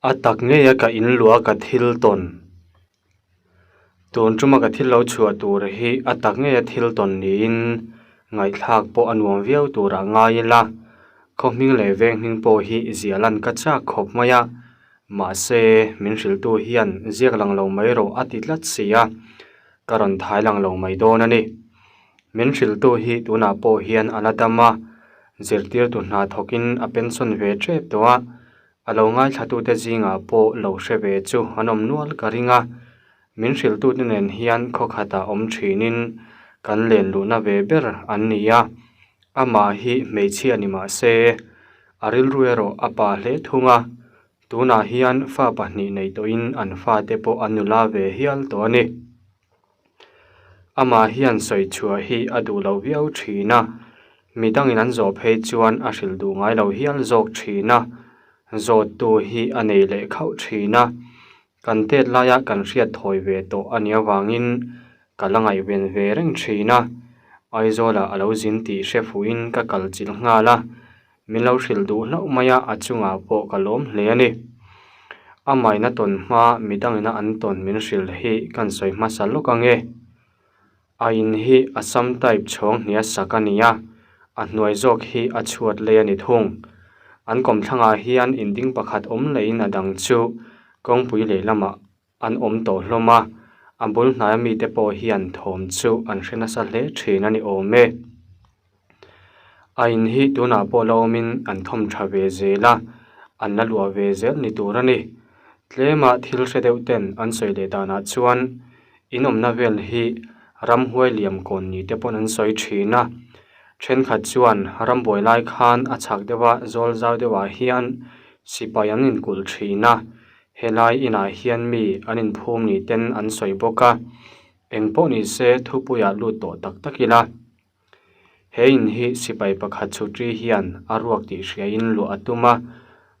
A tak ngeia ka in luah ka thil tawn. Tun tuma ka thil lo chhuah tur hi a tak ngeia thil tawn niin ngaihthlak pawh a nuam viau turah ngai ila. Khaw hming leh veng hming pawh hi ziah lan ka chak khawp mai a, mahse min hrilhtu hian ziak lang lo mai rawh a ti tlat si a, ka rawn thai lang lo mai dawn a ni. Min hrilhtu hi tunah pawh hian a la dam a, zirtirtu hna thawkin a pension ve tep tawh a, a lo ngaithlatute zingah pawh lo hre ve chu an awm nual ka ring a, min hrilhtute nen hian khaw khatah awm thinin kan len luhna ve ber an ni a, amah hi hmeichhia ni mah se a rilru erawh a pa hle thung a, tunah hian fa pahnih nei tawhin an fate pawh an nula ve hial tawh a ni. Amah hian sawi chhuah hi a duh lo viau thin a, midangin an zawh phei chuan a hrilh duh ngai lo hial zawk thin a, zawttu hi a nei leh khauh thin a, kan tet laia kan hriat thawi ve tawh a nih avangin ka la ngaihven ve reng thin a, Aizawlah a lo zin tih hre fuhin ka kal chilh nghal a, Min lo hrilh duh hlauh mai a, a chungah pawh ka lawm hle a ni. A maina tawn hma midangina an tawn min hrilh hi kan sawi hmasa lawk ang e. A in hi Assam type chhawng hnia sak a ni a, a hnuai zawk hi a chhuat lei a ni thung. An kawmthlangah hian in ding pakhat awm lehin a dang chu kawngpui lehlamah an awm tawh hlawm a, a bul hnaia mite pawh hian thawm chu an hre nasa hle thin a ni awm e. A in hi tunah pawh la awmin an thawm tha ve zel a, an la luah ve zel ni tur a ni. Tlema thil hre deuh ten an sawi leh danah chuan in awmna vel hi ramhuai liam kawn ni te pawn an sawi thin a, thenkhat chuan rambuai lai khan a chhak deuha zawl zau deuhah hian sipai an inkulh thin a, Helai inah hian mi an inphum ni ten an sawi bawk a, eng pawh ni se thupuiah lut tawh tak tak ila. He in hi sipai pakhat chhutri hian a ruak tih hriain luah a tum a,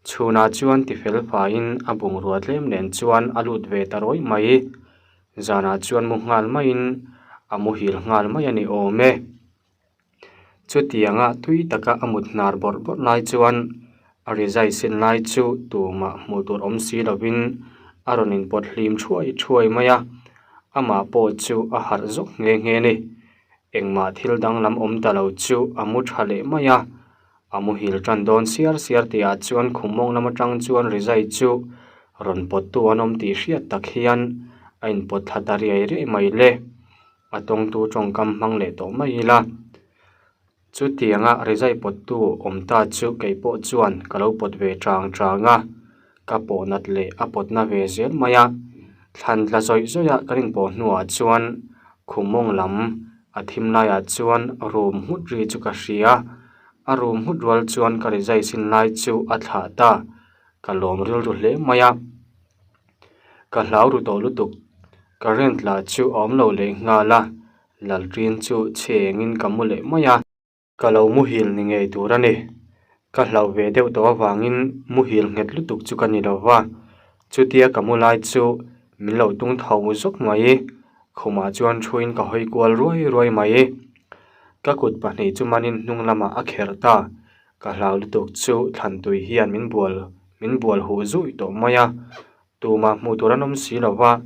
chhunah chuan tifel faiin a bungrua tlem nen chuan a lut ve ta rawih mai. Zanah chuan mu nghal maiin a muhil nghal mai a ni awm e. Chutianga tui taka a mut hnar bawrh bawrh lai chuan a rizai sin lai chu tumah hmuh tur awm si lovin a rawn inpawt hlim thuai thuai mai a, amah pawh chu a harh zawk nghe nghe a ni. Engmah thil danglam awm ta lo chu a mu tha leh mai a, a muhil tan dawn siar siar tihah chuan khum mawng lam atang chuan rizai chu rawn pawttu an awm tih hriat tak hian a inpawt thla ta riai riai mai le. A tawngtu tawngkam hmang leh tawh mai ila. Chutianga rizai pawttu awm ta chu kei pawh chuan ka lo pawt ve chang chang a, ka pawh nat leh a pawtna ve zel mai a. Thlan tla zawih zawih a kan inpawh hnuah chuan khum mawng lam a thim laiah chuan rum nghut ri chu ka hria. A rum nghut rual chuan ka rizai sin lai chu a thlah ta. Ka lawm rilru hle mai a. Ka hlau ru tawh lutuk, current lah chu a awm lo leh nghal a, lalrin chu chhengin ka mu leh mai a. Ka lo muhil ni ngei tur a ni, ka hlauh ve deuh tawh avangin muhil nghet lutuk chu ka ni lo va, chutia ka mu lai chu min lo tung tho zawk mai, khumah chuan thuin ka hawi kual ruai ruai mai. Ka kut pahnih chu manin hnung lamah a kherh ta, Ka hlau lutuk chu thlantui hian min bual min bual huh zui tawh mai a, tumah hmuh tur an awm si lo va,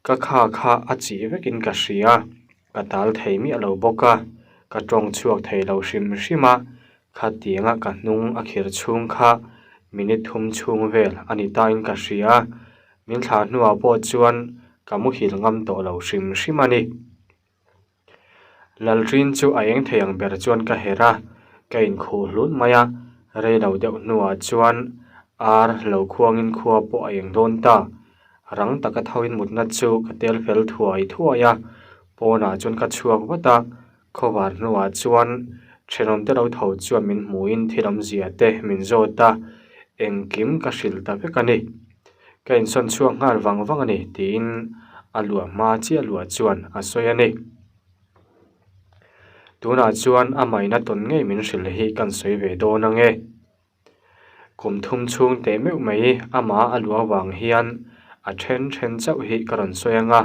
ka kha kha a chih vekin ka hria, ka tal thei miah lo bawk a, ka tawng chhuak thei lo hrim hrim a, khatianga ka hnung a khir chhung kha minute thum chhung vel a ni tain ka hria, min thlah hnuah pawh chuan ka muhil ngam tawh lo hrim hrim a ni. Lalrin chu a eng thei ang ber chuan ka herh a, ka inkhuh hlut mai a, rei lo deuh hnuah chuan ar lo khuangin khua pawh a eng dawn ta. Rang taka thoin mutna chu ka tel fel thuai thuai a, pawnah chuan ka chhuak vat a, khawvar hnuah chuan thenawmte lo tho chuan min hmuhin thil awmzia te min zawt a, engkim ka hrilh ta vek a ni. Ka insawn chhuak nghal vang vang a ni tiin a luah hma chiah luah chuan a sawi a ni. Tunah chuan a maina tawn ngei min hrilh hi kan sawi ve dawn ang e. Kum thum chhung teh meuh mai amah a luah vang hian a then then chauh hi ka rawn sawi ang a,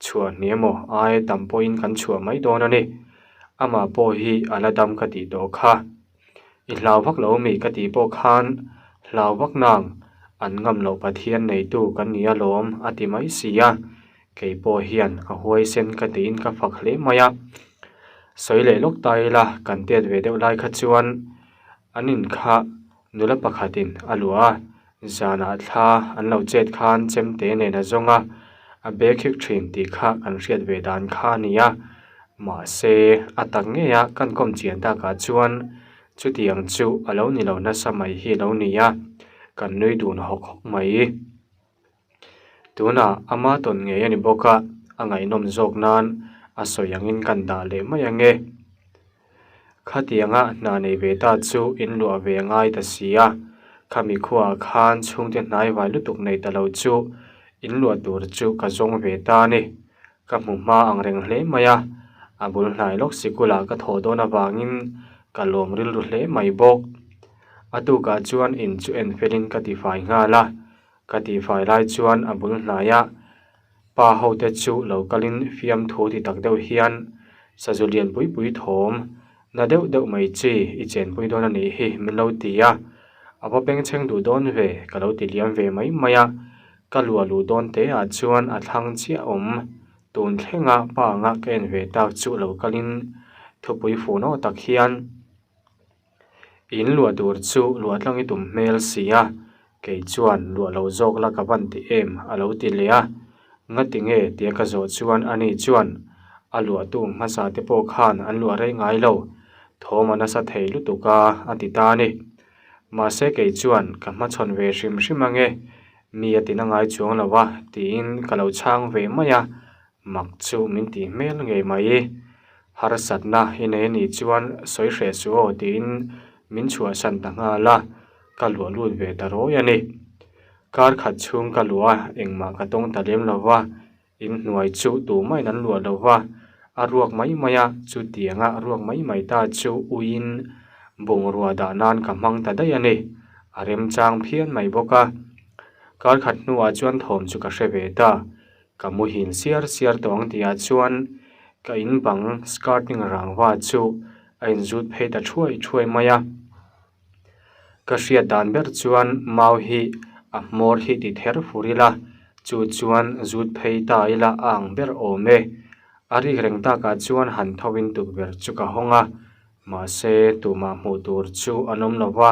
chhuah hni emaw ai tam pawhin kan chhuah mai dawn a ni. Amah pawh hi a la dam ka tih tawh kha. I hlau vak lo mi ka tih pawh khan hlau vak nang. An ngam loh Pathian neitu kan ni alawm a ti mai si a, kei pawh hian a huaisen ka tiin ka fak hle mai a. Sawi leh lawk ta ila kan tet ve deuh lai kha chuan an in kha nula pakhatin a luah a, zanah thla an lo chet khan chemte nen a zawng a, a bag hik thin tih kha kan hriat ve dan kha a ni a. Mahse a tak ngeia kan kawm chian takah chuan Chutiang chu a lo ni lo nasa mai hi a lo ni a, kan nui dun hawk hawk mai. Tunah ama tawn ngei a ni bawk a, a ngaihnawm zawk nan a sawi angin kan dah leh mai ang e. Khatianga hna nei ve ta chu in luah ve a ngai ta si a, khami khuaah khan chhungte hnai vai lutuk nei ta lo chu in luah tur chu ka zawng ve ta a ni. Ka hmu hma ang reng hle mai a, a bul hnai lawk sikulah ka thawh dawn avangin ka lawm rilru hle mai bawk. A tukah chuan in chu en felin ka tifai nghal a, ka tifai lai chuan a bul hnaia pa hote chu lo kalin fiamthu ti tak deuh hian sazu lian pui pui thawm Na deuh deuh mai chi i chenpui dawn a nih hi min lo ti a, a va bengchheng duh dawn ve ka lo ti liam ve mai mai a, ka luah luh dawn te ah chuan a thlang chiah awm. Tun thlenga pa anga ka en ve tak chu lo kalin thupui fuh nawh tak hian in luah tur chu luah tlang i tum hmel si a, kei chuan luah lo zawk la ka van ti em a lo ti leh a, Ngati nge tia ka zawh chuan ani chuan a luahtu hmasa te pawh khan an luah rei ngai lo, thawm a nasa thei lutuk a a ti ta a ni. Mahse kei chuan ka hmachhawn ve hrim hrim ange, mi a tina ngai chuang lo a tiin ka lo chhang ve mai a, mak chu min tih hmel ngei mai. Harsatna i nei a nih chuan sawi hreh suh aw tiin min chhuahsan ta nghal a, ka luah lut ve ta rawi a ni. Kar khat chhung ka luah a, engmah ka tawng ta lem lo va, in hnuai chu tumahin an luah lo va, a ruak mai mai a, chutianga ruak mai mai ta chu uiin bungrua dah nan ka hmang ta daih a ni, a remchang phian mai bawk a. Kar khat hnuah chuan thawm chu ka hre ve ta, ka muhil siar siar tawh ang tihah chuan ka in bang skirting rangva chu a inzut phei ta thuai thuai mai a. Ka hriat dan ber chuan mau hi a hmawr hi ti ther fur ila, chu chuan zut phei ta ila a ang ber awm e. A rik reng takah chuan han tho in tukverh chu ka hawng a, mahse tumah hmuh tur chu an awm lo va,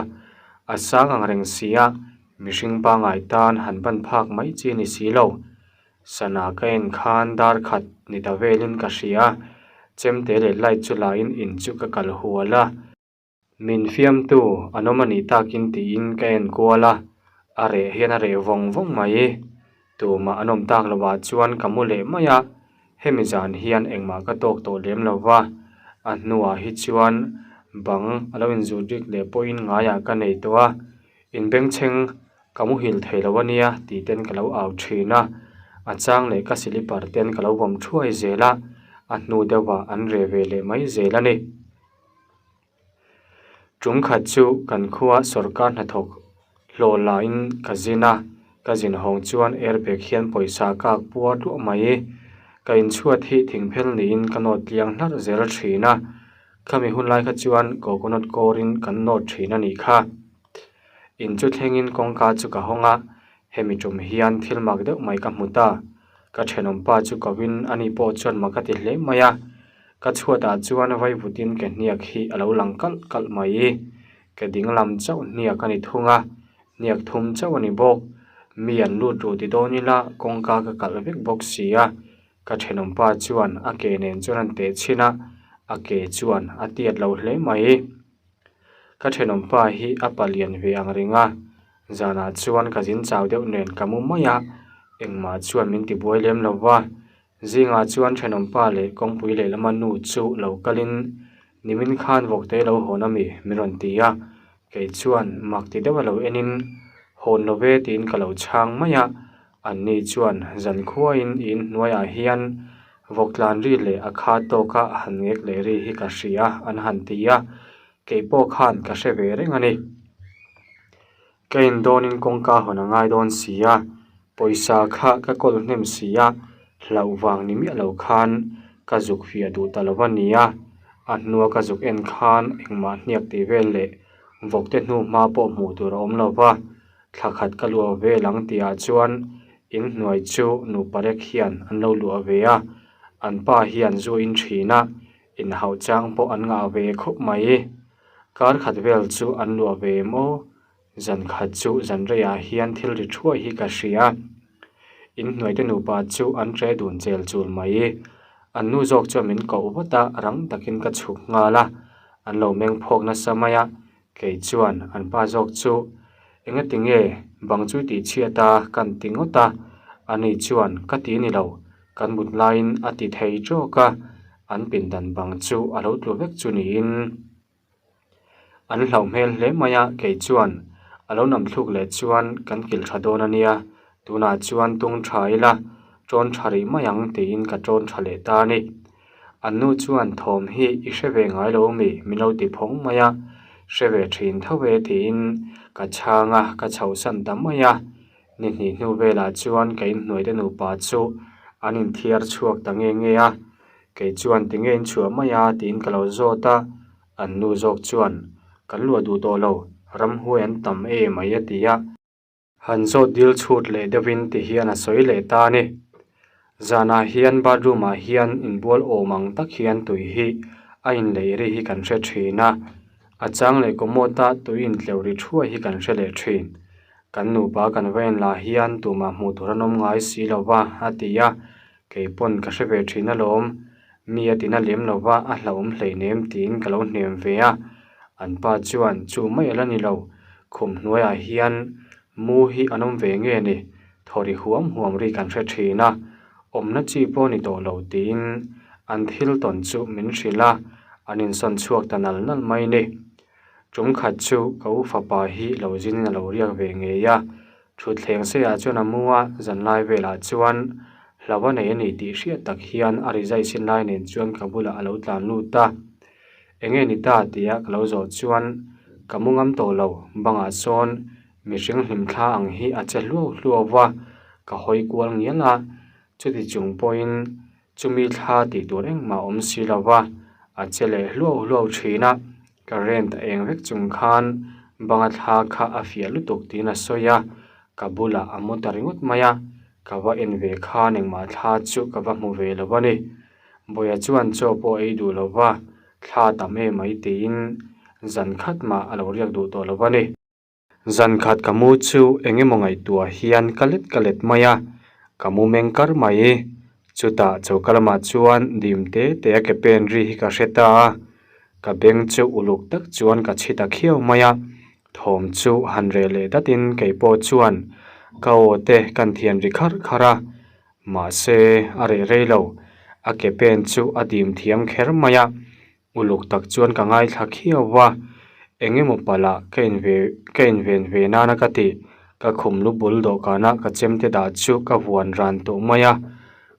a sang ang reng si a, mihring pangai tan han ban phak mai chi ni si lo. Sana ka en khan dar khat ni ta velin ka hria, chemte leh light chu la in in chu ka kal hual a. Min fiamtu an awm a nih takin tiin ka en kual a, a reh hian a reh vawng vawng mai. Tumah an awm tak lovah chuan ka mu leh mai a, hemi zan hian engmah ka tawk tawh lem lo va, a hnuah hi chuan bang a lo inzut rik leh pawhin ngaiah ka nei tawh a, inbengchheng ka muhil thei lo a nia tih ten ka lo au thin a, a chang leh ka silipar ten ka lo vawm thuai zel a, a hnu deuhah an reh ve leh mai zel a ni. Tum khat chu kan khua sawrkar hnathawk hlawh lahin ka zin a, ka zin hawng chuan airbag hian pawisa ka ak puar duah mai. Ka inchhuat hi thingphel niin ka nawt tliang hlarh zel thin a, khami hun lai kha chuan coconut kawrin kan nawt thin a nih kha. In chu thlengin kawngka chu ka hawng a, hemi tum hian thil mak deuh mai ka hmu ta. Ka thenawmpa chu ko in ani pawh chuan mak a ti hle mai a, ka chhuatah chuan vaivutin ke hniak hi a lo lang kalh kalh mai. Ke dinglam chauh hniak a ni thung a, hniak thum chauh a ni bawk. Mi an lut ruh ti dawn ila kawngka ka kalh vek bawk si a, ka thenawmpa chuan a ke nen chuan an teh chhin a, a ke chuan a tiat lo hle mai. Ka thenawmpa hi a palian ve ang reng a, zanah chuan ka zin chau deuh nen ka mu mai a, engmah chuan min tibuai lem lo va. Zingah chuan thenawmpa leh kawngpui lehlama nu chu lo kalin nimin khan vawkte lo hawn a mi min rawn ti a, kei chuan mak ti deuh a lo enin hawn lo ve tiin ka lo chhang mai a, Anni chuan zankhuain in hnuaiah hian vawktlan ri leh a kha tawka han ngek leh ri hi ka hria an han ti a, kei pawh khan ka hre ve reng a ni. Ka in dawnin kawngka hawn a ngai dawn si a, pawisa kha ka kawl hnem si a, hlauh vang ni miah lo khan ka zuk fiah duh ta lo a ni a, a hnua ka zuk en khan engmah hniak tih vel leh vawkte hnu hma pawh hmuh tur a awm lo va. Thla khat ka luah vel ang tihah chuan inhnuai chu nupa rek hian an lo luah ve a, an pa hian zu in thin a, inhauh chang pawh an ngah ve khawp mai. Kar khat vel chu an luah ve em aw? Zan khat chu zan reiah hian thil ri thuai hi ka hria. Inhnuaite nupa chu an ṭe dun chel chul mai. An nu zawk chuan min koh vat a, rang takin ka chhuk nghal a, an lo meng phawk nasa mai a, Kei chuan an pa zawk chu engati nge bang chu tih chhiat a kan ti ngawt a, ani chuan ka ti ni lo, kan mut laiin a ti thei tawk a, an pindan bang chu a lo tlu vek chu niin an hlauh hmel hle mai a, kei chuan a lo nam thluk leh chuan kan kilh tha dawn a nia, tunah chuan tung tha ila tawn tha rih mai ang tiin ka tawn tha leh ta a ni. An nu chuan thawm hi i hre ve ngai lo mi? Min lo ti phawng mai a, hre ve thin tho e tiin ka chhang a, ka chhohsan ta mai a. Ni hnih hnu velah chuan ka inhnuaite nupa chu an inthiar chhuak ta nge nge a, kei chuan tinge in chhuah mai a tiin ka lo zawt a, an nu zawk chuan kan luah duh tawh lo, ramhuai an tam e mai a ti a. Han zawt dil chhut leh deuhin ti hian a sawi leh ta a ni. Zanah hian bathroom ah hian inbual awm ang tak hian tui hi a inleih ri hi kan hre thin a, a chang leh commode a tui intleuh ri thuai hi kan hre leh thin. Kan nupa kan va en lah hian tumah hmuh tur an awm ngai si lo va a ti a, kei pawn ka hre ve thin alawm. Mi a tina lem lo va a hlauhawm hleinem tiin ka lo hnem ve a, an pa chuan chu mai a la ni lo, khum hnuaiah hian mu hi an awm ve nge ni, thaw ri huam huam ri kan hre thin a, awmna chi pawh ni tawh lo tiin an thil tawn chu min hrilh a, an insawn chhuak ta nal nal mai ni. Tum khat chu ka u fapa hi lo zin in a lo riak ve ngei a, Thutthleng seiah chuan a mu a, zanlai velah chuan hlau a nei a ni tih hriat tak hian a rizai sin lai nen chuan ka bulah a lo tlan lut a. Enge ni ta tia ka lo zawh chuan ka mu ngam tawh lo, bangah sawn mihring hlimthla ang hi a che hluau hluau va, ka hawi kual ngial a, chuti chung pawhin Chumi thla tih tur engmah awm si lo va, a che leh hluau hluau thin a, current a eng vek chung khan banga thla kha a fiah lutuk tiin a sawi a, ka bulah a mu ta ringawt mai a, ka va en ve khan engmah thla chu ka va hmu ve lo a ni. Bawia chuan chaw pawh a ei duh lo va, thla tam em mai tiin zan khat mah a lo riak duh tawh lo a ni. Zan khat ka mu chu eng emaw ngaihtuah hian ka let ka let mai a, ka mu meng kar mai. Chutah choka lamah chuan dim te te a ke pen ri hi ka hre ta a, ka beng chu uluk tak chuan ka chhi ta khiau mai a, thawm chu han reh leh datin kei pawh chuan ka aw te kan thian ri kharh kharh a, mahse a reh rei lo, a ke pen chu a dim thiam kher mai a. Uluk tak chuan ka ngaithla khiau va, eng emaw palh ah ka inve ka inven ve nana ka ti. Ka khum lu bul dawhkana ka chemte dah chu ka vuan ran tawh mai a,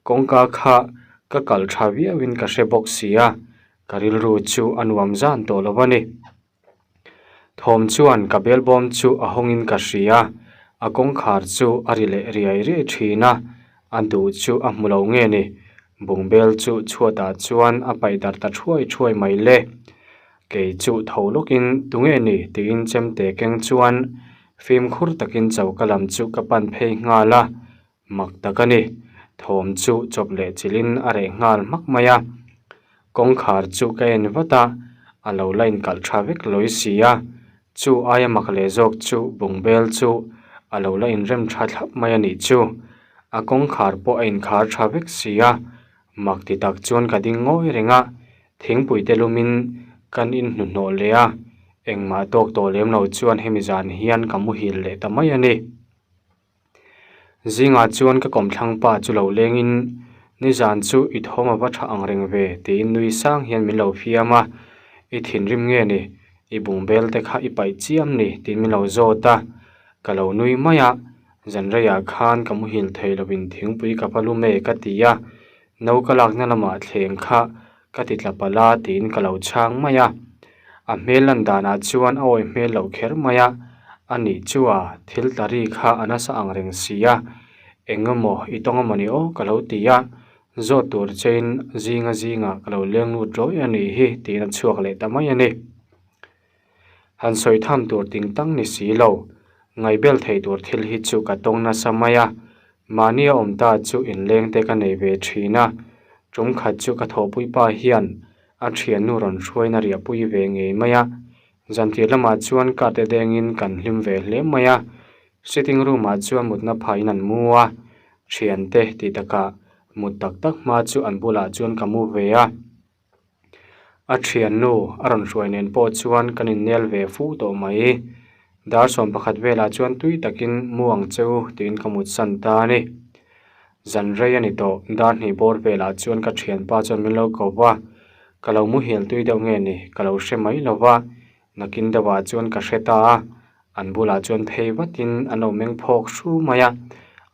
kawngka kha ka kalh tha viauin ka hre bawk si a, ka rilru chu a nuam zan tawh lo a ni. Thawm chuan ka belbawm chu a hawngin ka hria, a kawngkhar chu a ri leh riai riai thin a, a duh chu a hmu lo nge ni, bungbel chu chhuatah chuan a paih darh ta thuai thuai mai le. Kei chu tho lawkin tunge ni tiin chemte keng chuan fimkhur takin choka lam chu ka pan phei nghal a, Mak tak a ni. Thawm chu chawp leh chilhin a reh nghal hmak mai a. Kawngkhar chu ka en vat a, a lo la inkalh tha vek lawi si a. Chu aia mak leh zawk chu bungbel chu a lo la inrem tha thlap mai a nih chu. A kawngkhar pawh a inkhar tha vek si a. Mak ti tak chuan ka ding ngawi reng a, thingpui te lumin kan inhnuhnawh leh a. Engmah tawk tawh lem lo chuan hemi zan hian ka muhil leh ta mai a ni. Zingah chuan ka kawmthlang pa chu lo lengin nizan chu i thawm a va tha ang reng ve tiin nui sang hian min lo fiam a, i thinrim nge ni, i bungbel te kha i paih chiam ni tiin min lo zawt a, ka lo nui mai a, zan reiah khan ka muhil thei lovin thingpui ka va lum e ka ti a, no ka lakna lamah thleng kha ka ti tla palh a tiin ka lo chhang mai a, a hmel lan danah chuan a awi hmel loh kher mai a, a nih chu a thil tla ri kha a nasa ang reng si a, eng emaw i tawng emaw ni aw ka lo ti a, zawt tur chein zinga zingah ka lo leng lut rawih a nih hi tiin a chhuak leh ta mai a ni. Han sawi tham tur ting tang ni si lo. Ngaihbel thei tur thil hi chu ka tawng nasa mai a, mahni a awm ta chu inleng te ka nei ve thin a, tum khat chu ka thawhpui pa hian a thiannu rawn hruaina riahpui ve ngei mai a, zantir lamah chuan ka te dengin kan hlim ve hle mai a, sitting room ah chuan mutna phaiin an mu a, thiante tih takah mut tak tak hma chu an bulah chuan ka mu ve a. A thiannu a rawn hruai nen pawh chuan kan innel ve fu tawh mai. Dar 11 velah chuan tui takin mu ang che u tiin ka mutsan ta a ni. Zan rei a ni tawh, dar hnih bawr velah chuan ka thianpa chuan min lo ko va, ka lo muhil tui deuh nge ni ka lo hre mai lo va, nakin deuhah chuan ka hre ta a, an bulah chuan phei vatin an lo meng phawk hru mai a,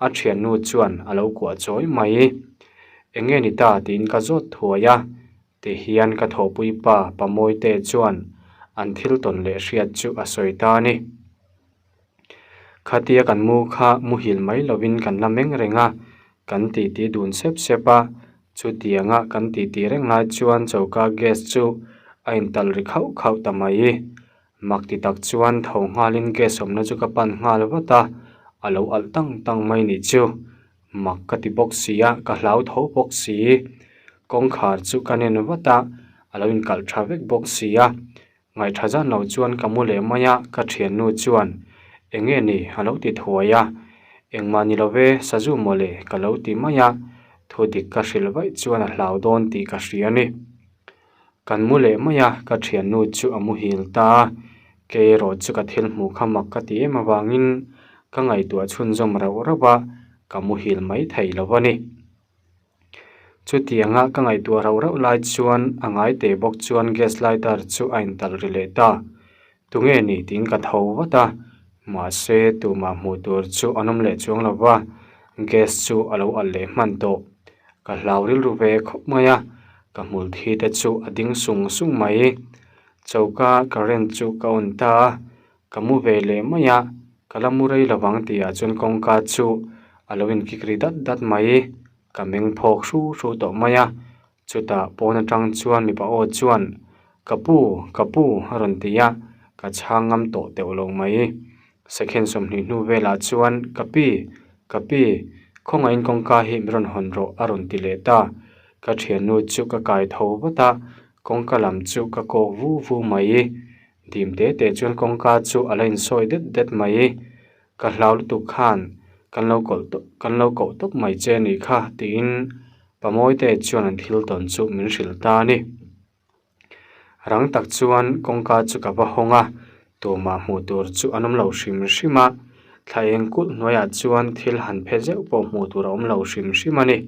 a thiannu chuan a lo kuah chawi mai. Eng nge ni ta tiin ka zawt thuai a, tihian ka thawhpui pa Pamawite chuan an thil tawn leh hriat chu a sawi ta a ni. Khatia kan mu kha muhil mai lovin kan la meng reng a, kan titi dun sep sep a, chutianga kan titi reng lai chuan choka gas chu a intalh ri khauh khauh ta mai. Mak ti tak chuan tho nghalin gas awmna chu ka pan nghal vat a, a lo alh tang tang mai nih chu. Mak ka ti bawk si a, ka hlau tho bawk si. Kawngkhar chu ka nen vat a, a lo inkalh tha vek bawk si a. Ngaihṭha zan lo chuan ka mu leh mai a, ka ṭhiannu chuan, Eng nge ni? a lo ti thuai a. Engmah ni lo ve, sazu mawle ka lo ti mai a. Thu dik ka hrilh vaih chuan a hlau dawn tih ka hria a ni. Kan mu leh mai a, ka thiannu chu a muhil ta a, kei erawh chu ka thil hmuh kha mak ka ti em avangin ka ngaihtuah chhunzawm rauh rauh a, ka muhil mai thei lo a ni. Chutianga ka ngaihtuah rauh rauh lai chuan a ngai teh bawk chuan gas lighter chu a intalh ri leh ta. Tunge ni tiin ka tho vat a, mahse tumah hmuh tur chu an awm leh chuang lo va, gas chu a lo alh leh hman tawh. Ka hlau rilru ve khawp mai a, ka hmul thi te chu a ding sung sung mai. Choka current chu ka on ta a, ka mu ve leh mai a, ka la mu rei lovang tihah chuan kawngka chu a lo inkik ri dat dat mai. Ka meng phawk hru hru tawh mai a, Chutah pawn atang chuan mipa aw chuan, Ka pu, ka pu a rawn ti a, ka chhang ngam tawh teuh lo mai. Second 20 hnu velah chuan, Ka pi, ka pi, khawngaihin kawngka hi min rawn hawn rawh a rawn ti leh ta. Ka thiannu chu ka kai tho vat a, kawngka lam chu ka kawk vu vu mai. Dim te te chuan kawngka chu a la insawi det det mai. Ka hlau lutuk khan kan lo kawlh tawp kan lo koh tawp mai che anih kha tiin Pamawite chuan an thil tawn chu min hrilh ta a ni. Rang tak chuan kawngka chu ka va hawng a, tumah hmuh tur chu an awm lo hrim hrim a, thla eng kulh hnuaiah chuan thil han phe zeuh pawh hmuh tur a awm lo hrim hrim a ni.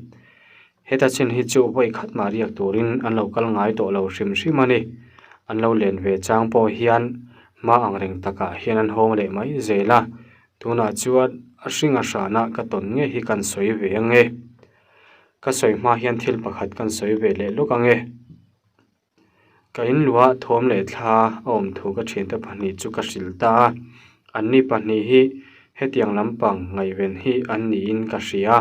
Heta chin hi chu vawi khat mah riak turin an lo kal ngai tawh lo hrim hrim a ni. An lo len ve chang pawh hian hma ang reng takah hian an hawng leh mai zel a, tunah chuan a hring a hrana ka tawn ngei hi kan sawi ve ange. Ka sawi hma hian thil pakhat kan sawi ve leh lawk ange. Ka inluah thawm leh thla a awm thu ka thiante pahnih chu ka hrilh ta a, anni pahnih hi hetiang lampang ngaihven hi an niin ka hria.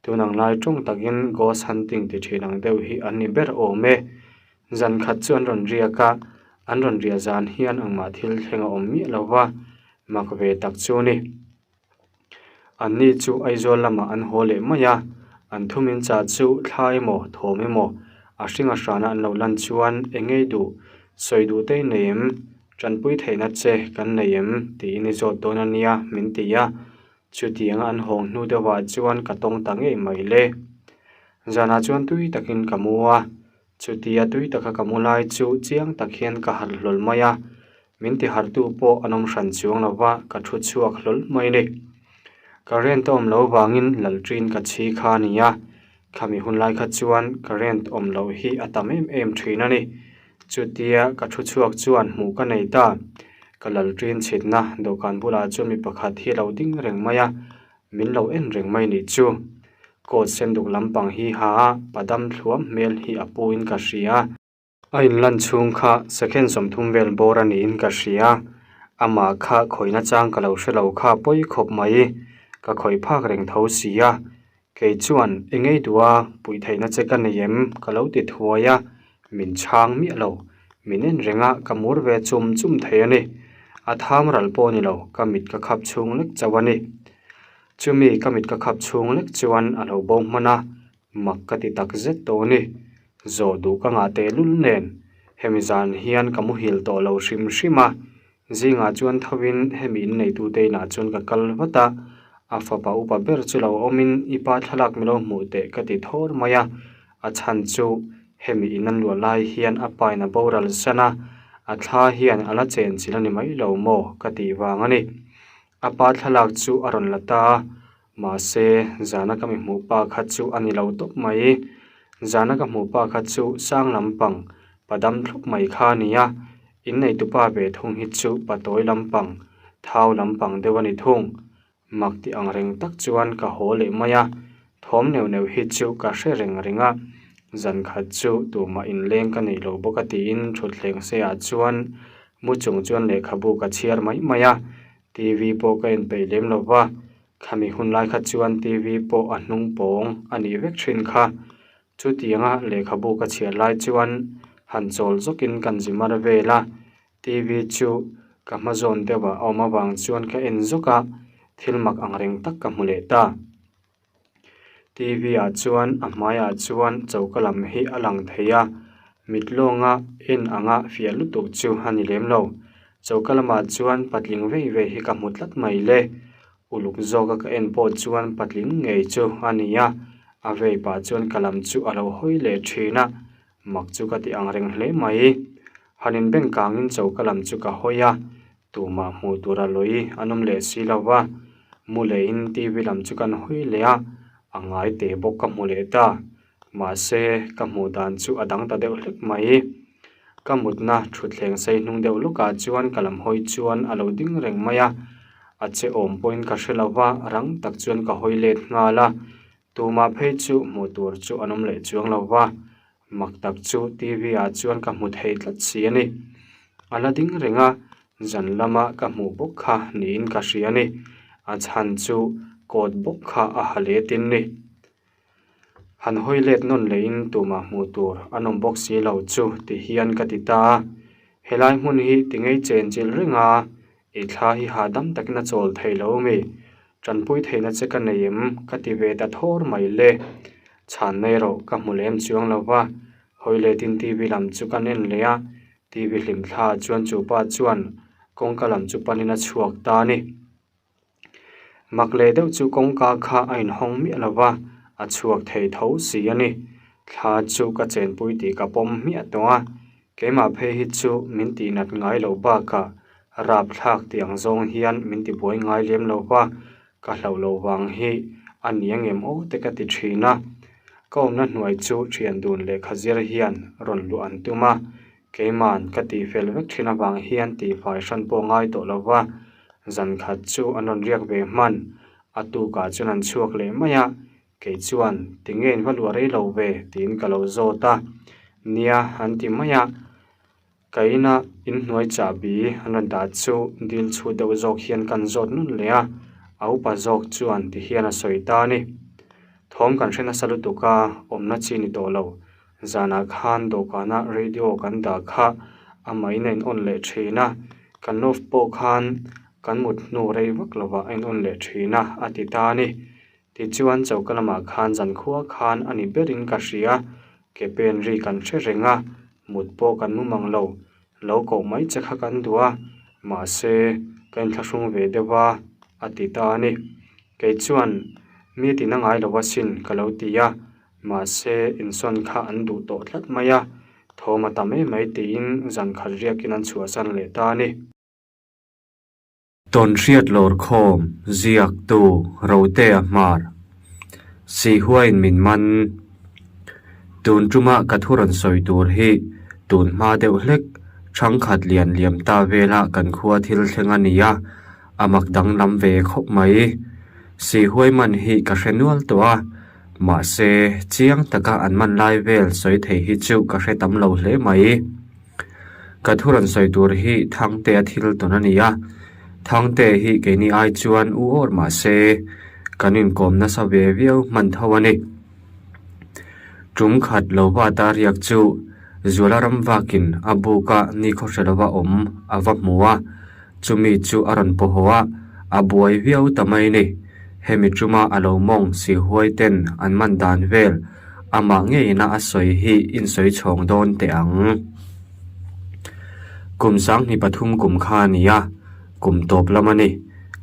Tun ang lai tawng takin ghost hunting ti thin ang deuh hi an ni ber awm e. Zan khat chu an rawn riak a, an rawn riah zan hian engmah thil thleng a awm miah lo va, mak ve tak chu a ni. Anni chu Aizawl lamah an haw leh mai a, an thumin chah chu thla emaw thawm emaw a hring a hrana an lo lan chuan eng ngei duh, sawi duh te i nei em, tanpui theihna che kan nei em tiin i zawt dawn a nia min ti a, chutianga an hawng hnu deuhah chuan ka tawng ta ngei mai le. Zanah chuan tui takin ka mu a, Chutia tui taka ka mu lai chu chiang tak hian ka harh hlawl mai a, min ti harhtu pawh an awm hran chuang lo va, ka thu chhuak hlawl mai a ni. Current a awm loh vangin lalṭin ka chhi kha a ni a, khami hun lai kha chuan current awm loh hi a tam em em ṭhin a ni. Chutia ka thu chhuak chuan hmuh ka nei ta, ka lalṭin chhitna dawhkan bulah chuan mi pakhat hi a lo ding reng mai a, Min lo en reng mai nih chu. Coat sen duk lampang hi ha a, padam thluam hmel hi a pu in ka hria. A inlan chhung kha second 30 vel bawr a niin ka hria. Amah kha khawihna chang ka lo hre lo kha pawi khawp mai. Ka khawih phak reng tho si a. Kei chuan eng ei duh a, puih theihna che ka nei em? Ka lo ti thuai a, min chhang miah lo. Min en reng a, ka mur ve chum chum thei a ni. A tham ral pawh a ni lo, ka mit ka khap chhung lek chauh a ni. Chumi ka mit ka khap chhung lek chuan a lo bo hman a, mak ka ti tak zet tawh a ni. Zawh duh ka ngah tehlul nen, hemi zan hian ka muhil tawh lo hrim hrim a, Zingah chuan thovin hemi inneitute inah chuan ka kal vat a, a fapa upa ber chu lo awmin i pa thlalak mi lo hmuh teh ka ti thawr mai a, a chhan chu hemi in an luah lai hian a pa in a boral san a, a thla hian a la chen chilh a ni mai lo maw ka tih vang a ni. A pa thlalak chu a rawn la ta a, mahse zana ka mi hmuh pa kha chu a ni lo tawp mai. Zana ka hmuh pa kha chu sang lampang pa dam thlup mai kha a ni a, inneitupa ve thung hi chu pa tawi lampang thau lampang deuh a ni thung. Mak tih ang reng tak chuan ka haw leh mai a, thawm neuh neuh hi chu ka hre reng reng a, zan khat chu tumah inleng ka neih lo bawk a tiin thutthleng seiah chuan Mu chung chuan lehkhabu ka chhiar mai mai a, TV pawh ka en peih lem lo va, khami hun lai kha chuan TV pawh a hnung pawng a nih vek thin kha. Chutianga lehkhabu ka chhiar lai chuan han chawl zawkin kan zi mar vel a, TV chu ka hma zawn deuhah a awm avang chuan ka en zawk a, thil mak angreng tak ka hmu leh ta. T_V ah chuan a hmaiah chuan choka lam hi a lang thei a mit lawnga en anga fiah lutuk chu a ni lem lo choka lamah chuan patling vei vei hi ka hmu tlat mai le uluk zawka ka en pawh chuan patling ngei chu a ni a a vei pah chuan ka lam chu a lo hawi leh thin a mak chu ka ti ang reng hle mai han inbeng kangin choka lam chu ka hawi a. Tumah hmuh tur a lawi an awm leh si lo va, mu lehin TV lam chu kan hawi leh a, a ngai teh bawk ka hmu leh ta. Mahse, ka hmuh dan chu a dang ta deuh hlek mai. Ka mutna thutthleng sei hnung deuh lawkah chuan ka lam hawi chuan a lo ding reng mai a, a che awm pawhin ka hre lo va, rang tak chuan ka hawi let nghal a. Tumah phei chu hmuh tur chu an awm leh chuang lo va, Mak tak chu TV ah chuan ka hmu thei tlat si a ni. A la ding reng a, zan lama ka hmuh bawk kha niin ka hria a ni. A chhan chu coat bawk kha a ha letin ni. Han hawi let nawn lehin tumah hmuh tur an awm bawk si lo chu ti hian ka ti ta a. Helai hmun hi ti ngei chen chilh reng a, i thla hi hahdam takin a chawl thei lo mi. Tanpui theihna che ka nei em? Ka ti ve ta thawr mai le. Chhan mai rawh, ka hmu lem chuang lo va. Hawi letin TV lam chu kan en leh a, TV hlim thla chuan chu pa chuan kawngka lam chu panin a chhuak ta a ni. Mak leh deuh chu kawngka kha a inhawng miah lo va, a chhuak thei tho si a ni. Thla chu ka chenpui tih ka pawm hmiah tawh a, Keimah phei hi chu min tihnat ngai loh bakah rapthlak tih ang zawng hian min tibuai ngai lem lo va, ka hlauh loh vang hi a ni angem aw te ka ti thin a. Ka awmna hnuai chu thian dun lehkha zir hian rawn luh an tum a, keima'n ka tihfel vek thin avang hian tihfai hran pawh ngai tawh lo va, zan khat chu an rawn riak ve hman, a tukah chuan an chhuak leh mai a, Kei chuan, Tinge in va luah rei lo ve? tiin ka lo zawt a. Nia, an ti mai a. Ka ina inhnuai chahbi an rawn dah chu dil chhut deuh zawk hian kan zawt nun leh a, a upa zawk chuan ti hian a sawi ta a ni. Thawm kan hre nasa lutuk a, awmna chi ni tawh lo. Zanah khan dawhkana radio kan dah kha amahin a in on leh thin a, kan off pawh khan kan mut hnu rei vak lovah a in on leh thin a, a ti ta a ni. Tichuan choka lamah khan zankhua khan a ni berin ka hria, ke pen ri kan hre reng a, mut pawh kan mu mang lo, lo koh mai che kha kan duh a, mahse ka inthlahrung ve deuh a, a ti ta a ni. Kei chuan mi tina ngai lo asin ka lo ti a, mahse insawn kha an duh tawh tlat mai a, thawm a tam em mai tiin zankhat riakin an chhuahsan leh ta a ni. Tawnhriat lawrkhawm ziaktu Rotea Hmar Sihuain min man Tun tuma ka thu rawn sawi tur hi tun hma deuh hlek thangkhat lian liam ta vela kan khua thil thleng a ni a, a mak danglam ve khawp mai. Sihuai man hi ka hre nual tawh a, mahse chiang taka an man lai vel sawi thei hi chu ka hre tam lo hle mai. Ka thu rawn sawi tur hi Thangtea thil tawn a ni a, Thangtea hi keini ai chuan u awr mah se kan inkawm nasa ve viau hman tho a ni. Tum khat lo va ta riak chu Zuala ram vakin a buka nikhaw hre lova awm a va hmu a. Chumi chu a rawn paw haw a, a buai viau ta mai ni. Hemi tuma a lo mawng si huai ten an man dan vel amah ngeina a sawi hi insawi chhawng dawn teh ang. Kum 2003 kum kha a ni a, kum tawp lam a ni.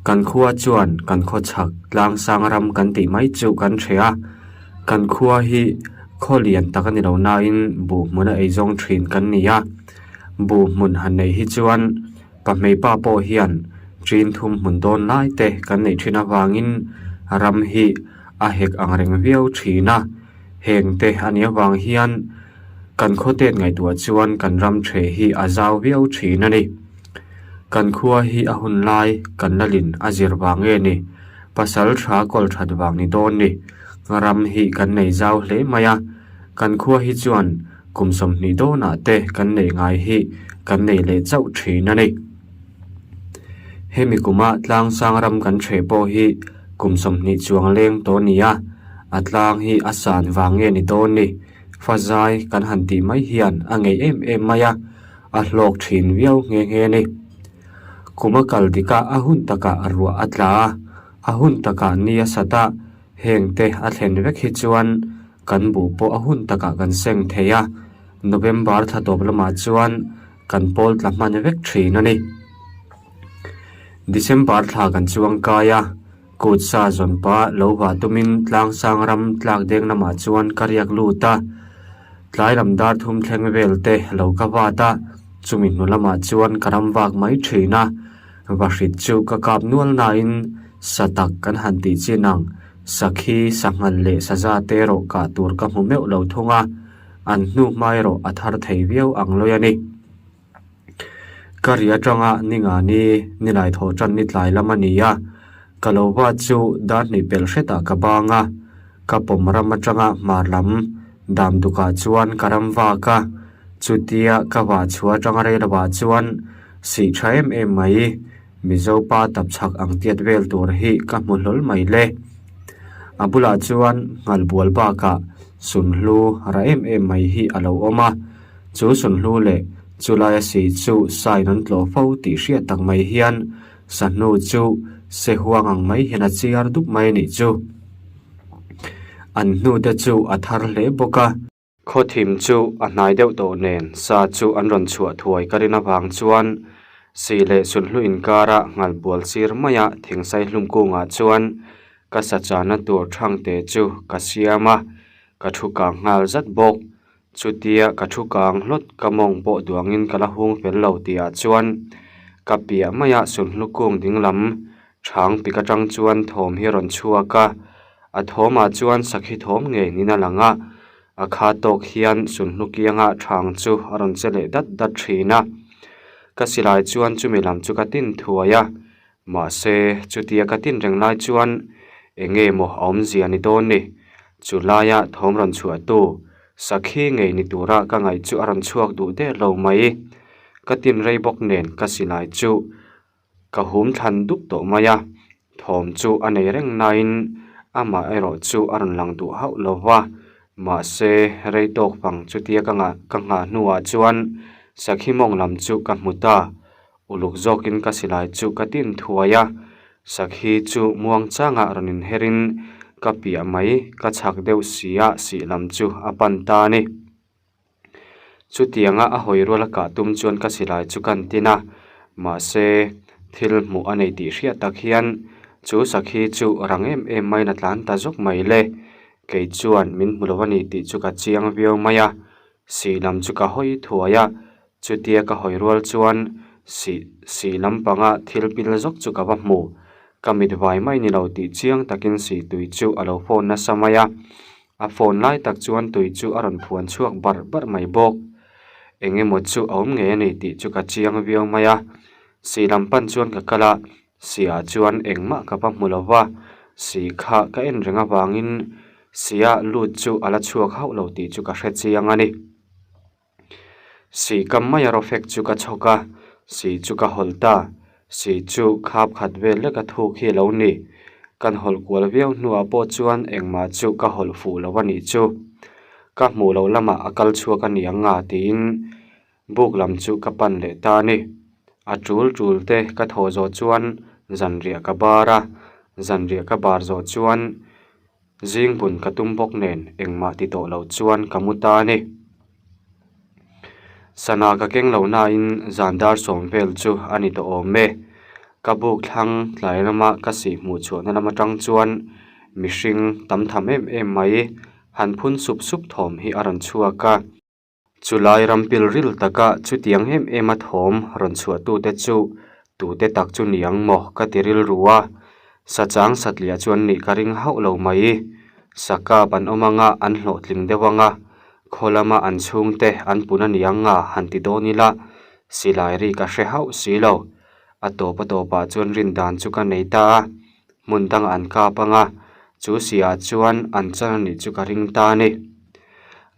Kan khua chuan kan khaw chhak tlang sang ram kan tih mai chu kan hre a, kan khua hi khaw lian tak a ni lo nain buh hmuna eizawng thin kan ni a. Buh hmun han neih hi chuan pahmei pa pawh hian ṭin thum hmun dawn lai te kan neih ṭhin avangin ram hi a hek ang reng viau ṭhin a. Heng te a nih avang hian kan khawtet ngaihtuah chuan kan ram ṭhe hi a zau viau ṭhin a ni. Kan khua hi a hun lai kan lalin a zir vang nge ni? Pasal ṭha kawl ṭhat vang ni dawn ni? Ram hi kan nei zau hle mai a, kan khua hi chuan kum 20 dawnah te kan neih ngai hi kan nei leh chauh ṭhin a ni. Hemi kuma tlang sang ram kan ṭheh pawh hi kum 20 chuang leng tawh a ni a, a tlang hi a san vang nge ni dawn ni? Fazai kan han tih mai hian a ngeih em em mai a. A hlawk thin viau nghe nghe a ni. Kum a kal dik a, a hun takah ruah a tla a, a hun takah ni a sat a, heng te a thlen vek hi chuan kan buh pawh a hun takah kan seng thei a, November thla tawp lamah chuan kan pawl tla hman vek thin a ni. December thla kan chuang kai a, kut sa zawn pah lo vah tumin tlangsang ram tlak deng lamah chuan ka riak lut a. Tlai lam dar thum thleng vel te lo ka vat a, chumi hnu lamah chuan ka ram vak mai thin a, vahrit chu ka kap nual nain sa tak kan han tih chin ang, sakhi, sanghal leh saza te erawh kah tur ka hmu meuh lo thung a, an hnu hma erawh a thar thei viau ang lawi a ni. Ka ri atanga ni nga ni nilai thawh tan ni tlai lam a ni a, ka lo va chu dar hnih pelh hretah ka bang a, ka pawm ram atanga hmar lam dam dukah chuan ka ram vak a, chutia ka vah chhuah atanga rei lovah chuan sih tha em em mai Mizo pa tap chhak ang tiat vel tur hi ka hmu hlawl mai le. A bulah chuan nghal bual bakah sunhlu ra em em mai hi a lo awm a, chu sunhlu leh chulaia si chu sain an tlawh fo tih hriat tak mai hian sahnu chu se huang ang mai hian a chiar dup mai a nih chu. An hnute chu a thar hle bawk a. Khawthim chu a hnai deuh tawh nen sa chu an rawn chhuah thuai ka rin avang chuan si leh sulhnu inkara nghal bual sir maia thingsai hlum kungah chuan ka sa chana tur thangte chu ka siam a, ka thu kang nghal zat bawk. Chutia ka thu kang hlawt ka mawng pawh duangin ka la hung fel lo tihah chuan ka piah maia sulhnu kung dinglam Chhang pik atang chuan thawm hi a rawn chhuak a, a thawmah chuan sakhi thawm ngei niin a lang a, a kha tawk hian sunhlu kianga chhang chu a rawn che leh dat dat thin a. Ka silai chuan chumi lam chu ka tin thuai a, mahse chutia ka tin reng lai chuan eng nge maw a awmzia ni dawn ni? Chu laia thawm rawn chhuahtu sakhi ngei ni tura ka ngaih chu a rawn chhuak duh der lo mai. Ka tin rei bawk nen ka silai chu Ka hum thlan dup tawh mai a, thawm chu a nei reng nain amah erawh chu a rawn lang duh hauh lo va, mahse rei tawk fang chutia ka ngah ka nghah hnuah chuan sakhi mawng lam chu ka hmu ta, uluk zawkin ka silai chu ka tin thuai a, sakhi chu muang changah rawn inherin ka piah mai ka chhak deuh sia sih lam chu a pan ta a ni. Chutianga a hawi rual a kah tum chuan ka silai chu kan tin a, mahse thil hmuh a nei tih hriat tak hian chu sakhi chu rang em em maiin a tlan ta zawk mai le. Kei chuan min hmu lo a ni tih chu ka chiang viau mai a, sih lam chu ka hawi thuai a, chutia ka hawi rual chuan sih sih lampanga thil pil zawk chu ka va hmu. Ka mit vai mai ni lo tih chiang takin sih tui chu a lo phone nasa mai a. A phone lai tak chuan tui chu a rawn phuan chhuak barh barh mai bawk. Eng emaw chu a awm ngei a ni tih chu ka chiang viau mai a. Sih lam pan chuan ka kal a, sihah chuan engmah ka va hmu lo va, sih kha ka en reng avangin sihah lut chu a la chhuak hauh lo tih chu ka hre chiang a ni. Sih kam mai a rawfek chu ka chhawk a, sih chu ka hawlh ta. Sih chu khap khat vel lek a thuk hi a lo ni. Kan hawlh kual viau hnuah pawh chuan engmah chu ka hawlh fuh lo a nih chu. Ka hmuh loh lamah a kal chhuak a ni ang nga tiin buk lam chu ka pan leh ta a ni. A tul tul te ka thawh zawh chuan zanriah ka bar a, zanriah ka bar zawh chuan zing bun ka tum bawk nen engmah ti tawh lo chuan ka mu ta a ni. Sana ka keng lo nain zan dar sawm vel chu a ni tawh awm e. Ka buk thlang tlai lama ka sih hmuh chhuahna lam atang chuan mihring tam tham em em mai han phun sup sup thawm hi a rawn chhuak a. Chulai ram pilril taka chutiang em em a thawm rawn chhuahtute chu tute tak chu ni ang maw ka ti rilru a, sachang satliah chu an nih ka ring hauh lo mai. Sakap an awm anga an hlawhtling deuh anga khaw lama an chhungte an pun a ni ang nga han ti dawn ila silai ri ka hre hauh si lo. A tawp a tawpah chuan rin dan chu ka nei ta a, hmun dangah an kap anga chu siah chuan an chan a nih chu ka ring ta a ni.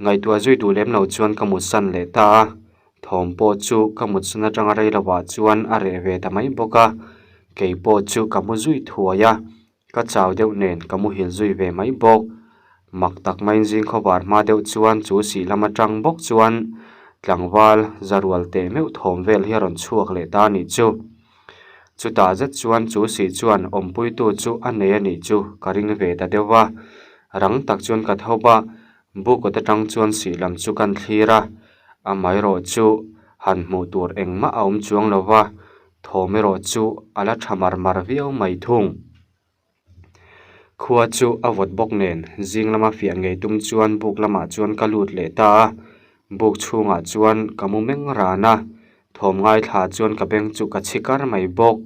Ngaihtuah zui duh lem lo chuan ka mutsan leh ta a, thawm pawh chu ka mutsan atanga rei lovah chuan a reh ve ta mai bawk a, kei pawh chu ka mu zui thuai a, ka chau deuh nen ka muhil zui ve mai bawk. Mak tak maiin zing khawvar hma deuh chuan chu sih lam atang bawk chuan tlangval za rual teh meuh thawm vel hi a rawn chhuak leh ta a nih chu. Chutah zet chuan chu sih chuan awmpuitu chu a nei a nih chu ka ring ve ta deuh va, rang tak chuan ka tho va, bukawt atang chuan sih lam chu kan thlir a, amaherawh chu han hmuh tur engmah a awm chuang lo va, thawm erawh chu a la tha mar mar viau mai thung. Khua chu a vawt bawk nen zing lama fiah ngei tum chuan buk lamah chuan ka lut leh ta a, buk chhungah chuan ka mu meng ran a, thawm ngaithla chuan ka beng chu ka chhi kar mai bawk.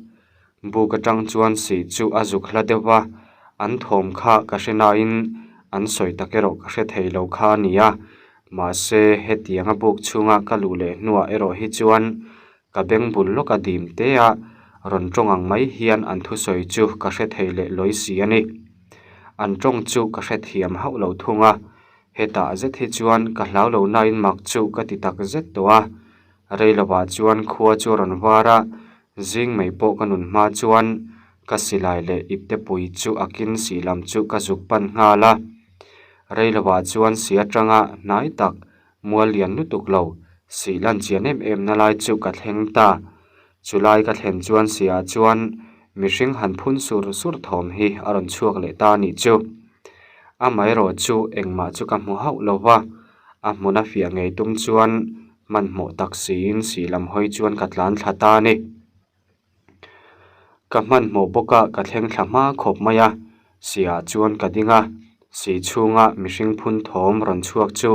Buk atang chuan sih chu a zuk hla deuh va, an thawm kha ka hre nain an sawi tak erawh ka hre thei lo kha a ni a, mahse hetianga buk chhunga ka luh leh hnuah erawh hi chuan Ka beng bul lawk a dim te a, rawn tawng ang mai hian an thusawi chu ka hre thei leh lawi si a ni. An tawng chu ka hre thiam hauh lo thung a, hetah zet hi chuan ka hlau lo nain mak chu ka ti tak zet tawh a. Rei lovah chuan khua chu a rawn var a, zing mai pawh ka nun hma chuan ka silai leh ipte pui chu a kin sih lam chu ka zuk pan nghal a. Rei lovah chuan si atanga hnai tak Mual lian lutuk lo, sih lan chian em em na lai chu ka thleng ta. Chu lai ka thlen chuan sihah chuan mihring han phun sur sur thawm hi a rawn chhuak leh ta a nih chu. Amaherawh chu engmah chu ka hmu hauh lo va, a hmun a fiah ngei tum chuan hmanhmawh tak siin sih lam hawi chuan ka tlan thla ta a ni. Ka hmanhmawh bawk a, ka thleng thla hma khawp mai a, sihah chuan ka ding a, sih chhunga mihring phun thawm rawn chhuak chu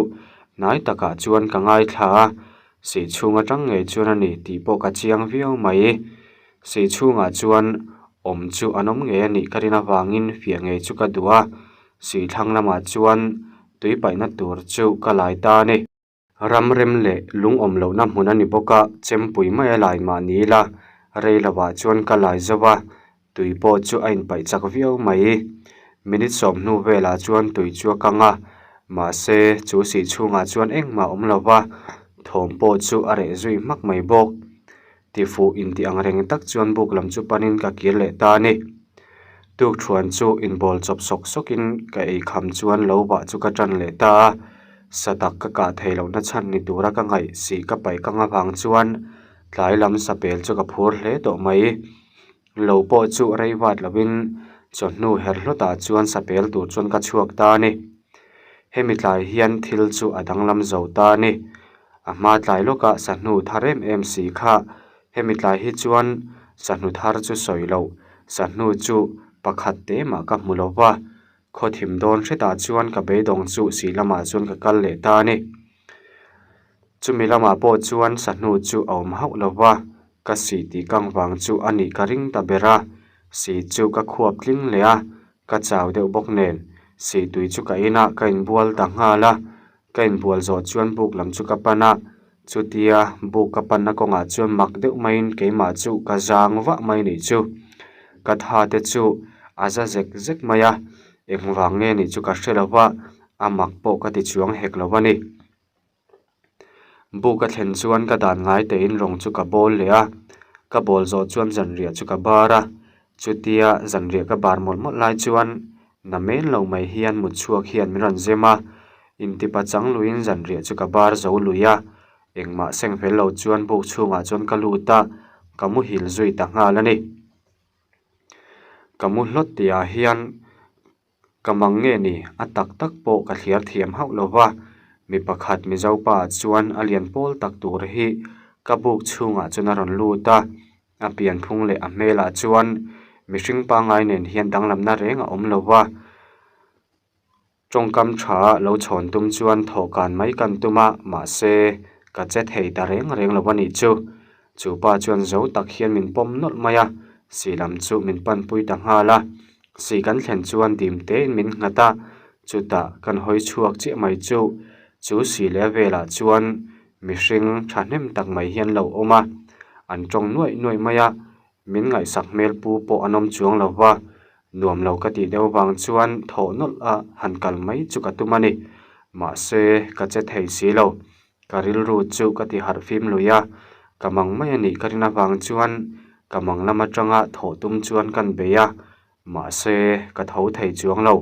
hnai takah chuan ka ngaithla a, sih chhung atang ngei chuan a ni tih pawh ka chiang viau mai. Sih chhungah chuan awm chu an awm ngei a nih ka rin avangin fiah ngei chu ka duh a, sih thlang lamah chuan tui paihna tur chu ka lai ta a ni. Ram rem leh lung awm lohna hmun a ni bawk a, chempui mai a lai mah ni ila, rei lovah chuan ka lai zo va, tui pawh chu a inpaih chak viau mai. Minute sawm hnu velah chuan tui chu a kang a, mahse chu sih chhungah chuan engmah a awm lo va, thawm pawh chu a reh zui hmak mai bawk. Tifuh intih ang reng tak chuan buk lam chu panin ka kir leh ta a ni. Tukthuan chu inbawl chawp sawk sawkin ka ei kham chuan lo vah chu ka tan leh ta a, satak ka kah thei lohna chhan ni tura ka ngaih sih ka paih kang avang chuan tlai lam sapel chu ka phur hle tawh mai. Lo pawh chu rei vat lovin chawhnu her hlawtah chuan sapel tur chuan ka chhuak ta a ni. Hemi tlai hian thil chu a danglam zo ta a ni. A hma tlai lawkah sahnu thar em em si kha hemi tlai hi chuan sahnu thar chu sawi loh, sahnu chu pakhat te mah ka hmu lo va, khaw thim dawn hretah chuan ka beidawng chu sih lamah chuan ka kal leh ta a ni. Chumi lamah pawh chuan sahnu chu a awm hauh lo va, ka sih tih kang vang chu a nih ka ring ta ber a, sih chu ka khuap tling leh a, ka chau deuh bawk nen sih tui chu ka inah ka inbual ta nghal a, Ka inbual zawh chuan buk lam chu ka pan a, chutia buk ka panna kawngah chuan mak deuh maiin keimah chu ka zang vah mai nih chu. Ka tha te chu a za zek zek mai a, engvang nge nih chu ka hre lo va, a mak pawh ka ti chuang hek lo a ni. Buk a thlen chuan ka dan ngai tein rawng chu ka bawl leh a, ka bawl zawh chuan zanriah chu ka bar a, chutia zanriah ka bar mawlh mawlh lai chuan Na men lo mai hian mut chhuak hian min rawn zem a, intipa chang luiin zanriah chu ka bar zo lui a, engmah seng fel lo chuan buk chhungah chuan ka lut a, ka muhil zui ta nghal a ni. Ka mu hlawt tihah hian ka mang nge ni a tak tak pawh ka thliar thiam hauh lo va, mi pakhat Mizo pa chuan a lian pawl tak tur hi ka buk chhungah chuan a rawn lut a, a pianphung leh a hmelah chuan mihring pangngai nen hian danglamna reng a awm lo va. Tawngkam tha lo chhawn tum chuan thawhkan mai kan tum a, mahse, ka che thei ta reng reng lo a nih chu. Chu pa chuan zo tak hian min pawm nawlh mai a, si lam chu min panpui ta nghal a. Si kan thlen chuan dim tein min nghat a, chutah kan hawi chhuak chiah mai chu. Chu si leh a velah chuan mihring thahnem tak mai hian lo awm a, an tawng nuaih nuaih mai a, Min ngaihsak hmel pu pawh an awm chuang lo va, nuam lo ka tih deuh vang chuan thawh nawlh a han kal mai chu ka tum a ni. Mahse, ka che thei si lo. Ka rilru chu ka ti harh fim lui a, ka mang mai a nih ka rin avang chuan ka mang lam atanga thawh tum chuan kan bei a, mahse, ka tho thei chuang lo.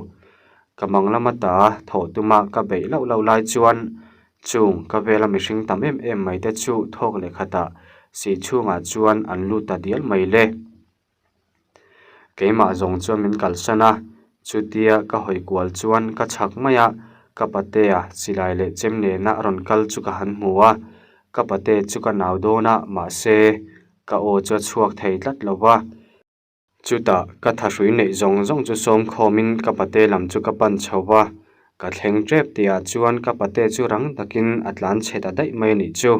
Ka mang lam ata thawh tuma ka beih loh loh lai chuan Chung ka vela mihring tam em em mai te chu thawk leh khatah sih chhungah chuan an lut ta dial mai le. Keimah zawng chuan min kalsan a, chutia ka hawi kual chuan ka chhak mai a, ka patea silai leh chem nena a rawn kal chu ka han hmu a, ka pate chu ka nau dawn a, mahse ka aw chu a chhuak thei tlat lo va. Chutah ka thahrui neih zawng zawng chu sawm khawmin ka pate lam chu ka pan chho va, ka thleng tep tihah chuan ka pate chu rang takin a tlan chhe ta daih mai a nih chu.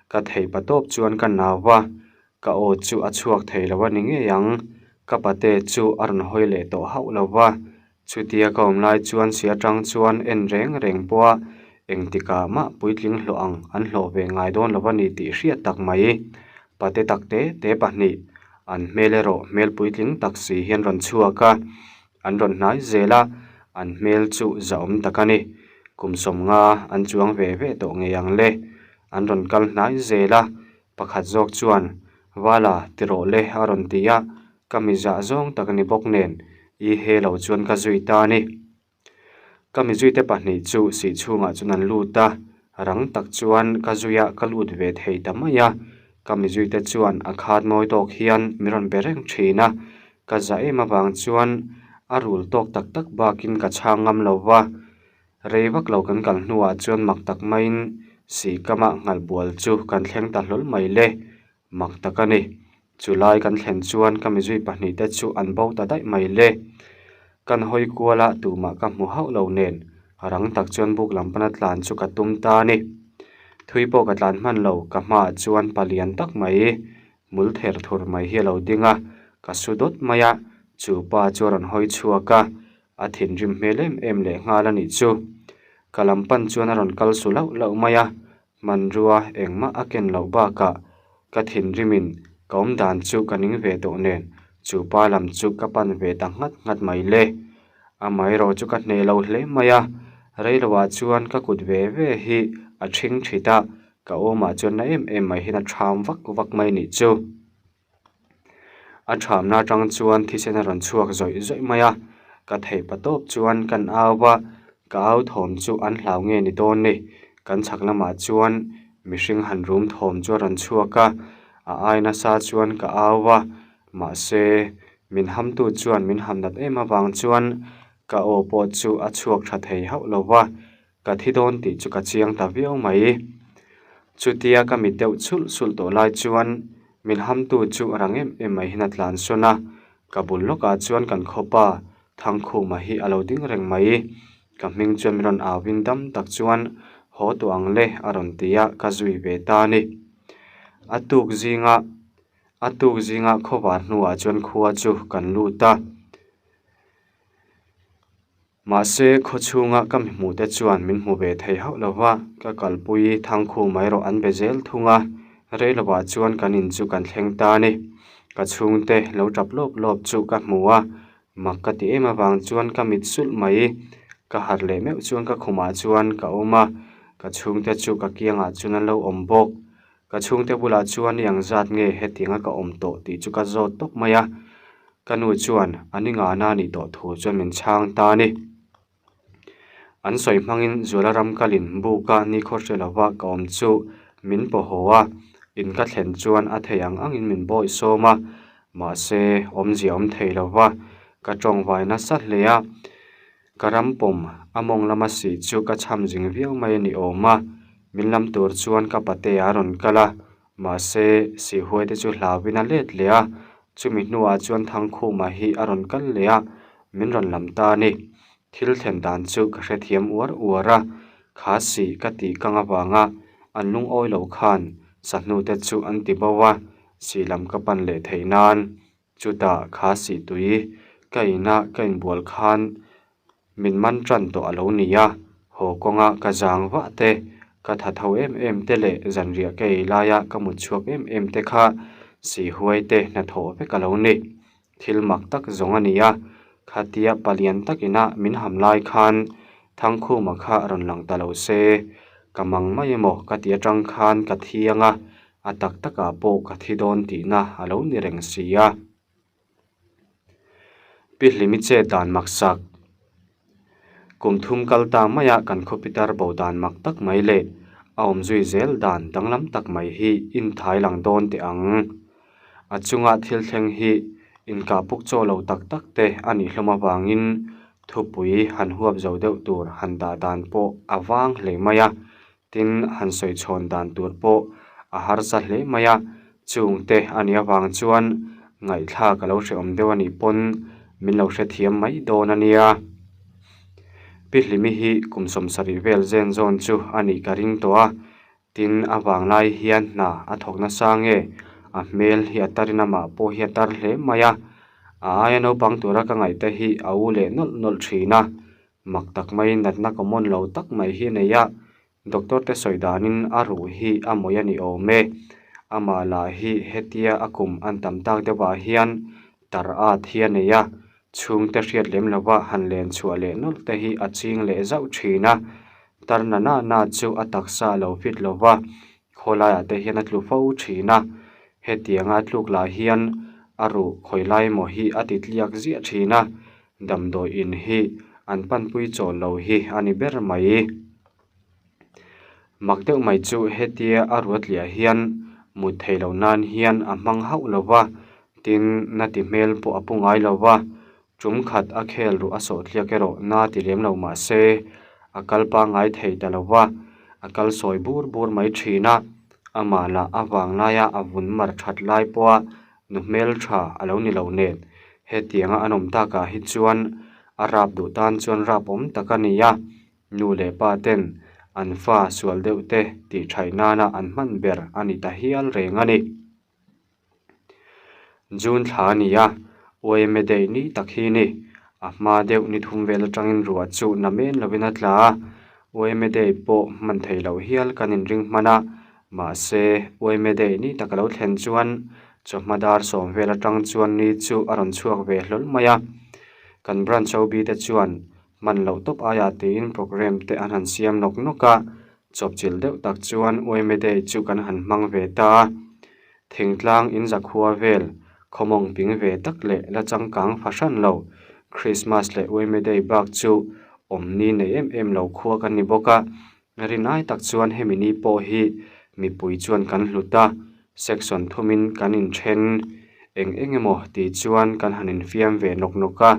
Ka thei pa tawp chuan ka nau va, ka aw chu a chhuak thei lo a ni ngei ang. Ka pate chu a rawn hawi leh tawh hauh lo va, chutia ka awm lai chuan si atang chuan en reng reng pawha engtikah mah puitling hlawh ang an hlawh ve ngai dawn lo a ni tih hriat tak mai. Pate tak te te pahnih An hmel erawh hmel puitling tak si hian rawn chhuak a, an rawn hnai zel a, an hmel chu zahawm tak a ni. Kum sawmnga an chuang ve ve tawh ngei ang le. An rawn kal hnai zel a, pakhat zawk chuan, Vala, ti rawh le a rawn ti a, ka mi zah zawng tak a ni bawk nen, i he lo chuan ka zui ta a ni. Ka mizuite pahnih chu sih chhungah chuan an lut a, rang tak chuan ka zuia ka lut ve thei ta mai a. Ka mizuite chuan a khat mawi tawk hian min rawn be reng thin a, ka za em avang chuan a rul tawk tak tak bakin ka chhang ngam lo va. Rei vak lo kan kal hnuah chuan mak tak maiin sih kamah nghalh bual chu kan thleng ta hlawl mai le. Mak tak a ni. Chu lai kan thlen chuan ka mizui pahnih te chu an bo ta daih mai le. Kan hawi kual a tumah ka hmu hauh lo nen rang tak chuan buk lam pana tlan chu ka tum ta a ni. Thui pawh ka tlan hman lo, ka hmaah chuan palian tak mai hmul ther thur mai hi a lo ding a, ka su dawt mai a, chu pa chu a rawn hawi chhuak a, A thinrim hmel em em leh nghal a nih chu. Ka lam pan chuan a rawn kal su lauh lauh mai a, hmanrua engmah a ken loh bakah ka thinrimin ka awm dan chu ka ning ve tawh nen chu pa lam chu ka pan ve ta nghat nghat mai le. Amaherawh chu ka hneh lo hle mai a, reiloah chuan ka kut ve ve hi a ṭhing ṭhit a, ka awmah chuan na em em mai hian a ṭham vak vak mai nih chu. A thamna atang chuan thisen a rawn chhuak zawih zawih mai a, ka theih pa tawp chuan kan au va, ka au thawm chu an hlau nge ni dawn ni, kan chhak lamah chuan mihring han rum thawm chu a rawn chhuak a, a ai nasa chuan ka au va, mahse min hamtu chuan min ham nat em avang chuan ka aw pawh chu a chhuak tha thei hauh lo va. Ka thi dawn tih chu ka chiang ta viau mai. Chutia ka mit deuh chulh chulh tawh lai chuan min hamtu chu a rang em em mai hian a tlan sawn a, ka bul lawkah chuan kan khawpa Thangkhuma hi a lo ding reng mai. Ka hming chuan min rawn au in dam tak chuan haw tawh ang le a rawn ti a, ka zui ve ta a ni. A tuk zinga a tuk zinga khawvar hnuah chuan khua chu kan lut a. Mahse, khaw chhunga ka mi hmuhte chuan min hmu ve thei hauh lo va, ka kalpui Thangkhu mai erawh an be zel thung a, rei lovah chuan kan in chu kan thleng ta a ni. Ka chhungte lo tap lawp lawp chu ka hmu a, mak ka ti em avang chuan ka mit sulh mai. Ka harh leh meuh chuan ka khumah chuan ka awm a, ka chhungte chu ka kiangah chuan an lo awm bawk. Ka chhungte bulah chuan i ang zat nge hetianga ka awm tawh tih chu ka zawt tawp mai a, ka nu chuan a ni ngana a nih tawh thu chuan min chhang ta a ni. An sawi hmangin Zuala ram kalin buka nikhaw hre lova ka awm chu min paw haw a, In ka thlen chuan a thei ang angin min bawihsawm a, mahse awmzia awm thei lo va, ka tawngvai nasa hle a. Ka ram pawm a mawng lama sih chu ka chham zing viau mai a ni awm a, min lam tur chuan ka patea a rawn kal a, mahse sihhuai te chu hlauin a let leh a, chumi hnuah chuan Thangkhuma hi a rawn kal leh a, min rawn lam ta a ni. Thil thlen dan chu ka hrethiam uar uar a, kha sih ka tih kang avanga an lungawi lo khan sahnu te chu an ti bo a, sih lam ka pan leh theih nan Chutah kha sihtui ka ina ka inbual khan min man tan tawh a lo ni a, haw kawnga ka zang vah te, ka tha tho em em te leh zanriah ka ei laia ka mut chhuak em em te kha sihhuai te hnathawh vek a lo ni. Thil mak tak zawng a ni a, khatia palian takina min ham lai khan Thangkhuma kha rawn lang ta lo se, ka mang mai emaw ka ti atang khan ka thiang a, A tak takah pawh ka thi dawn tihna a lo ni reng si a. Pi Hlimi chet dan maksak. Kum thum kal ta maia kan khawpitar bo dan mak tak mai leh a awm zui zel dan danglam tak mai hi inthai lang dawn teh ang. A chunga thil thleng hi inkah puk chaw lo tak tak te a nih hlawm avangin thupui han huap zo deuh tur han dah dan pawh a vang hle mai a. Tin, han sawi chhawn dan tur pawh a harsa hle mai a, chungte a nih avang chuan ngaihthlak a lo hrehawm deuh a nih pawn min lo hrethiam mai dawn a nia. Pi Hlimi hi kum sawmsarih vel zen zawn chu a nih ka ring tawh a, tin a vang lai hian hna a thawk nasa nge a hmel hi a tarin amah pawh hi a tar hle mai a, a aia naupang tura ka ngaihte hi a u leh nawlh nawlh thin a, Mak tak mai natna common lo tak mai hi a nei a, doctor te sawi danin a ruh hi a mawih a ni awm e. Amah lah hi hetia a kum an tam tak deuhah hian tar at hi a nei a, chhungte hriat lem lova han len chhuah leh nawlh te hi a ching leh zauh thin a. Tar na na na chu a taksa a lo fit lova, khawlaiah te hian a tlu fo thin a, hetianga a tluk lah hian a ruh khawi lai emaw hi a ti tliak ziah thin a, Damdawi in hi an panpui chawl lo hi a ni ber mai. Mak deuh mai chu hetia a ruatliah hian mut theih loh nan hian a hmang hauh lo va, tin na ti hmel pawh a pu ngai lo va, tum khat a khel ruh a sawhtliak erawh na ti lem lo mah se a kal pangngai thei ta lo va, a kal sawi bur bur mai thin a, amah lah a vang laia a vun mar that lai pawha Nu hmeltha a lo ni lo nen, hetianga an awm takah hi chuan a rap duh tan chuan rap awm tak a ni a, nu leh pa ten an fa sual deuh te tih thaih nana an hman ber a ni ta hial reng a ni. June thla a ni a, Uaime daih ni tak hi ni. A hma deuh ni thum vel atangin ruah chu na men lovin a tla a, Uaime daih pawh hman thei loh hial kan inring hman a, Mahse, Uaime daih ni tak a lo thlen chuan chawhma dar sawm vel atang chuan ni chu a rawn chhuak ve hlawl mai a. Kan branch OB te chuan hman loh tawp aiah tiin programme te an han siam nawk nawk a, chawpchilh deuh tak chuan Uaime day chu kan han hmang ve ta a. Thingtlang in zakhua vel khawmawng ping ve tak leh la changkang fahran lo Christmas leh Uaime day bak chu awm ni nei em em lo khua kan ni bawk a. Rinai tak chuan hemi ni pawh hi mipui chuan kan hlut a, section thumin kan inthen eng eng emaw tih chuan kan han infiam ve nawk nawk a,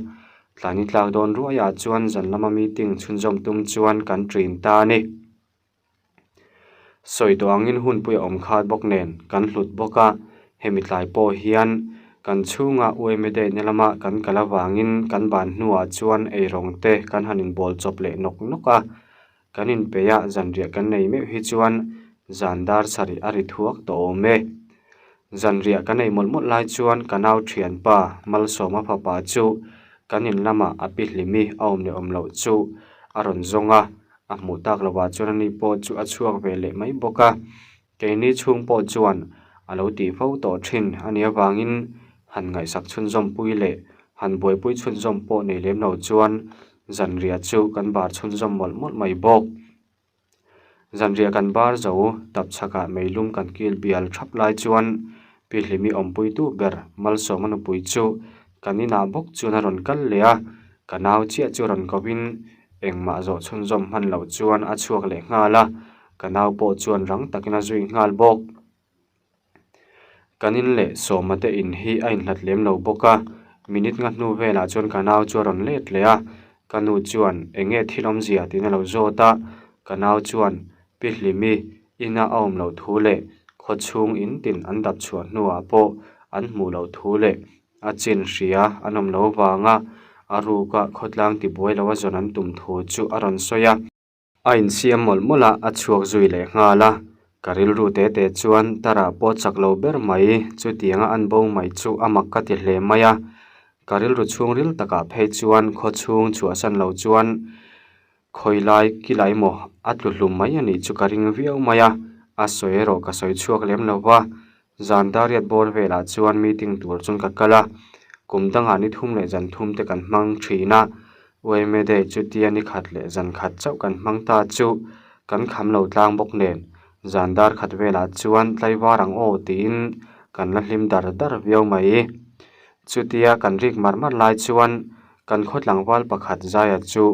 tlani tlak dawn ruaiah chuan zan lama meeting chhunzawm tum chuan kan ṭin ta a ni. Sawi tawh angin hunpui a awm khat bawk nen kan hlut bawk a, hemi tlai pawh hian kan chhunga UMA daihna lama kan kal avangin kan ban hnuah chuan eirawng te kan han inbawl chawp leh nawk nawk a, Kan inpeih a, zanriah kan nei meuh hi chuan zan dar sarih a ri thuak tawh awm e. Zanriah kan ei mawlh mawlh lai chuan ka nau thianpa Malsawma fapa chu kan in lamah a pi hlimi a awm leh awm loh chu a rawn zawng a, a hmuh tak lovah chuan ani pawh chu a chhuak ve leh mai bawk a. Keini chhung pawh chuan a lo tih fo tawh thin a nih avangin han ngaihsak chhunzawm pui leh han buaipui chhunzawm pawh nei lem lo chuan Zanriah chu kan bar chhunzawm mawlh mawlh mai bawk. Zanriah kan bar zo tap chhakah meilum kan kil bial thap lai chuan Pi Hlimi awmpuitu ber Malsawma nupui chu kan inah bawk chuan a rawn kal leh a, ka nau chiah chu rawn kovin engmah zawh chhunzawm hman loh chuan a chhuak leh nghal a, ka nau pawh chuan rang takin a zui nghal bawk. Kan in leh Sawma te in hi a inhlat lem lo bawk a, minute nga hnu velah chuan ka nau chu a rawn let leh a, ka nu chuan eng nge thil awmzia tiin a lo zawt a, ka nau chuan Pi Hlimi ina a awm loh thu leh khawchhung in tin an dap chhuah hnuah pawh an hmuh loh thu leh a chin hria an awm lo vanga a ruka khawtlang tibuai lo a zawn an tum thu chu a rawn sawi a. A insiam mawlh mawlh a, a chhuak zui leh nghal a. Ka rilru te te chuan Tara pawh chak lo ber mai, chutianga an bo mai chu a mak ka ti hle mai a. Ka rilru chhungril takah phei chuan khawchhung chhuahsan lo chuan Khawilai kilai maw a tlu hlum mai a nih chu ka ring viau mai a, a sawi erawh ka sawi chhuak lem lo va. Zan dariat bawr velah chuan meeting tur chuan ka kal a, kum dangah ni thum leh zan thum te kan hmang thin a, UMA Day chutia ni khat leh zan khat chauh kan hmang ta chu kan kham lo tlang bawk nen zan dar khat velah chuan tlaivar ang aw tiin kan la hlim dar dar viau mai. Chutia kan rik mar mar lai chuan Kan khaw tlangval pakhat Zaia chu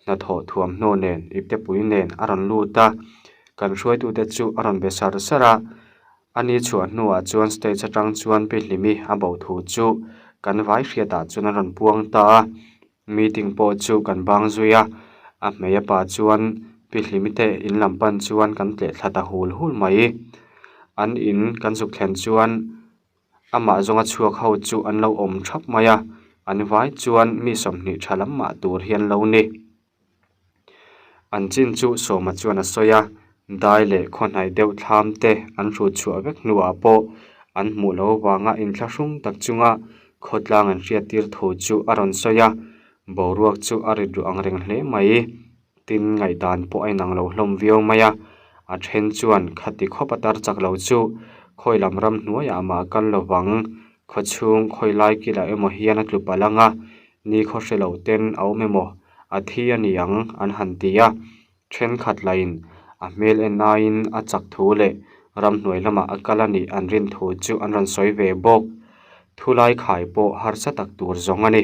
hnathawh thuamhnaw nen iptepui nen a rawn lut a, kan hruaitute chu a rawn be sar sar a. A ni chhuah hnuah chuan stage atang chuan Pi Hlimi a bo thu chu kan vai hriatah chuan a rawn puang ta a. Meeting pawh chu kan bang zui a, a hmei a pa chuan Pi Hlimi te in lam pan chuan kan tleh thla ta hul hul mai. An in kan zuk thlen chuan Amah zawnga chhuak ho chu an lo awm thap mai a, an vai chuan mi 20 tha lam mah tur hi an lo ni. An chin chu Sawma chuan a sawi a, dai leh khawhnaih deuh thlam te an hrut chhuah vek hnuah pawh an hmuh loh avanga inthlahrung tak chunga khawtlang an hriattir thu chu a rawn sawi a, boruak chu a rit ruh ang reng hle mai. Tin, ngaihdan pawh a inang lo hlawm viau mai a, a then chuan khati khawp a tar chak lo chu khawi lam ram hnuaiah mah a kal lo vang, khawchhung khawi lai kilah emaw hian a tlu palh ang a, ni khaw hre lo ten a awm emaw a thi a ni ang an han ti a, thenkhat lahin a hmel en aiin a chak thu leh ramhnuai lamah a kal a nih an rin thu chu an rawn sawi ve bawk. Thulai khai pawh harsa tak tur zawng a ni.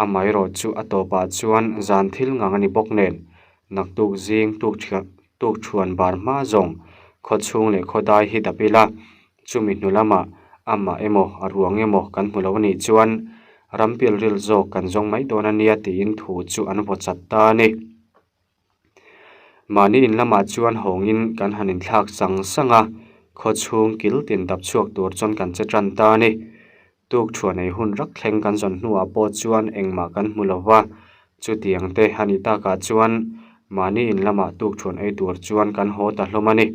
Amaherawh chu a tawpah chuan zan thil ngang a ni bawk nen, naktuk zing tuk thian tuk thuan bar hma zawng khaw chhung leh khaw dai hi dap ila, chumi hnu lamah amah emaw a ruang emaw kan hmu lo a nih chuan rampil ril zawk kan zawng mai dawn a nia tiin thu chu an vaw chat ta a ni. Mahni in lamah chuan hawngin kan han inthlak sang sang a, khaw chhung kil tin dap chhuak tur chuan kan che tan ta a ni. Tuk thuan ei hun rak thleng kan zawn hnuah pawh chuan engmah kan hmu lo va, chutiang te a nih takah chuan mahni in lamah tuk thuan ei tur chuan kan haw ta hlawm a ni.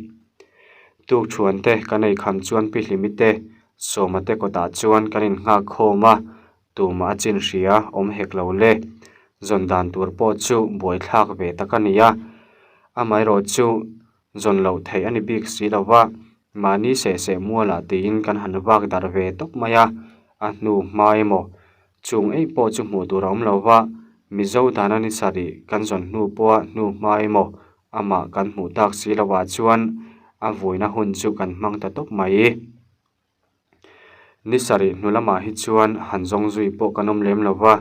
Tuk thuan te kan ei kham chuan Pi Hlimi te, Sawma te kawtah chuan kan innghak khawm a, Tumah a chin hria awm hek lo le. Zawn dan tur pawh chu buaithlak ve tak a ni a. Amaherawh chu zawn loh theih a ni bik si lo va, mahni seh seh mualah tiin kan han vak darh ve tawp mai a, a hnu hma emaw chung eih pawh chu hmuh tur a awm lo va, Mizo dana ni sarih kan zawn hnu pawha hnu hma emaw amah kan hmuh tak si lovah chuan a vuina hun chu kan hmang ta tawp mai. Ni sarih hnu lamah hi chuan han zawng zui pawh kan awm lem lo va,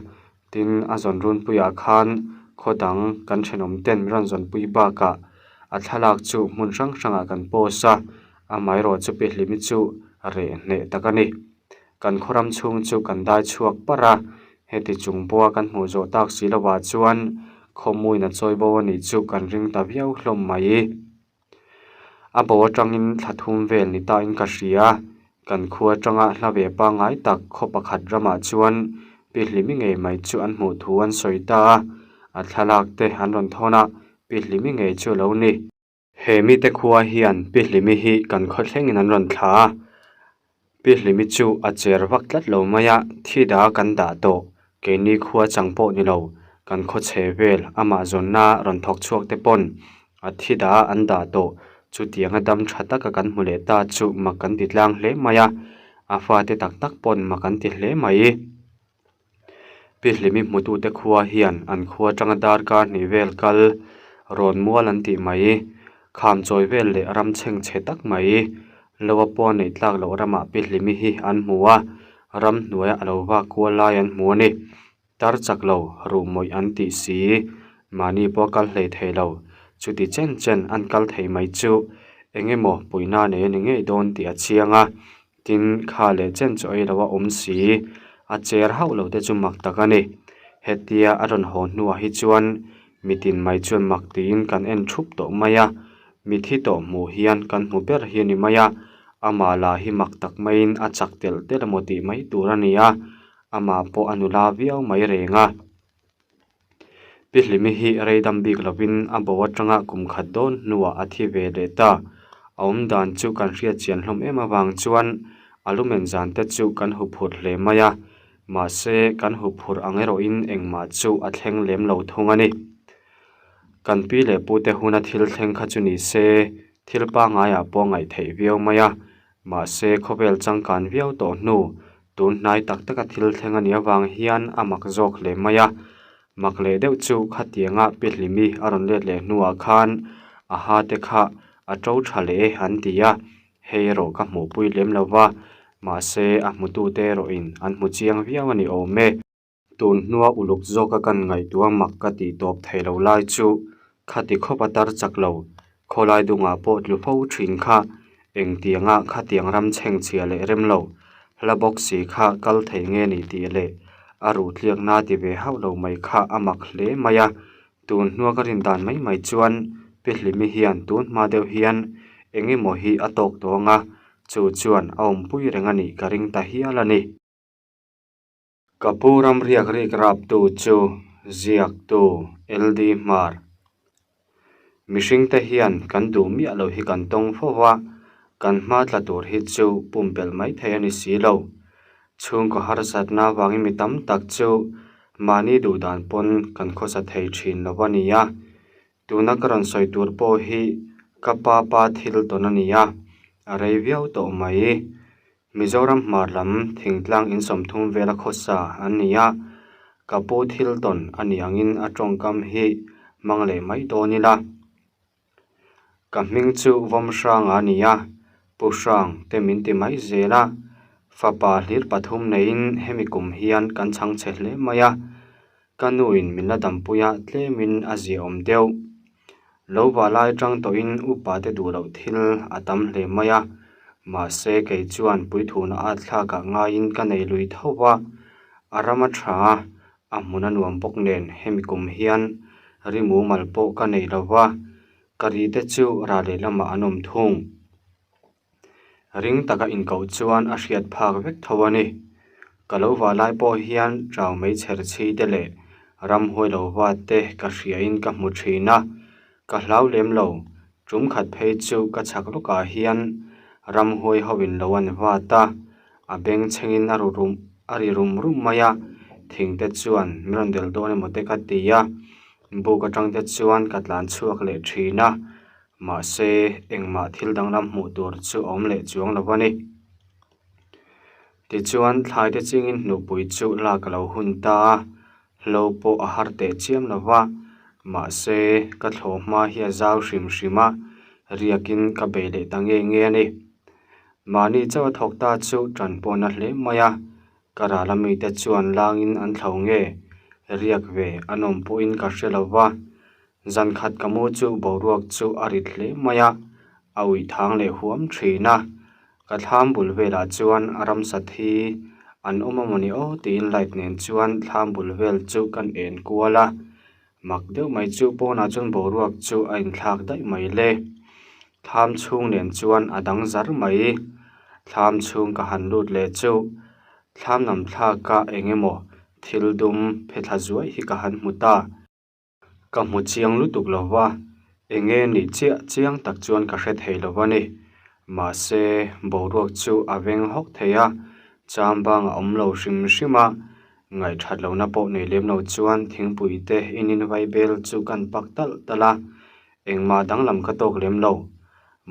tin a zawn runpuiah khan khaw dang kan thenawm ten min rawn zawnpui bakah a thlalak chu hmun hrang hrangah kan post a, amaherawh chu Pihlimi chu reh hneh tak a ni. Kan khaw ram chhung chu kan dai chhuak parh a, heti chung pawha kan hmuh zawh tak si lovah chuan khawmuin a chawi bo a nih chu kan ring ta viau hlawm mai. A bo atangin thla thum vel ni tain ka hria. Kan khua atanga hla ve pangngai tak khaw pakhat ramah chuan Pi Hlimi ngei mai chu an hmuh thu an sawi ta a, a thlalak te an rawn thawn a, Pi Hlimi ngei chu a lo ni. He mite khua hian Pi Hlimi hi kan khaw thlengin an rawn thla a, Pi Hlimi chu a cher vak tlat lo mai a, thi da kan dah tawh, keini khua chang pawh ni lo, kan khaw chhe vel amah zawnna rawn thawk chhuak te pawn a thi da an dah tawh, chutianga dam tha taka kan hmu leh ta chu mak kan ti tlang hle mai a, a fate tak tak pawn mak an ti hle mai. Pi Hlimi hmutute khua hian an khua atanga darkar hnih vel kal rawn mual an tih mai. Kham chawi vel leh ram chheng chhe tak mai. Lo a pawh neih tlak loh ramah Pi Hlimi hi an hmu a, ram hnuaia a lo vak kual lai an hmu a ni. Tar chak lo, ruh mawih an tih si. Mahni pawh kal hlei thei lo. Chuti chen chen an kal thei mai chu eng emaw puihna nei a ni ngei dawn tih a chiang a. Tin, kha leh chen chaw ei loh a awm si, a cher hauh lo te chu mak tak a ni. Hetia a rawn haw hnuah hi chuan mitin mai chuan mak tiin kan en thup tawh mai a, mithi tawh hmuh hian kan hmu ber hi a ni mai a, amah lah hi mak tak maiin a chak telh telh emaw tih mai tur a ni a, amah pawh a nula viau mai reng a. Pi Hlimi hi rei dam bik lovin a bo atanga kum khat dawn hnuah a thi ve leh ta. A awm dan chu kan hriat chian hlawm em avang chuan a lumen zan te chu kan hu phur hle mai a, mahse kan hu phur ang erawhin engmah chu a thleng lem lo thung a ni. Kan pi leh pute huna thil thleng kha chu ni se thil pangaiah pawh ngaih theih viau mai a, Mahse, khawvel changkan viau tawh hnu, tun hnai tak taka thil thleng a nih avang hian a mak zawk hle mai a. Mak leh deuh chu khatianga Pi Hlimi a rawn let leh hnuah khan a ha te kha a to tha leh e an ti a, hei erawh ka hmuhpui lem lo va, mahse a hmutute erawhin an hmu chiang viau a ni awm e. Tun hnua uluk zawka kan ngaihtuah mak ka tih tawp thei lo lai chu khati khawp a tar chak lo, khawlai dungah pawh tlu fo thin kha engtianga khatiang ram chhengchhia leh rem lo, hla bawk si kha kal thei nge ni tih leh a ruhtliakna ti ve hauh lo mai kha a mak hle mai a, tun hnua ka rin dan mai mai chuan Pi Hlimi hian tun hma deuh hian eng emaw hi a tawk tawh ang a, chu chuan a awmpui reng a nih ka ring ta hial a ni. Ka pu ram riak rik raptu chu ziaktu LD Hmar. Mihringte hian kan duh miah loh hi kan tawng fo va, kan hma tla tur hi chu pumpelh mai thei a ni si lo. Chhungkaw harsatna avangin mi tam tak chu mahni duh dan pawn kan khawsa thei thin lo a ni a. Tuna ka rawn sawi tur pawh hi ka pa pa thil tawn a ni a, a rei viau tawh mai. Mizoram hmar lam thingtlang in 30 vela khawsa an ni a, ka pu thil tawn a nih angin a tawngkam hi hmang leh mai dawn ila. Ka hming chu Vawmhranga a ni a, Pu Hrang te min ti mai zel a, fapa hlir pathum neiin hemi kum hian kan chhang chhe hle mai a, Ka nuin min la dampui a, tlemin a ziaawm deuh. Lo vah lai tang tawhin upa te duh loh thil a tam hle mai a, mahse kei chuan puithuna at thlakah ngaiin ka nei lui tho va, a ram a tha a, a hmun a nuam bawk nen hemi kum hian ri mumal pawh ka nei lo va, ka ri te chu rah lehlamah an awm thung. Ring taka inkoh chuan a hriat phak vek tho a ni. Ka lo vah lai pawh hian chau mai chher chhi te leh ramhuai lo va te ka hriain ka hmu thin a, ka hlau lem lo. Tum khat phei chu ka chhak lawkah hian ramhuai ho in lo an vat a, a beng chhengin a ru rum a ri rum rum mai a, thing te chuan min rawn del dawn emaw te ka ti a, buk atang te chuan ka tlan chhuak leh thin a. Mahse, engmah thil danglam hmuh tur chu a awm leh chuang lo a ni. Tichuan, thlaite chingin hnupui chu lak a lo hun ta a, hlo pawh a har teh chiam lo va. Mahse, ka thlawh hma hi a zau hrim hrim a, riakin ka bei leh ta nge nge a ni. Mahni chauh a thawk ta chu ṭan pawh na hle mai a, ka ral a mite chuan langin an thlo nge, riak ve an awm pawhin ka hre lo va. Zan khat ka mu chu boruak chu a rit hle mai a, a uih thang leh huam thin a. Ka thlam bul velah chuan a ramsa thi an awm a mawni aw tiin light nen chuan thlam bul vel chu kan en kual a. Mak deuh mai chu pawnah chuan boruak chu a inthlak daih mai le. Thlam chhung nen chuan a dang zar mai. Thlam chhung ka han lut leh chu thlam lam thlaka eng emaw thil dum phe thla zuai hi ka han hmu ta. Ka hmu chiang lutuk lo va, eng nge nih chiah chiang tak chuan ka hre thei lo va ni. Mahse, boruak chu a veng hawk thei a, cham bang a awm lo hrim hrim a, ngaihthat lohna pawh nei lem lo chuan thingpui te inin vaibel chu kan pak talh talh a, engmah danglam ka tawk lem lo.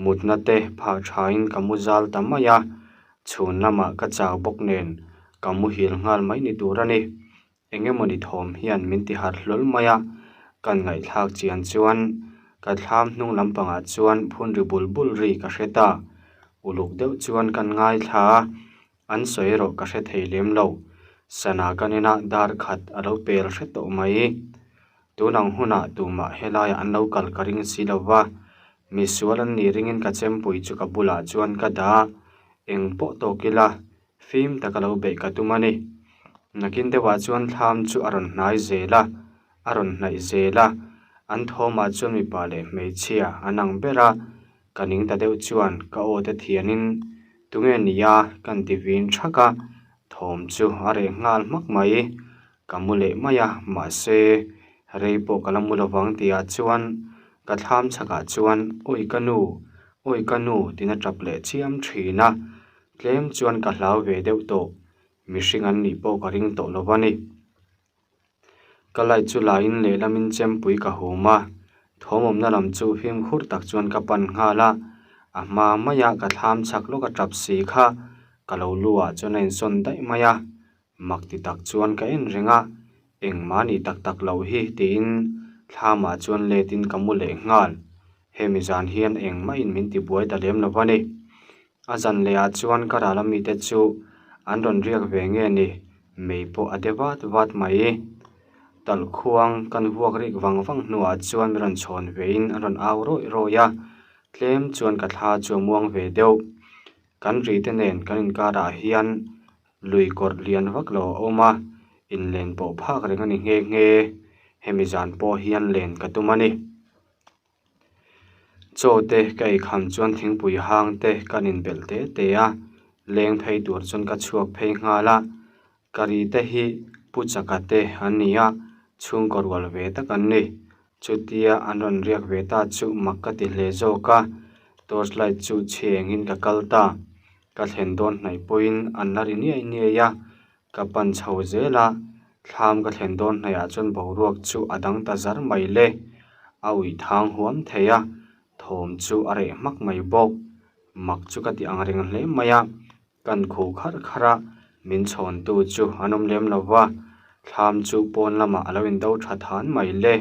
Mutna te phah thain ka mu zal ta mai a, chhun lamah ka chau bawk nen ka muhil nghal mai ni tur a ni. Eng emawni thawm hian min ti harh hlawl mai a, kan ngaihthlak chian chuan ka thlam hnung lampangah chuan phun ri bul bul ri ka hre ta. Uluk deuh chuan kan ngaithla a, an sawi erawh ka hre thei lem lo. Sana kan ena dar khat a lo pel hre tawh mai. Tun ang hunah tumah helaiah an lo kal ka ring si lo va, misual an nih ringin ka chempui chu ka bulah chuan ka dah a. Eng pawh tawk ila, fim taka lo beih ka tum a ni. Nakin deuhah chuan thlam chu a rawn hnai zel a, a rawn hnaih zel a. An thawmah chuan mipa leh hmeichhia an ang ber a, ka ning ta deuh chuan ka aw te thianin tunge nia kan ti vin thak a, thawm chu a reh nghal hmak mai. Ka mu leh mai a, mahse rei pawh ka la mu lovang tihah chuan ka thlam chhakah chuan awi ka nu, awi ka nu tiin a tap leh chiam thin a, tlem chuan ka hlau ve deuh tawh, mihring an nih pawh ka ring tawh lo a ni. Ka light chu lain lehlamin chempui ka hum a, thawmawmna lam chu fimkhur tak chuan ka pan nghal a, a hma maia ka thlam chhak lawk a tap si kha ka lo lu ah chuan a insawn daih mai a, Mak ti tak chuan ka en reng a, engmah nih tak tak loh hi tiin thlamah chuan letin ka mu leh nghal. Hemi zan hian engmah in min tibuai ta lem lo va ni. A zan leh ah chuan ka ral a mite chu an rawn riak ve nge ni, mei pawh a de vat vat mai. Talhkhuang kan vuak rik vang vang hnuah chuan min rawn chhawn vein an rawn au rawih rawih a, tlem chuan ka thla chu a muang ve deuh. Kan ri te nen kan inkarah hian Lui kawrh lian vak lo a awm a, inlen pawh phak reng a ni nghe nghe. Hemi zan pawh hian len ka tum a ni. Chaw te ka ei kham chuan thingpui hang te kan inbelh te te a, leng phei tur chuan ka chhuak phei nghal a. Ka ri te hi Pu Chaka te an ni a, chhungkaw rual ve tak an ni. Chutia an rawn riak ve ta chu mak ka ti hle zawk a, torch light chu chhengin ka kal ta. Ka thlen dawn hnaih pawhin an la ri niai niai a, ka pan chho zel a, thlam ka thlen dawn hnaihah chuan boruak chu a dang ta zar mai le. A uih thang huam thei a, thawm chu a reh hmak mai bawk. Mak chu ka ti ang reng hle mai a, Kan khuh kharh kharh a, min chhawntu chu an awm lem lo va, thlam chu pawn lamah a lo indo tha than mai le.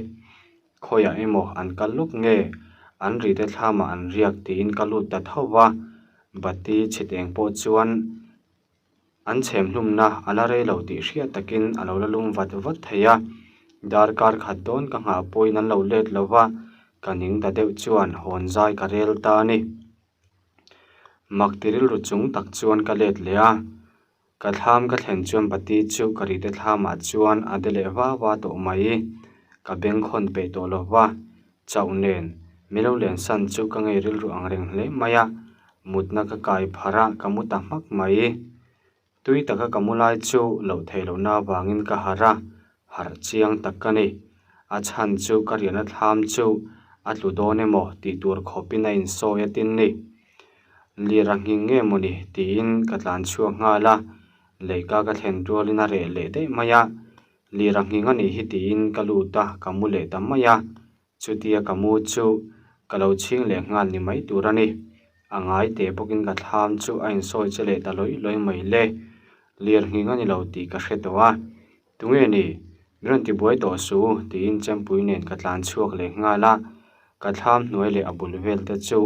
Khawiah emaw an kal lawk nge, an rite thlamah an riak tiin ka lut ta tho va, bati chhit eng pawh chuan an chhem hlumna a la rei lo tih hriat takin a lo la lum vat vat thei a. Darkar khat dawn ka nghah pawhin an lo let lo va, ka ning ta deuh chuan hawn zai ka rel ta a ni. Mak ti rilru chung tak chuan ka let leh a, ka thlam ka thlen chuan bati chu ka rite thlamah chuan a de leh va va tawh mai. Ka bengkhawn peih tawh lo va, chauh nen min lo len san chu ka ngei rilru ang reng hle mai a, mutna ka kai pharh a, ka mu ta hmak mai. Tui taka ka mu lai chu loh theih lohna avangin ka harh a, harh chiang tak ka ni. A chhan chu ka riahna thlam chu a tlu dawn emaw tih tur khawpin a insawi a tin ni. Lir a nghing nge mawni tiin ka tlan chhuak nghal a, leika ka thlen rualin a reh leh daih mai a. Lir a nghing a nih hi tiin ka lut a, ka mu leh ta mai a. Chutia ka mu chu ka lo chhing leh nghal ni mai tur a ni. A ngai teh bawkin ka thlam chu a insawi che leh ta lawih lawih mai le. Lir nghing a ni lo tih ka hre tawh a. Tunge ni? Min rawn tibuai tawh su tiin Chempui nen ka tlan chhuak leh nghal a. Ka thlam hnuai leh a bul vel te chu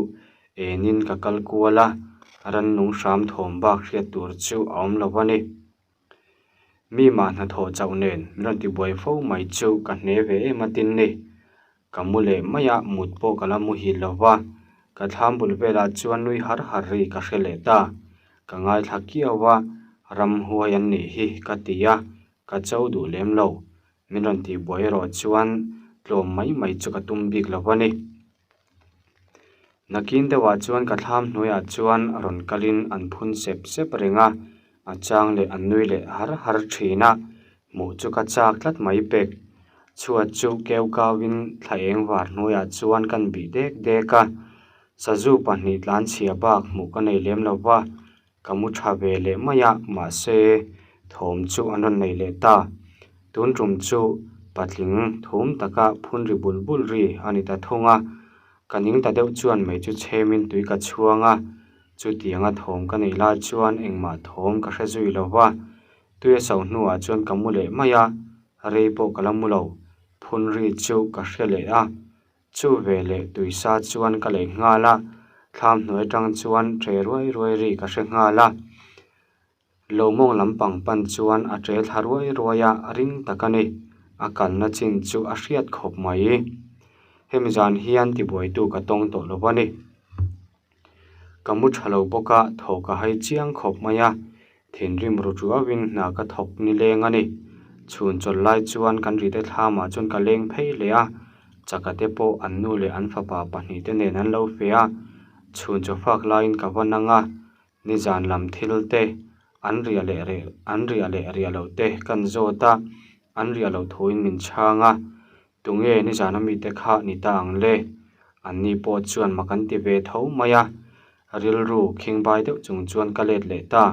enin ka kal kual a, rannung hram thawm bak hriat tur chu a awm lo a ni. Mi mah hnathawh chauh nen min rawn tibuai fo mai chu ka hne ve em a tin ni. Ka mu leh mai a, mut pawh ka la muhil lo va, ka thlam bul velah chuan nui har har ri ka hre leh ta. Ka ngaithla kiau a, ramhuai an nih hi ka ti a, ka cho duh lem lo. Min rawn tihbuai erawh chuan tlawm mai mai chu ka tum bik lo a ni. Nakin deuhah chuan ka thlam hnuaiah chuan rawn kalin an phun sep sep reng a, a chang leh an nui leh har har thin a, hmuh chu ka chak tlat mai pek. Chhuat chu keu kauin thla eng var hnuaiah chuan kan bih dek dek a, sazu pahnih tlanchhia bak hmuh ka nei lem lo va, Ka mu tha ve leh mai a, mahse thawm chu an rawn nei leh ta. Tun tum chu patling thum taka phun ri bul bul ri a ni ta thung a. Ka ning ta deuh chuan mei chu chhemin tui ka chhuang a, chutianga thawm ka neih lai chuan engmah thawm ka hre zui lo va. Tui a so hnuah chuan ka mu leh mai a, rei pawh ka la mu lo. Phun ri chu ka hre leh a, Chu veleh tuisa chuan ka lei nghal a, thlam hnuai atang chuan tre ruai ruai ri ka hre nghal a. Lo mawng lampang pan chuan a tre thla ruai ruai a, ring tak a ni. A kalna chin chu a hriat khawp mai. Hemi zan hian tibuaitu ka tawng tawh lo a ni. Ka mu tha lo bawk a, thaw ka hai chiang khawp mai a, thinrim ru tuauin hna ka thawk nileng a ni. Chhun chawlh lai chuan kan rite thlamah chuan ka leng phei leh a, chaka te pawh an nu leh an fapa pahnihte nen an lo fe a, chhun chaw fak laiin ka va nang a, nizan lam thil te an riah leh reh an riah leh riah loh te kan zawt a, an riah loh thuin min chhang a, Tunge nizana mite kha ni ta ang le? Anni pawh chuan mak an ti ve tho mai a, rilru khingbai deuh chung chuan ka let leh ta.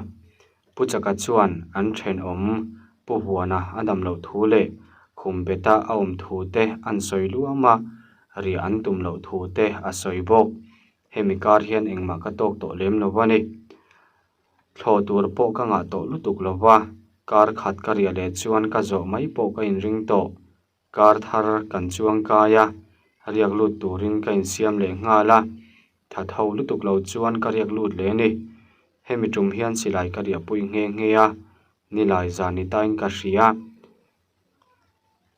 Pu Chaka chuan an thenawm Pu Huana a dam loh thu leh khum beta a awm thu te an sawi luam a, riah an tum loh thu te a sawi bawk. Hemi kar hian engmah ka tawk tawh lem lo a ni. Thlawh tur pawh ka ngah tawh lutuk lo va, kar khat ka riah leh chuan ka zawh mai pawh ka inring tawh. Kar thar kan chuang kai a, riak lut turin ka insiam leh nghal a, tha tho lutuk lo chuan ka riak lut leh a ni. Hemi tum hian silai ka riahpui nghe nghe a, nilai zan ni tain ka hria.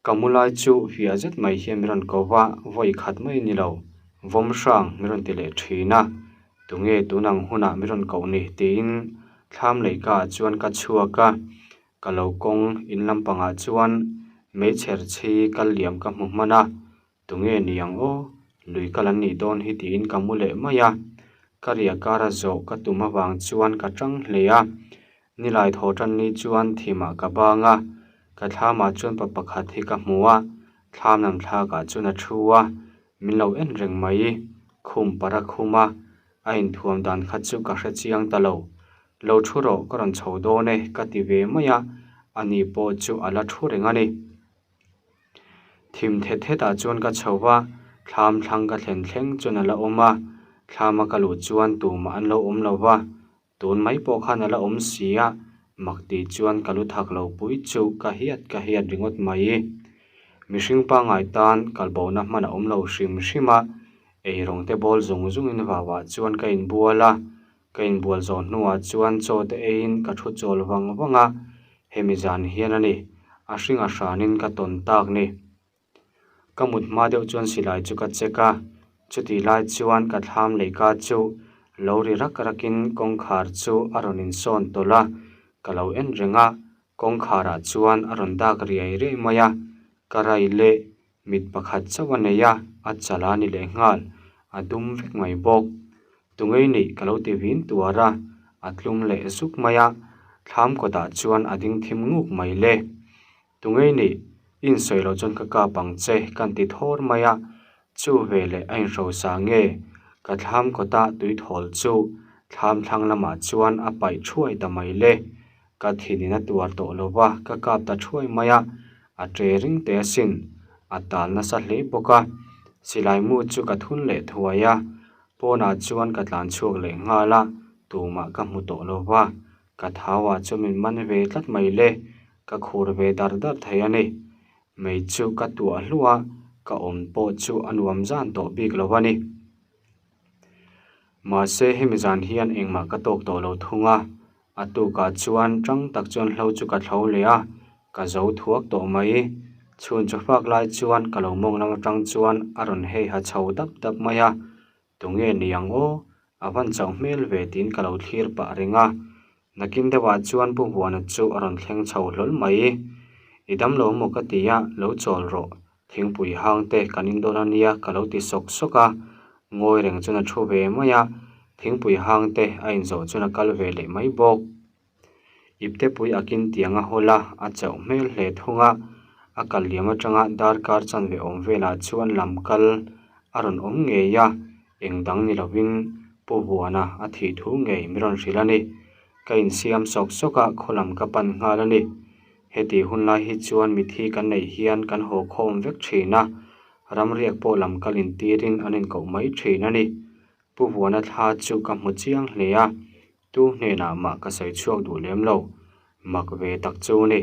Ka mu lai chu fiah zet mai hian min rawn ko va, vawi khat mai ni lo, vawm hrang min rawn ti leh thin a, tunge tun ang hunah min rawn koh ni tiin thlam leihka ah chuan ka chhuak a, ka lo kawng in lampangah chuan meichher chhi kal liam ka hmu hman a, tunge ni ang aw, lui kal an nih dawn hi tiin ka mu leh mai a, ka riah kara zawh ka tum avang chuan ka tang hle a, Nilai thaw tan ni chuan thimah ka bang a, ka thlamah chuan pa pakhat hi ka hmu a, thlam lam thlakah chuan a thu a, min lo en reng mai, khum para khum a, a inthuam dan kha chu ka hre chiang ta lo. Lo thu rawh ka rawn chho dawn e ka ti ve mai a, ani pawh chu a la thu reng a ni. Thim thet thetah chuan ka chho va, thlam thlang ka thlen thleng chuan a la awm a, thlama ka luh chuan tumah an lo awm lo va, Tun mai pawh khan a la awm si a, mak tih chuan ka lu thak lo pui chu ka hiat ka hiat ringawt mai. Mihring pangngai tan kalbohna hman a awm lo hrim hrim a, eirawng te bawl zung zungin vauah chuan ka inbual a, ka inbual zawh hnuah chuan chaw te eiin ka thu chawl vang vang a, hemi zan hian a ni, a hring a hranin ka tawn tak ni. Ka mut hma deuh chuan silai chu ka check a, chutih lai chuan ka thlam leika chu lo ri rak rakin kawngkhar chu a rawn insawn tawlh a, ka lo en reng a, kawngkharah chuan a rawn dak riai riai mai a, ka rai leh mit pakhat chauh a nei a, a chal a ni lehnghal, a dum vek mai bawk. Tungei nih ka lo ti vin tuar a, a tlum leh zuk mai a, thlam kawtah chuan a ding thim nguk mai le. Tungei nih, i insawi loh chuan ka kap ang che, kan ti thawr mai a, chu veleh a inhrosa nge? Ka thlam kawta tui thawl chu thlam thlang lamah chuan a paih thuai ta mai le. Ka thinin a tuar tawh lo va, ka kap ta thuai mai a, a ṭe ring teh asin, a tal nasa hle bawk a. Silai mu chu ka thun leh thuai a, pawnah chuan ka tlan chhuak leh nghal a, tumah ka hmu tawh lo va, ka thauah chu min man ve tlat mai le. Ka khur ve dar dar thei a ni. Mei chu ka tuah hluah a, ka awm pawh chu a nuam zan tawh bik lo a ni. Mahse hemi zan hian engmah ka tawk tawh lo thung a, a tukah chuan tang tak chuan hlo chu ka thlo leh a, ka zo thuak tawh mai. Chhun chu fak lai chuan ka lo mawng lam atang chuan a rawn hei ha chho dap dap mai a, Tunge ni ang aw? A van chauh hmel ve tiin ka lo thlir pah reng a. Nakin deuhah chuan Pu Huana chu a rawn thleng chho hlawl mai. I dam lo maw ka ti a, lo chawl rawh. Thingpui hang te kan in dawn a nia ka lo ti sawk sawk a. Ngawi reng chuan a thu ve mai a, thingpui hang te a inzawh chuan a kal ve leh mai bawk. Iptepui akin tiang a hawl a, a chauh hmel hle thung a. A kal liam atanga darkar chanve awm velah chuan lam kal a rawn awm ngei a, eng dang ni lovin Pu Huana a thih thu ngei min rawn hrilh a ni. Ka insiam sawk sawk a, khaw lam ka pan nghal a ni. Heti hun lai hi chuan mithi kan neih hian kan haw khawm vek thin a, ramriak pawh lam kal intirin an inkoh mai thin a ni. Pu Vuana thla chu ka hmu chiang hle a, tu hnenah mah ka sawi chhuak duh lem lo. Mak ve tak chu ni.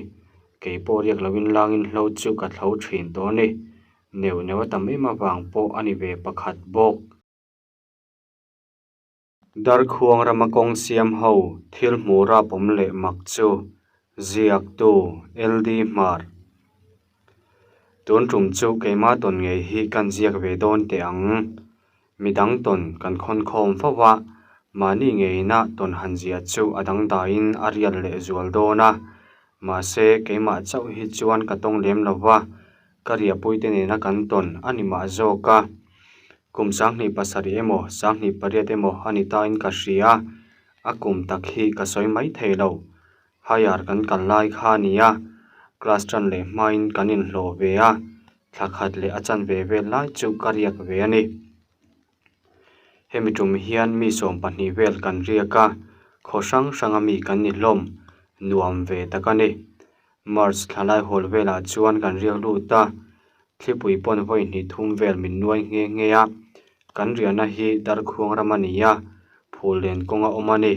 Kei pawh riak loin langin hlo chu ka thlo thin tawh a ni. Neuh neuh a tam em avang pawh a ni ve pakhat bawk. Darkhuang rama kawng siam ho thil hmuh rap awm leh mak chu ziaktu LD Hmar. Tun tum chu keimah tawn ngei hi kan ziak ve dawn teh ang. Midang tawn kan khawn khawm fo va, Mahni ngeina tawn han zia chu a dangdaiin a rial leh zual dawn a. Mahse, keimah chauh hi chuan ka tawng lem lo va, ka riahpuite nena kan tawn a ni mah zawk a. Kum 27 emaw, 28 emaw a ni tain ka hria. A kum tak hi ka sawi mai thei lo. Higher kan kal lai kha a ni a, class tan leh hmain kan inhlawh ve a, thla khat leh a chanve vel lai chu ka riak ve a ni. Hemi tum hian mi 20 vel kan riak a, khaw hrang hranga mi kan ni hlawm, nuam ve tak a ni. March thla lai hawl velah chuan kan riak lut a, thlipui pawn vawi hnih thum vel min nuai nghe nghe a, kan riahna hi Darkhuang ram a ni a, phul len kawng a awm a ni.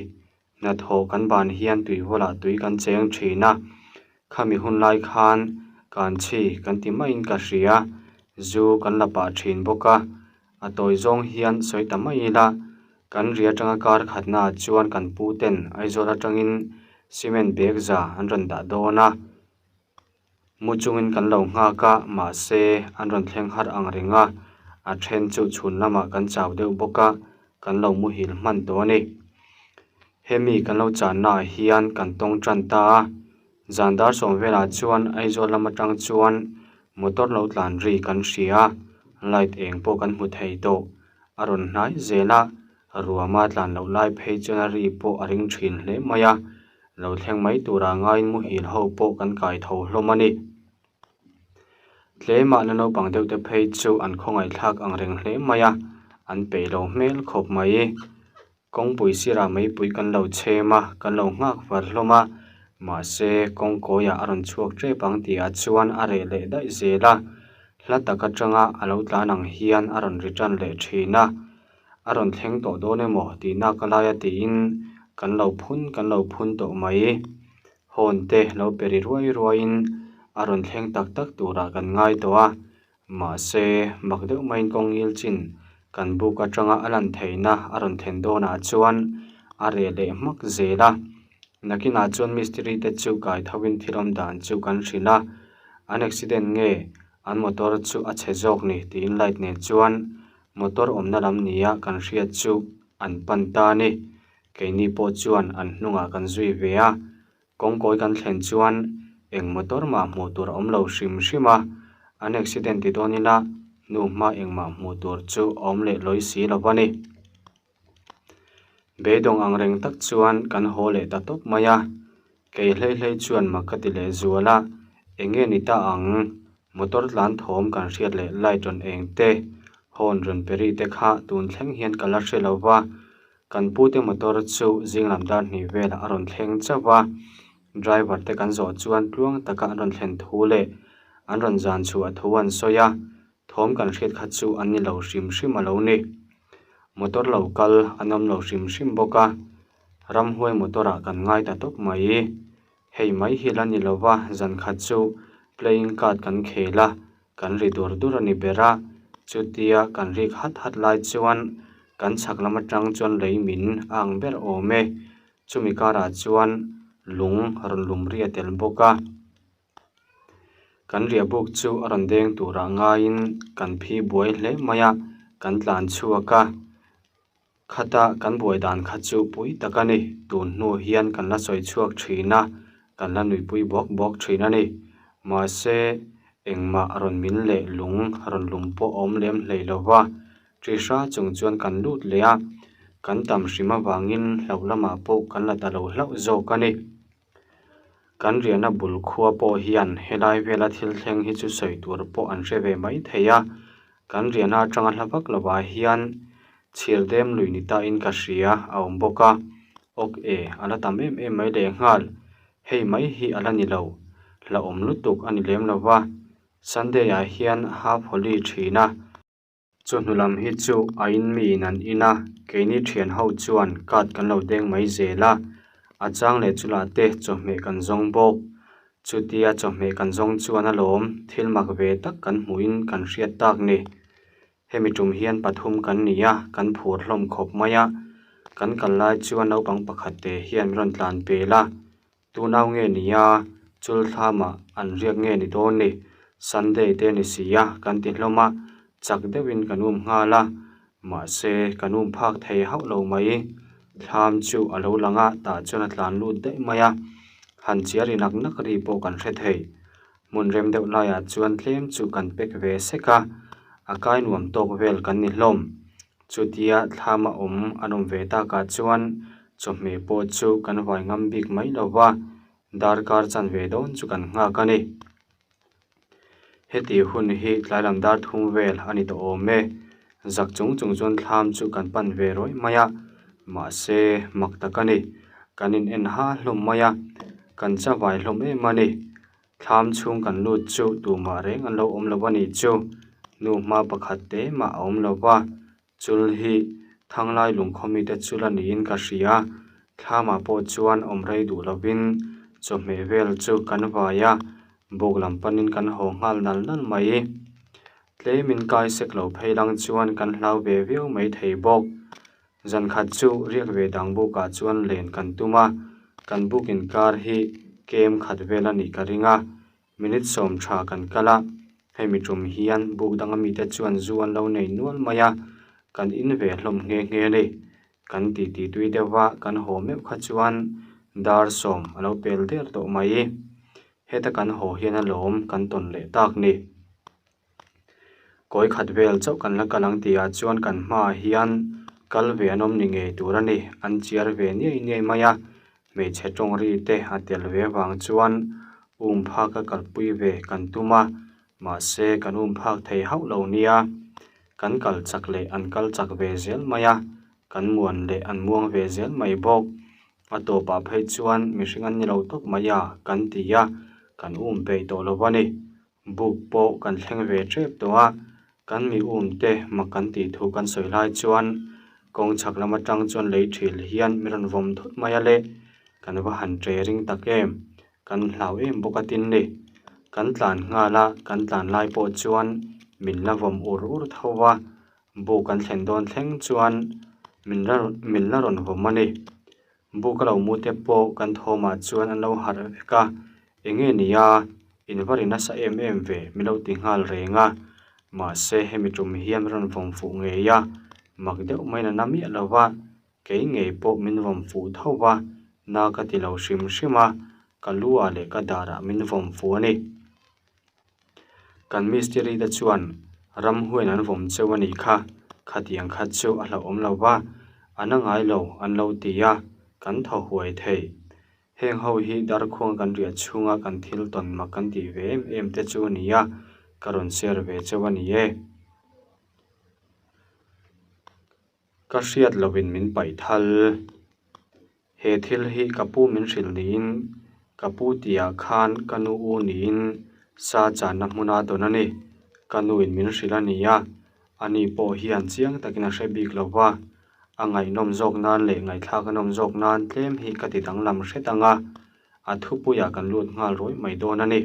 Hnathawh kan ban hian tuivawlah tui kan cheng thin a, khami hun lai khan kanchhi kan ti maiin ka hria, zu kan la pah thin bawk a, a tawi zawng hian sawi ta mai ila, kan ri atanga kar khatnaah chuan kan pu ten Aizawl atangin cement bag za an rawn dah dawn a, mu chungin kan lo nghak a, mahse an rawn thleng har ang reng a, a then chu chhun lamah kan chau deuh bawk a, kan lo muhil hman tawh a ni. Hemi kan lo channaah hian kan tawng tan ta a, zan dar sawm velah chuan Aizawl lam atang chuan motor lo tlan ri kan hria a, light eng pawh kan hmu thei tawh. A rawn hnai zel a, ruama tlan loh lai phei chuan a ri pawh a ring thin hle mai a, Lo thleng mai turah ngaiin muhil ho pawh kan kai tho hlawm a ni. Tlemah la naupang deuh te phei chu an khawngaihthlak ang reng hle mai a, an peih lo hmel khawp mai. Kawngpui sirah meipui kan lo chhem a, kan lo nghak far hlawm a, mahse kawngkawiah a rawn chhuak tep ang tihah chuan a reh leh daih zel a, hla tak atanga a lo tlan ang hian a rawn ri tan leh thin a. A rawn thleng tawh dawn emaw tih nak a laia tiin kan lo phun kan lo phun tawh mai. Hawn te lo pe ri ruai ruaiin a rawn thleng tak tak turah kan ngai tawh a, mahse mak deuh maiin kawng ngil chin kan buk atanga a lan theihna a rawn thlen dawnah chuan a reh leh hmak zel a. Nakinah chuan mistiri te chu kai thovin thil awm dan chu kan hrilh a, an accident nge an motor chu a chhe zawk ni tiin light nen chuan Motor awmna lam nia kan hriat chu an pan ta a ni. Keini pawh chuan an hnungah kan zui ve a, kawngkawi kan thlen chuan eng motor mah hmuh tur a awm lo hrim hrim a, an accident ti dawn ila hnu hma engmah hmuh tur chu a awm leh lawi si lo va ni. Beidawng ang reng tak chuan kan haw leh ta tawp mai a, Kei hlei hlei chuan mak ka ti leh zual a, eng nge ni ta ang? Motor tlan thawm kan hriat leh light rawn eng te, horn rawn pe ri te kha tun thleng hian ka la hre lo va, kan pute motor chu zing lam dar hnih velah a rawn thleng chauh va, driver te kan zawh chuan tluang taka an rawn thlen thu leh an rawn zan chhuah thu an sawi a, thawm kan hriat kha chu an ni lo hrim hrim a lo ni. Motor lo kal an awm lo hrim hrim bawk a. Ramhuai motor ah kan ngai ta tawp mai. Hei mai hi la ni lova zan khat chu playing card kan khel a, kan ri dur dur a ni ber a. Chutia kan rik hat hat lai chuan kan chhak lam atang chuan lei min a ang ber awm e. Chumi karah chuan lung rawn lum ri a tel bawk a. Kan riahbuk chu a rawn deng turah ngaiin kan phi buai hle mai a, kan tlan chhuak a. Khata kan buai dan kha chu pui tak a ni. Tun hnu hian kan la sawi chhuak thin a, kan la nuipui bawk bawk thin a ni. Mahse, engmah rawn min leh lung rawn lum pawh a awm lem hlei lo va, Tihra chung chuan kan lut leh a, kan tam hrim avangin hlauh lamah pawh kan la ta lo hlauh zawk a ni. Kan riahna bul khua pawh hian helai vela thil thleng hi chu sawi tur pawh an hre ve mai thei a, kan riahna atanga hla vak lovah hian chhir dem lui ni tain ka hria a awm bawk a, awk e a la tam em em mai lehnghal, hei mai hi a la ni lo, hlauhawm lutuk a ni lem lova, Sunday ah hian half holy thin a. Chawhnu lam hi chu a in miin an in a, keini thian ho chuan card kan lo deng mai zel a, a chang leh chulah te chawhmeh kan zawng bawk. Chutia chawhmeh kan zawng chuan alawm thil mak ve tak kan hmuhin kan hriat tak ni. Hemi tum hian pathum kan ni a, kan phur hlawm khawp mai a, kan kal lai chuan naupang pakhat te hian min rawn tlan pel a, Tunau nge ni a, chul thlamah an riak nge ni dawn ni, Sunday te ni si a kan ti hlawm a, chak deuhin kan um nghal a, mahse kan um phak thei hauh lo mai. Thlam chu a lo lang a, tah chuan a tlan lut daih mai a, han chiar ri nak nak ri pawh kan hre thei. Hmun rem deuh laiah chuan tlem chu kan pack ve sek a, a kai nuam tawk vel kan ni hlawm. Chutia thlama awm an awm ve takah chuan chawhmeh pawh chu kan vai ngam bik mai lo va, darkar chanve dawn chu kan nghak a ni. Heti hun hi tlai lam dar thum vel a ni tawh awm e. Zak chung chung chuan thlam chu kan pan ve rawih mai a, mahse mak tak a ni. Kan in en ha hlawm mai a, kan chavai hlawm em a ni. Thlam chhung kan lut chu tumah reng an lo awm lo a nih chu. Nu hma pakhat te mah a awm lo va, Chul hi Thanglai lungkhaw mite chul a niin ka hria. Thlamah pawh chuan awm rei duh lovin chawhmeh vel chu kan vai a, buk lam panin kan haw nghal nal nal mai. Tlemin kai sek lo phei lang chuan kan hlau ve viau mai thei bawk. Zan khat chu riak ve dang bukah chuan len kan tum a, kan buk inkar hi kem khat vel a nih ka ring a. Minute sawm tha kan kal a, hemi tum hian buk danga mite chuan zu an lo nei nual mai a, kan in ve hlawm nghe nghe a ni. Kan titi tui deuh va, kan haw meuh kha chuan dar sawm a lo pel der tawh mai. Heta kan haw hian a lawm kan tawn leh tak ni. Kawi khat vel chauh kan la kal ang tihah chuan kan hmaah hian kal ve an awm ni ngei tur a ni. An chiar ve niai niai mai a, hmeichhe tawng ri te a tel ve avang chuan um phak a kalpui ve kan tum a, mahse kan um phak thei hauh lo nia. Kan kal chak leh an kal chak ve zel mai a, kan muan leh an muang ve zel mai bawk. A tawpah phei chuan mihring an ni lo tawp mai a kan ti a, kan um peih tawh lo a ni. Buk pawh kan thleng ve tep tawh a, kan mi um te mak kan tih thu kan sawi lai chuan kawng chhak lam atang chuan lei thil hian min rawn vawm thut mai a le, kan va han tre ring tak em, kan hlau em bawk a tin ni. Kan tlan nghal a, kan tlan lai pawh chuan min la vawm ur ur tho va, buk kan thlen dawn thleng chuan min la min la rawn vawm a ni. Buk a lo mu te pawh kan thawmah chuan an lo harh vek a, eng nge ni a, in va ri nasa em em ve min lo ti nghal reng a, mahse hemi tum hian rawn vawm fuh ngei a, mak deuh maiin a na miah lo va, kei ngei pawh min vawm fuh tho va, na ka ti lo hrim hrim a, ka lu ah leh ka darah min vawm fuh a ni. Kan mistiri te chuan ramhuain an vawm cheu a nih kha, khatiang kha chu a hlauhawm lo va, a na ngai lo an lo ti a, kan thaw huai thei. Heng ho hi darkhuang kan riah chhunga kan thil tawn mak kan tih ve em em te chu a ni a, ka rawn share ve cheu a ni e. Ka hriat lovin min paih thal. He thil hi ka pu min hrilh niin ka pu tihah khan ka nu u niin sa channa hmuna tawn a ni. Ka nuin min hrilh a ni a, ani pawh hian chiang takin a hre bik lo va, a ngaihnawm zawk nan leh ngaihthlak a nawm zawk nan tlem hi ka ti danglam hret ang a, a thupuiah kan lut nghal rawih mai dawn a ni.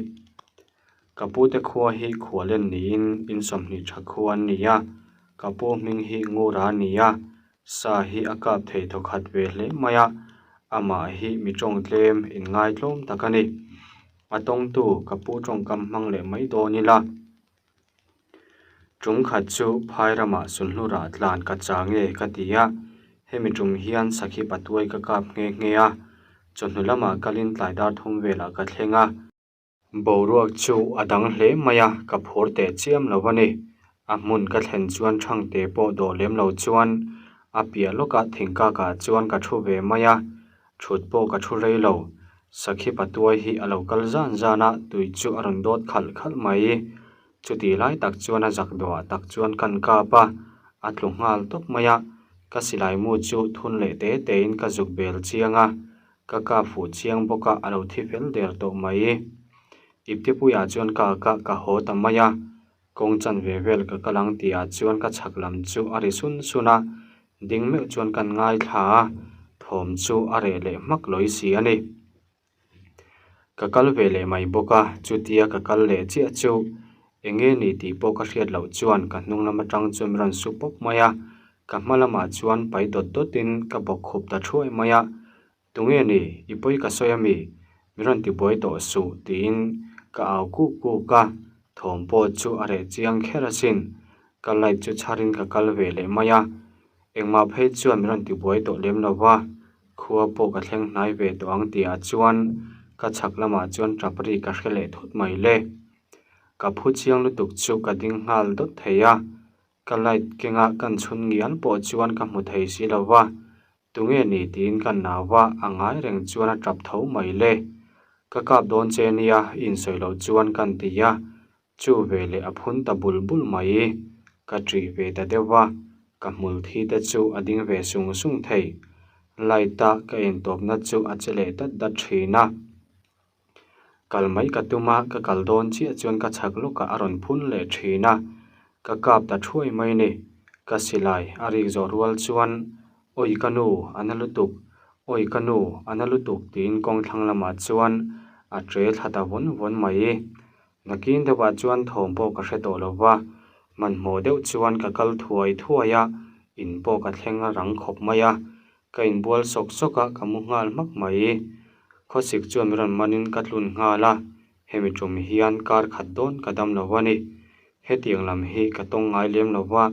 Ka pute khua hi khualen niin in 20 tha khua an ni a, ka pu hming hi Ngura a ni a, sa hi a kap thei thawkhat ve hle mai a, amah hi mi tawng tlem inngaitlawm tak a ni. A tawngtu ka pu tawngkam hmang leh mai dawn ila. Tum khat chu phai ramah sulhnurah tlan ka cha nge ka ti a, hemi tum hian sakhi patuai ka kap nghe nghe a, chawhnu lamah kalin tlai dar thum velah ka thleng a. Boruak chu a dang hle mai a, ka phur teh chiam lo a ni. A hmun ka thlen chuan Thangte pawh dawh lem lo chuan a piah lawkah thingkakah chuan ka thu ve mai a, thut pawh ka thu rei lo. Sakhi patuai hi a lo kal zan zan a, tui chu a rawn dawt khalh khalh mai. Chutih lai tak chuan a zak dawhah tak chuan kan kap a, a tlu nghal tawp mai a. Ka silai mu chu thun leh te tein ka zuk bel chiang a, Ka kap fuh chiang bawk a, a lo thi fel der tawh mai. Iptepuiah chuan ka ak a, ka haw ta mai a. Kawng chanve vel ka kal ang tihah chuan ka chhak lam chu a ri sun sun a, ding meuh chuan kan ngaithla a, thawm chu a reh leh hmak lawi si a ni. Ka kal ve leh mai bawk a, chutia ka kal leh chiah chu eng nge ni tih pawh ka hriat loh chuan ka hnung lam atang chuan min rawn su pawp mai a, Ka hma lamah chuan pai dawt dawtin ka bawk khup ta thuai mai a, Tunge ni, i pawi ka sawi ami? Min rawn ti buai tawh suh tiin ka au kuk kuk a, thawm pawh chu a reh chiang kher asin. Ka light chu chharin ka kal ve leh mai a. Engmah phei chuan min rawn tibuai tawh lem lo va, khua pawh ka thleng hnai ve tawh ang tihah chuan ka chhak lamah chuan tap ri ka hre leh thut mai le. Ka phu chiang lutuk chu ka ding nghal dawt thei a, ka light kenga kan chhun ngial pawh chuan ka hmu thei si lo va, tunge ni tiin ka nau a, a ngai reng chuan a tap tho mai le. Ka kap dawn che nia i insawi loh chuan kan ti a, Chu veleh a phun ta bul bul mai. Ka ṭih ve ta deuh va, ka hmul thi te chu a ding ve sung sung thei. Light a ka intawpna chu a che leh dat dat ṭhin a. Kal mai ka tum a, ka kal dawn chiah chuan ka chhak lawkah a rawn phun leh ṭhin a. Ka kap ta ṭhuai mai ni. Ka silai a rik zawh rual chuan Awi ka nu, a na lutuk, awi ka nu, a na lutuk tiin kawng thlang lamah chuan a ṭe thla ta vawn vawn mai. Nakin deuhah chuan thawm pawh ka hre tawh lo va, hmanhmawh deuh chuan ka kal thuai thuai a, in pawh ka thleng rang khawp mai a, ka inbual sawk sawk a, ka mu nghal hmak mai. Khawsik chuan min rawn manin ka tlun nghal a, hemi tum hian kar khat dawn ka dam lo a ni. Hetiang lam hi ka tawng ngai lem lo va,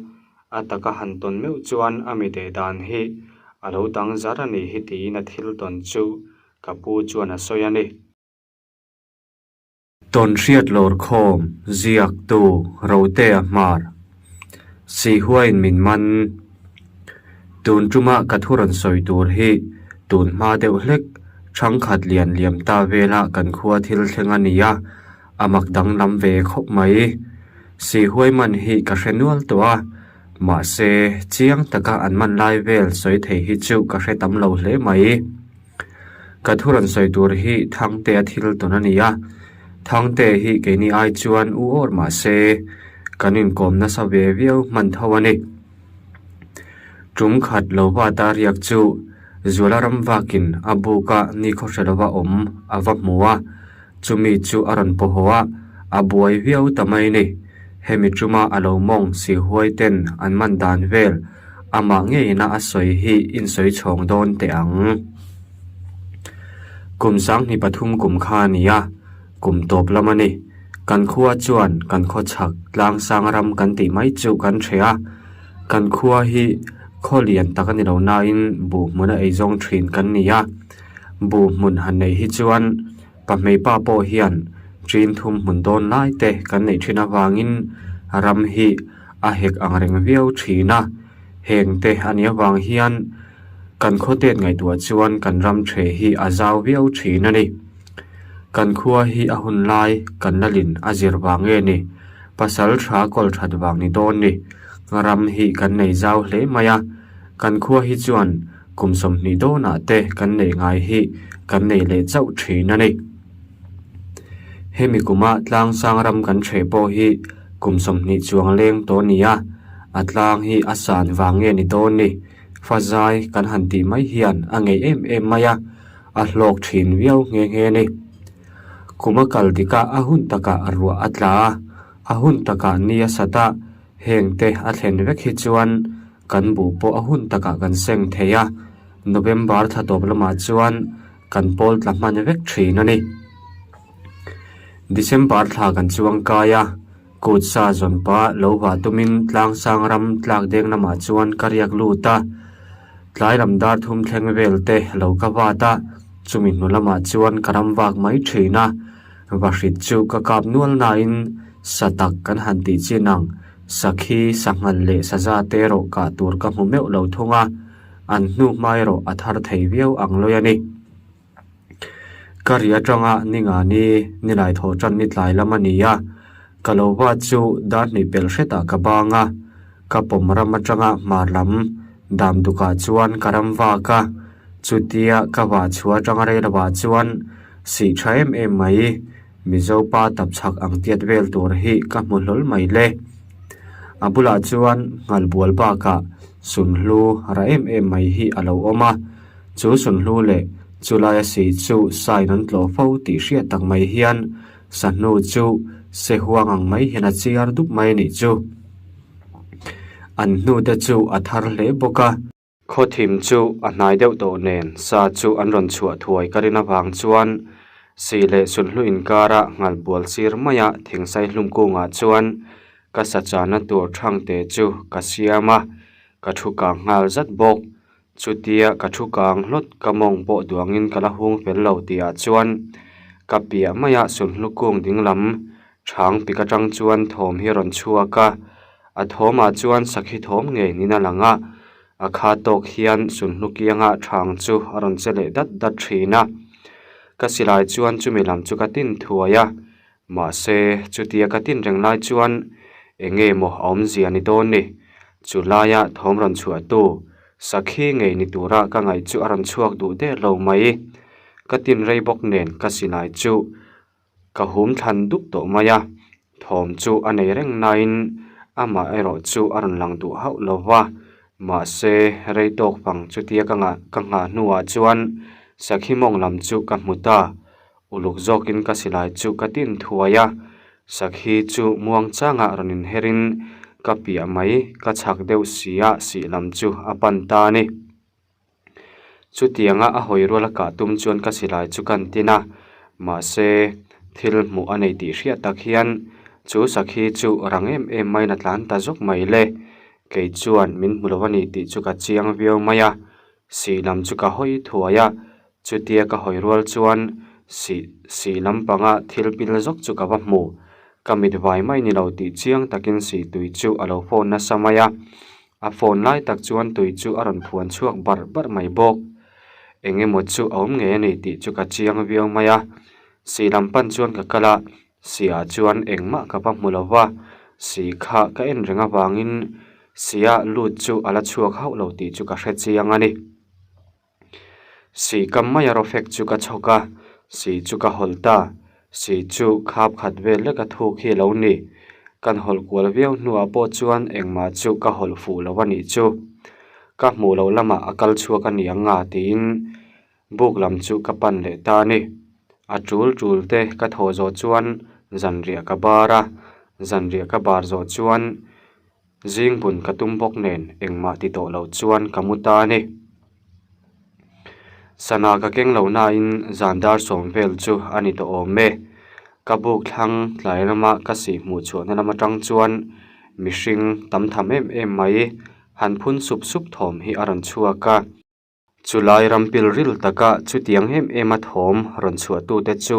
a taka han tawn meuh chuan a mi deh dan hi a lo dang zar a nih hi tiin a thil tawn chu ka pu chuan a sawi a ni. Tawnhriat lawrkhawm ziaktu Rotea Hmar Sihuain min man. Tun tuma ka thu rawn sawi tur hi tun hma deuh hlek thangkhat lian liam ta vela kan khua thil thleng a ni a, a mak danglam ve khawp mai. Sihuai man hi ka hre nual tawh a, mahse chiang taka an man lai vel sawi thei hi chu ka hre tam lo hle mai. Ka thu rawn sawi tur hi Thangtea thil tawn a ni a, Thangtea hi keini ai chuan u awr mah se kan inkawm nasa ve viau hman tho a ni. Tum khat lo va ta riak chu Zuala ram vakin a buk a nikhaw hre lova awm a va hmu a, chumi chu a rawn paw haw a, a buai viau ta mai ni. Hemi tuma a lo mawng si huai ten an man dan vel Amah ngeina a sawi hi insawi chhawng dawn teh ang. Kum sanghnih pathum kum kha a ni a, kum tawp lam a ni. Kan khua chuan kan khaw chhak tlang sang ram kan tih mai chu kan hre a. Kan khua hi khaw lian tak a ni lo nain buh hmuna eizawng thin kan ni a. Buh hmun han neih hi chuan pahmeipa pawh hian ṭin thum hmun dawn lai te kan neih thin avangin ram hi a hek ang reng viau thin a, heng te a nih avang hian kan khawtet ngaihtuah chuan kan ram the hi a zau viau thin a ni. Kan khua hi a hun lai kan lalin a zir vang nge ni, pasal tha kawl that vang ni dawn ni, ram hi kan nei zau hle mai a, kan khua hi chuan kum 20 dawnah te kan neih ngai hi kan nei leh chauh thin a ni. Hemi kuma tlang sang ram kan hreh pawh hi kum 20 chuang leng tawh a ni a, a tlang hi a san vang nge ni dawn ni? Fazai kan han tih mai hian a ngeih em em mai a, a hlawk thin viau nghe nghe a ni. Kum a kal dik a, a hun takah ruah a tla a, a hun takah ni a sat a, heng te a thlen vek hi chuan kan buh pawh a hun takah kan seng thei a, November thla tawp lamah chuan kan pawl tla hman vek thin a ni. December thla kan chuang kai a, kut sa zawn pa lo vah tumin tlangsang ram tlak deng lamah chuan ka riak lut a, tlai lam dar thum thleng vel te lo ka vat a, chumi hnu lamah chuan ka ram vak mai thin a, vahrit chu ka kap nual nain sa tak kan han tih chin ang, sakhi, sanghal leh saza te erawh kah tur ka hmu meuh lo thung a. An hnu hma erawh a thar thei viau ang lawi a ni. Ka ri atanga ni nga ni nilai thawh tan ni tlai lam a ni a, ka lo va chu dar hnih pelh hretah ka bang a, ka pawm ram atanga hmar lam dam dukah chuan ka ram vak a, chutia ka vah chhuah atanga rei lovah chuan sih tha em em mai Mizo pa tapchhak ang tiat vel tur hi ka hmu hlawl mai le. A bulah chuan nghalbual bakah sunhlu ra em em mai hi a lo awm a, chu sunhlu leh chulaia si chu sain an tlawh fo tih hriat tak mai hian sahnu chu se huang ang mai hian a chiar dup mai a nih chu. An hnute chu a thar hle bawk a. Khawthim chu a hnai deuh tawh nen sa chu an rawn chhuah thuai ka rin avang chuan si leh sulhnu inkara nghal bual sir maia thingsai hlum kungah chuan ka sa chana tur thangte chu ka siam a. Ka thu kang nghal zat bawk. Chutia ka thu kang hlawt ka mawng pawh duangin ka la hung fel lo tihah chuan ka piah maiah sulhnu kung dinglam chhang pik atang chuan thawm hi a rawn chhuak a. A thawmah chuan sakhi thawm ngei niin a lang a, a kha tawk hian sulhnu kianga chhang chu a rawn che leh dat dat thin a. Ka silai chuan chumi lam chu ka tin thuai a, Mahse, chutia ka tin reng lai chuan eng nge maw a awmzia ni dawn ni? Chu laia thawm rawn chhuahtu sakhi ngei ni tura ka ngaih chu a rawn chhuak duh der lo mai. Ka tin rei bawk nen ka silai chu ka hum thlan dup tawh mai a, thawm chu a nei reng nain amah erawh chu a rawn lang duh hauh lo va. Mahse, rei tawk fang chutia ka ngah ka nghah hnuah chuan sakhi mawng lam chu ka hmu ta. Uluk zawkin ka silai chu ka tin thuai a, sakhi chu muang changah rawn inherin ka piah mai ka chhak deuh si a sih lam chu a pan ta a ni. Chutianga a hawi rual a kah tum chuan ka silai chu kan tin a, mahse thil hmuh a nei tih hriat tak hian chu sakhi chu rang em em maiin a tlan ta zawk mai le. Kei chuan min hmu lo a ni tih chu ka chiang viau mai a, sih lam chu ka hawi thuai a, Chutia ka hawi rual chuan sih sih lampanga thil pil zawk chu ka va hmu. Ka mit vai mai ni lo tih chiang takin sih tui chu a lo phone nasa mai a. A phone lai tak chuan tui chu a rawn phuan chhuak barh barh mai bawk. Eng emaw chu a awm ngei a ni tih chu ka chiang viau mai a. Sih lam pan chuan ka kal a, sihah chuan engmah ka va hmu lo va, sih kha ka en reng avangin sihah lut chu a la chhuak hauh lo tih chu ka hre chiang a ni. Sih kam mai a rawfek chu ka chhawk a, sih chu ka hawlh ta. Sih chu khap khat vel lek a thuk hi a lo ni. Kan hawlh kual viau hnuah pawh chuan engmah chu ka hawlh fuh lo a nih chu. Ka hmuh loh lamah a kal chhuak a ni ang a tiin buk lam chu ka pan leh ta a ni. A tul tul te ka thawh zawh chuan zanriah ka bar a, zanriah ka bar zawh chuan Zing bun ka tum bawk nen engmah ti tawh lo chuan ka mu ta a ni. Sana ka keng lo nain zan dar sawm vel chu a ni tawh awm e. Ka buk thlang tlai lama ka sih hmuh chhuahna lam atang chuan mihring tam tham em em mai han phun sup sup thawm hi a rawn chhuak a. Chulai ram pilril taka chutiang em em a thawm rawn chhuahtute chu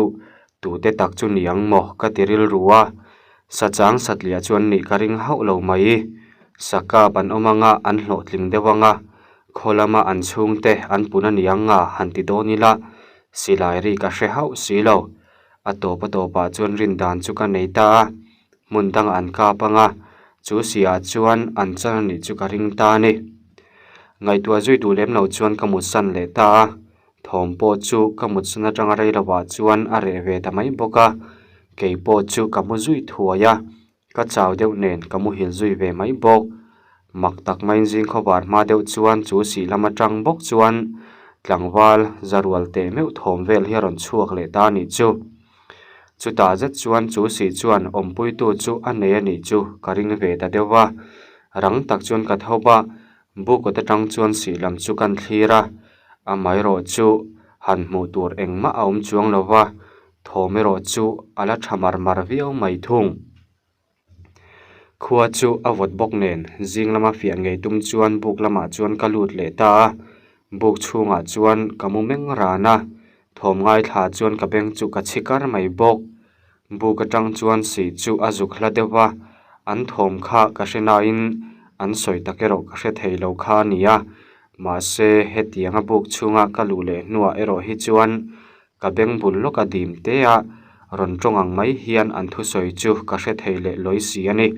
tute tak chu ni ang maw ka ti rilru a, sachang satliah chuan nih ka ring hauh lo mai. Sakap an awm anga an hlawhtling deuh anga, khaw lama an chhungte an pun a ni ang a han ti dawn ila, silai ri ka hre hauh si lo. A tawp a tawpah chuan rin dan chu ka nei ta a, hmun dangah an kap anga, chu siah chuan an chan a nih chu ka ring ta a ni. Ngaihtuah zui duh lem lo chuan ka mutsan leh ta a, thawm pawh chu ka mutsan atanga rei lovah chuan a reh ve ta mai bawk a, kei pawh chu ka mu zui thuai a, ka chau deuh nen ka muhil zui ve mai bawk. Mak tak maiin zing khawvar hma deuh chuan chu sih lam atang bawk chuan tlangval zarual teh meuh thawm vel hi a rawn chhuak leh ta a nih chu. Chutah zet chuan chu sih chuan awmpuitu chu a nei a nih chu ka ring ve ta deuh va, rang tak chuan ka tho va, bukawt atang chuan sih lam chu kan thlir a, amaherawh chu han hmuh tur engmah a awm chuang lo va, thawm erawh chu a la tha mar mar viau mai thung. Khua chu a vawt bawk nen zing lama fiah ngei tum chuan buk lamah chuan ka lut leh ta a, buk chhungah chuan ka mu meng ran a, thawm ngaithla chuan ka beng chu ka chhi kar mai bawk. Buk atang chuan sih chu a zuk hla deuh va, an thawm kha ka hre nain an sawi tak erawh ka hre thei lo kha a ni a, mahse hetianga buk chhunga ka luh leh hnuah erawh hi chuan Ka beng bul lawka dim te a rawn tawng ang mai hian an thusawi chu ka hre thei leh lawi si a ni.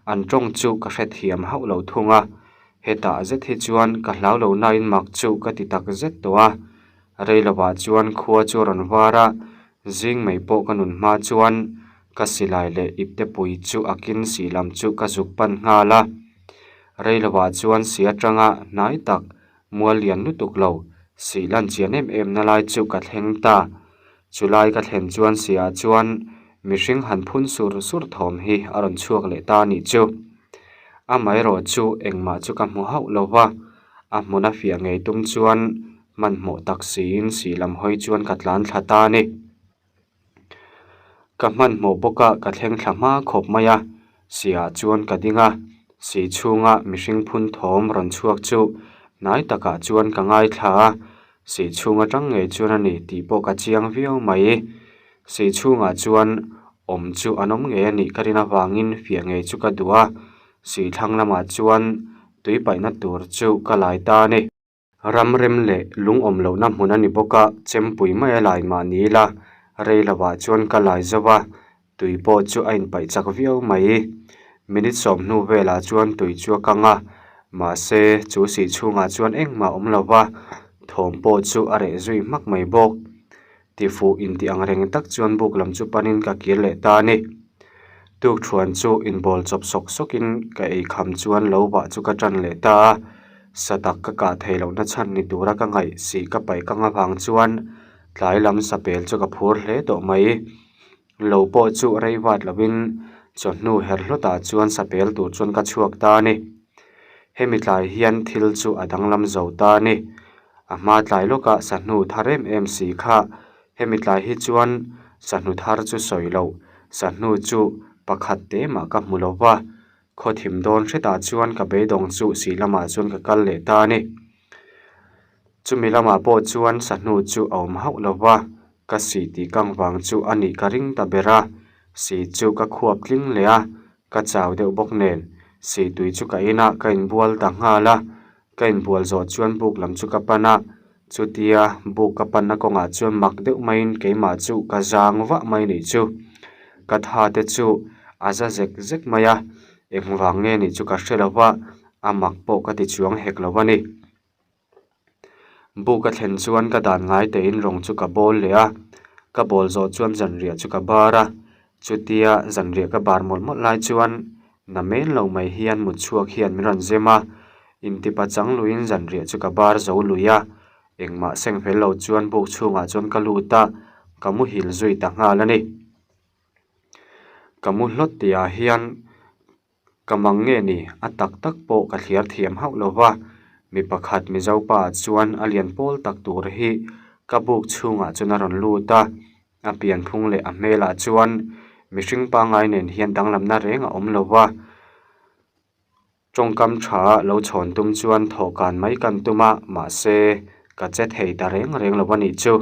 An tawng chu ka hre thiam hauh lo thung a, hetah zet hi chuan ka hlau lo nain mak chu ka ti tak zet tawh a. Rei lovah chuan khua chu a rawn var a, zing mai pawh ka nun hma chuan ka silai leh ipte pui chu a kin sih lam chu ka zuk pan nghal a. Rei lovah chuan si atanga hnai tak Mual lian lutuk lo, sih lan chian em em na lai chu ka thleng ta. Chu lai ka thlen chuan sihah chuan mihring han phun sur sur thawm hi a rawn chhuak leh ta a nih chu. Amaherawh chu engmah chu ka hmu hauh lo va, a hmuna fiah ngei tum chuan hmanhmawh tak siin sih lam hawi chuan ka tlan thla ta a ni. Ka hmanhmawh bawk a, ka thleng thla hma khawp mai a, sihah chuan ka ding a. Si chhunga mihring phun thawm rawn chhuak chu hnai takah chuan ka ngaithla a, si chhung atang ngei chuan a ni tih pawh ka chiang viau mai. Si chhungah chuan awm chu an awm ngei a nih ka rin avangin fiah ngei chu ka duh a, si thlang lamah chuan tui paihna tur chu ka lai ta a ni. Ram rem leh lung awm lohna hmun a ni bawk a, chempui mai a lai mah ni ila, rei lovah chuan ka lai zo va, tui pawh chu a inpaih chak viau mai. Minute sawm hnu velah chuan tui chu a kang a, mahse chu sih chhungah chuan engmah a awm lo va, thawm pawh chu a reh zui hmak mai bawk. Tifuh intih ang reng tak chuan buk lam chu panin ka kir leh ta a ni. Tukthuan chu inbawl chawp sawk sawkin ka ei kham chuan lo vah chu ka tan leh ta a, satak ka kah theih lohna chhan ni tura ka ngaih sih ka paih kang avang chuan tlai lam sapel chu ka phur hle tawh mai. Lo pawh chu rei vat lovin chawhnu her hlawtah chuan sapel tur chuan ka chhuak ta a ni. Hemi tlai hian thil chu a danglam zo ta a ni. A hma tlai lawkah sahnu thar em em si kha hemi tlai hi chuan sahnu thar chu sawi loh, sahnu chu pakhat te mah ka hmu lo va, khaw thim dawn hretah chuan ka beidawng chu sih lamah chuan ka kal leh ta a ni. Chumi lamah pawh chuan sahnu chu a awm hauh lo va, ka sih tih kang vang chu a nih ka ring ta ber a, sih chu ka khuap tling leh a, ka chau deuh bawk nen, sih tui chu ka inah ka inbual ta nghal a, Ka inbual zawh chuan buk lam chu ka pan a, chutia buk ka panna kawngah chuan mak deuh maiin keimah chu ka zang vah mai nih chu. Ka tha te chu a za zek zek mai a, engvang nge nih chu ka hre lo va, a mak pawh ka ti chuang hek lo a ni. Buk a thlen chuan ka dan ngai tein rawng chu ka bawl leh a, ka bawl zawh chuan zanriah chu ka bar a, chutia zanriah ka bar mawlh mawlh lai chuan Na men lo mai hian mut chhuak hian min rawn zem a, intipa chang luiin zanriah chu ka bar zo lui a, engmah seng fel lo chuan buk chhungah chuan ka lut a, ka muhil zui ta nghal a ni. Ka mu hlawt tihah hian ka mang nge ni a tak tak pawh ka thliar thiam hauh lo va, mi pakhat Mizo pa chuan a lian pawl tak tur hi ka buk chhungah chuan a rawn lut a, A pianphung leh a hmelah chuan mihring pangngai nen hian danglamna reng a awm lo va, tawngkam tha lo chhawn tum chuan thawhkan mai kan tum a, mahse ka che thei ta reng reng lo a nih chu.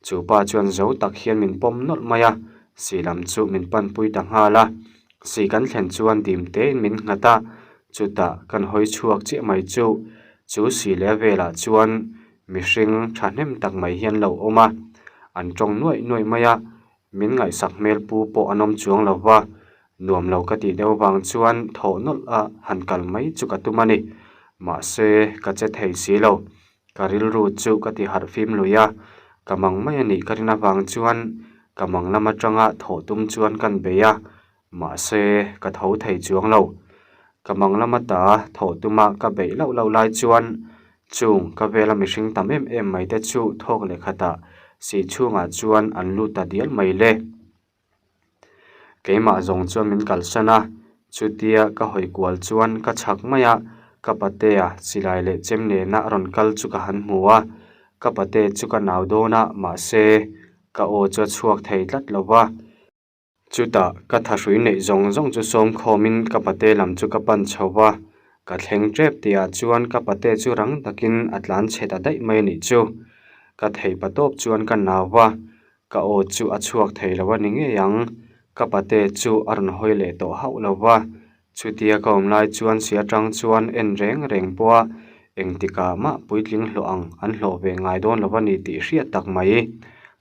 Chu pa chuan zo tak hian min pawm nawlh mai a, si lam chu min panpui ta nghal a, si kan thlen chuan dim tein min nghat a, chutah kan hawi chhuak chiah mai chu, chu si leh a velah chuan Mihring thahnem tak mai hian lo awm a, an tawng nuaih nuaih mai a, min ngaihsak hmel pu pawh an awm chuang lo va, nuam lo ka tih deuh vang chuan thawh nawlh a han kal mai chu ka tum a ni. Mahse, ka che thei si lo, ka rilru chu ka ti harh fim lui a, ka mang mai a nih ka rin avang chuan ka mang lam atanga thawh tum chuan kan bei a, Mahse, ka tho thei chuang lo. Ka mang lama ta thawh tuma ka beih lauh lauh lai chuan chung ka vela mihring tam em em mai te chu thawk leh khatah sih chhungah chuan an lut ta dial mai le. Keimah zawng chuan min kalsan a, chutia ka hawi kual chuan ka chhak mai a, ka patea silai leh chem nena rawn kal chu ka han hmu a, ka pate chu ka nau dawn a, mahse, ka aw chu a chhuak thei tlat lo va. Chutah ka thahrui neih zawng zawng chu sawm khawmin ka pate lam chu ka pan chho va, ka thleng tep tihah chuan ka pate chu rang takin a tlan chhe ta daih mai a nih chu. Ka thei pa tawp chuan ka nau va, ka aw chu a chhuak thei lo a ni ngei ang. Ka pate chu a rawn hawi leh tawh hauh lo va, chutia ka awm lai chuan si atang chuan en reng reng pawha engtikah mah puitling hlawh ang an hlawh ve ngai dawn lo a ni tih hriat tak mai.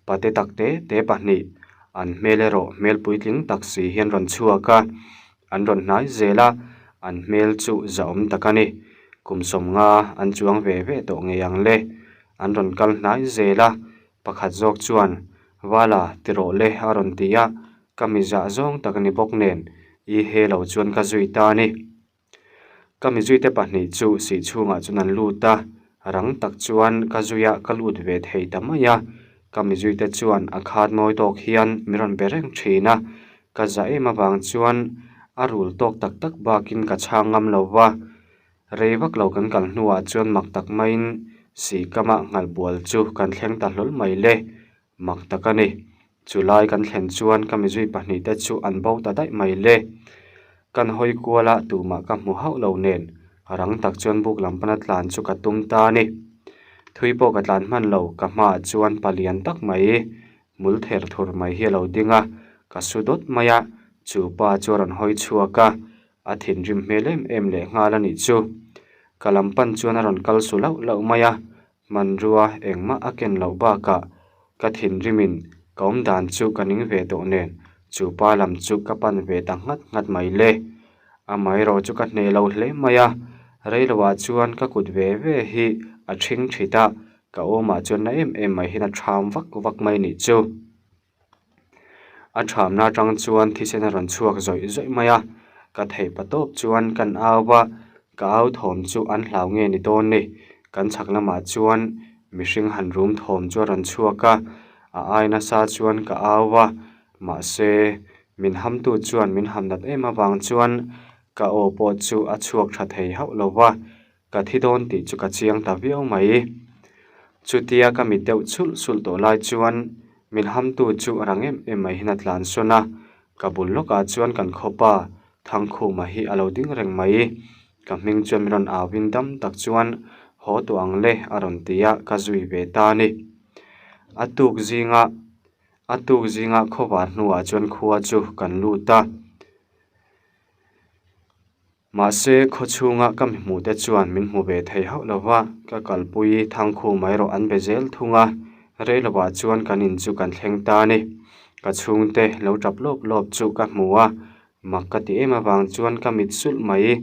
Pate tak te te pahnih An hmel erawh hmel puitling tak si hian rawn chhuak a, an rawn hnai zel a, an hmel chu zahawm tak a ni. Kum sawmnga an chuang ve ve tawh ngei ang le. An rawn kal hnai zel a, pakhat zawk chuan, Vala, ti rawh le a rawn ti a, ka mi zah zawng tak a ni bawk nen, i he lo chuan ka zui ta a ni. Ka mizuite pahnih chu sih chhungah chuan an lut a, rang tak chuan ka zuia ka lut ve thei ta mai a. Ka mizuite chuan a khat mawi tawk hian min rawn be reng thin a, ka za em avang chuan a rul tawk tak tak bakin ka chhang ngam lo va. Rei vak lo kan kal hnuah chuan mak tak maiin sih kamah nghalh bual chu kan thleng ta hlawl mai le. Mak tak a ni. Chu lai kan thlen chuan ka mizui pahnih te chu an bo ta daih mai le. Kan hawi kual a, tumah ka hmu hauh lo nen rang tak chuan buk lam pana tlan chu ka tum ta a ni. Thui pawh ka tlan hman lo, ka hmaah chuan palian tak mai hmul ther thur mai hi a lo ding a, ka su dawt mai a, chu pa chu a rawn hawi chhuak a, a thinrim hmel em em leh nghal a nih chu. Ka lam pan chuan a rawn kal su lauh lauh mai a, hmanrua engmah a ken loh bakah ka thinrimin ka awm dan chu ka ning ve tawh nen chu pa lam chu ka pan ve ta nghat nghat mai le. Amaherawh chu ka hneh lo hle mai a, reiloah chuan ka kut ve ve hi a ṭhing ṭhit a, ka awmah chuan na em em mai hian a ṭham vak vak mai nih chu. A ṭhamna aṭang chuan thisen a rawn chhuak zawih zawih mai a, ka theih pa tawp chuan kan au va, ka au thawm chu an hlau nge ni dawn ni. Kan chhak lamah chuan mihring han rum thawm chu a rawn chhuak a, a ai nasa chuan ka au va, mahse min hamtu chuan min ham nat em avang chuan ka aw pawh chu a chhuak tha thei hauh lo va, Ka thi dawn tih chu ka chiang ta viau mai. Chutia ka mit deuh chulh chulh tawh lai chuan min hamtu chu a rang em em mai hian a tlan sawn a, ka bul lawkah chuan kan khawpa Thangkhuma hi a lo ding reng mai. Ka hming chuan min rawn au in dam tak chuan haw tawh ang le a rawn ti a, ka zui ve ta a ni. A tuk zinga a tuk zinga khawvar hnuah chuan khua chu kan lut a. Mahse, khaw chhunga ka mi hmuhte chuan min hmu ve thei hauh lo va, ka kalpui Thangkhum erawh an be zel thung a, rei lovah chuan kan in chu kan thleng ta a ni. Ka chhungte lo tap lawp lawp chu ka hmu a, mak ka ti em avang chuan ka mit sulh mai.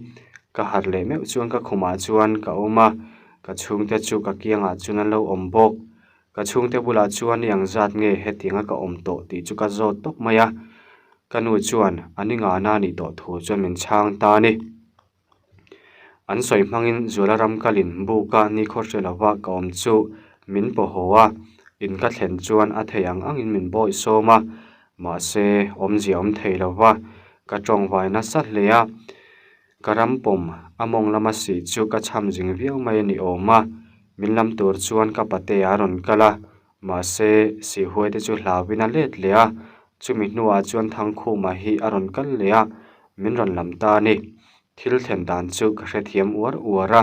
Ka harh leh meuh chuan ka khumah chuan ka awm a, ka chhungte chu ka kiangah chuan an lo awm bawk. Ka chhungte bulah chuan i ang zat nge hetianga ka awm tawh tih chu ka zawt tawp mai a, ka nu chuan a ni ngana a nih tawh thu chuan min chhang ta a ni. An sawi hmangin Zuala ram kalin buka nikhaw hre lova ka awm chu min paw haw a, in ka thlen chuan a thei ang angin min bawi sawm a, mahse awmzia awm thei lova ka tawngvai nasa hle a. Ka ram pawm a mawng lama sih chu ka chham zing viau mai a ni awm a, min lam tur chuan ka patea a rawn kal a, mahse sihhuai te chu hlauin a let leh a, chumi hnuah chuan Thangkhuma hi a rawn kal leh a, min rawn lam ta a ni. Thil thlen dan chu ka hrethiam uar uar a,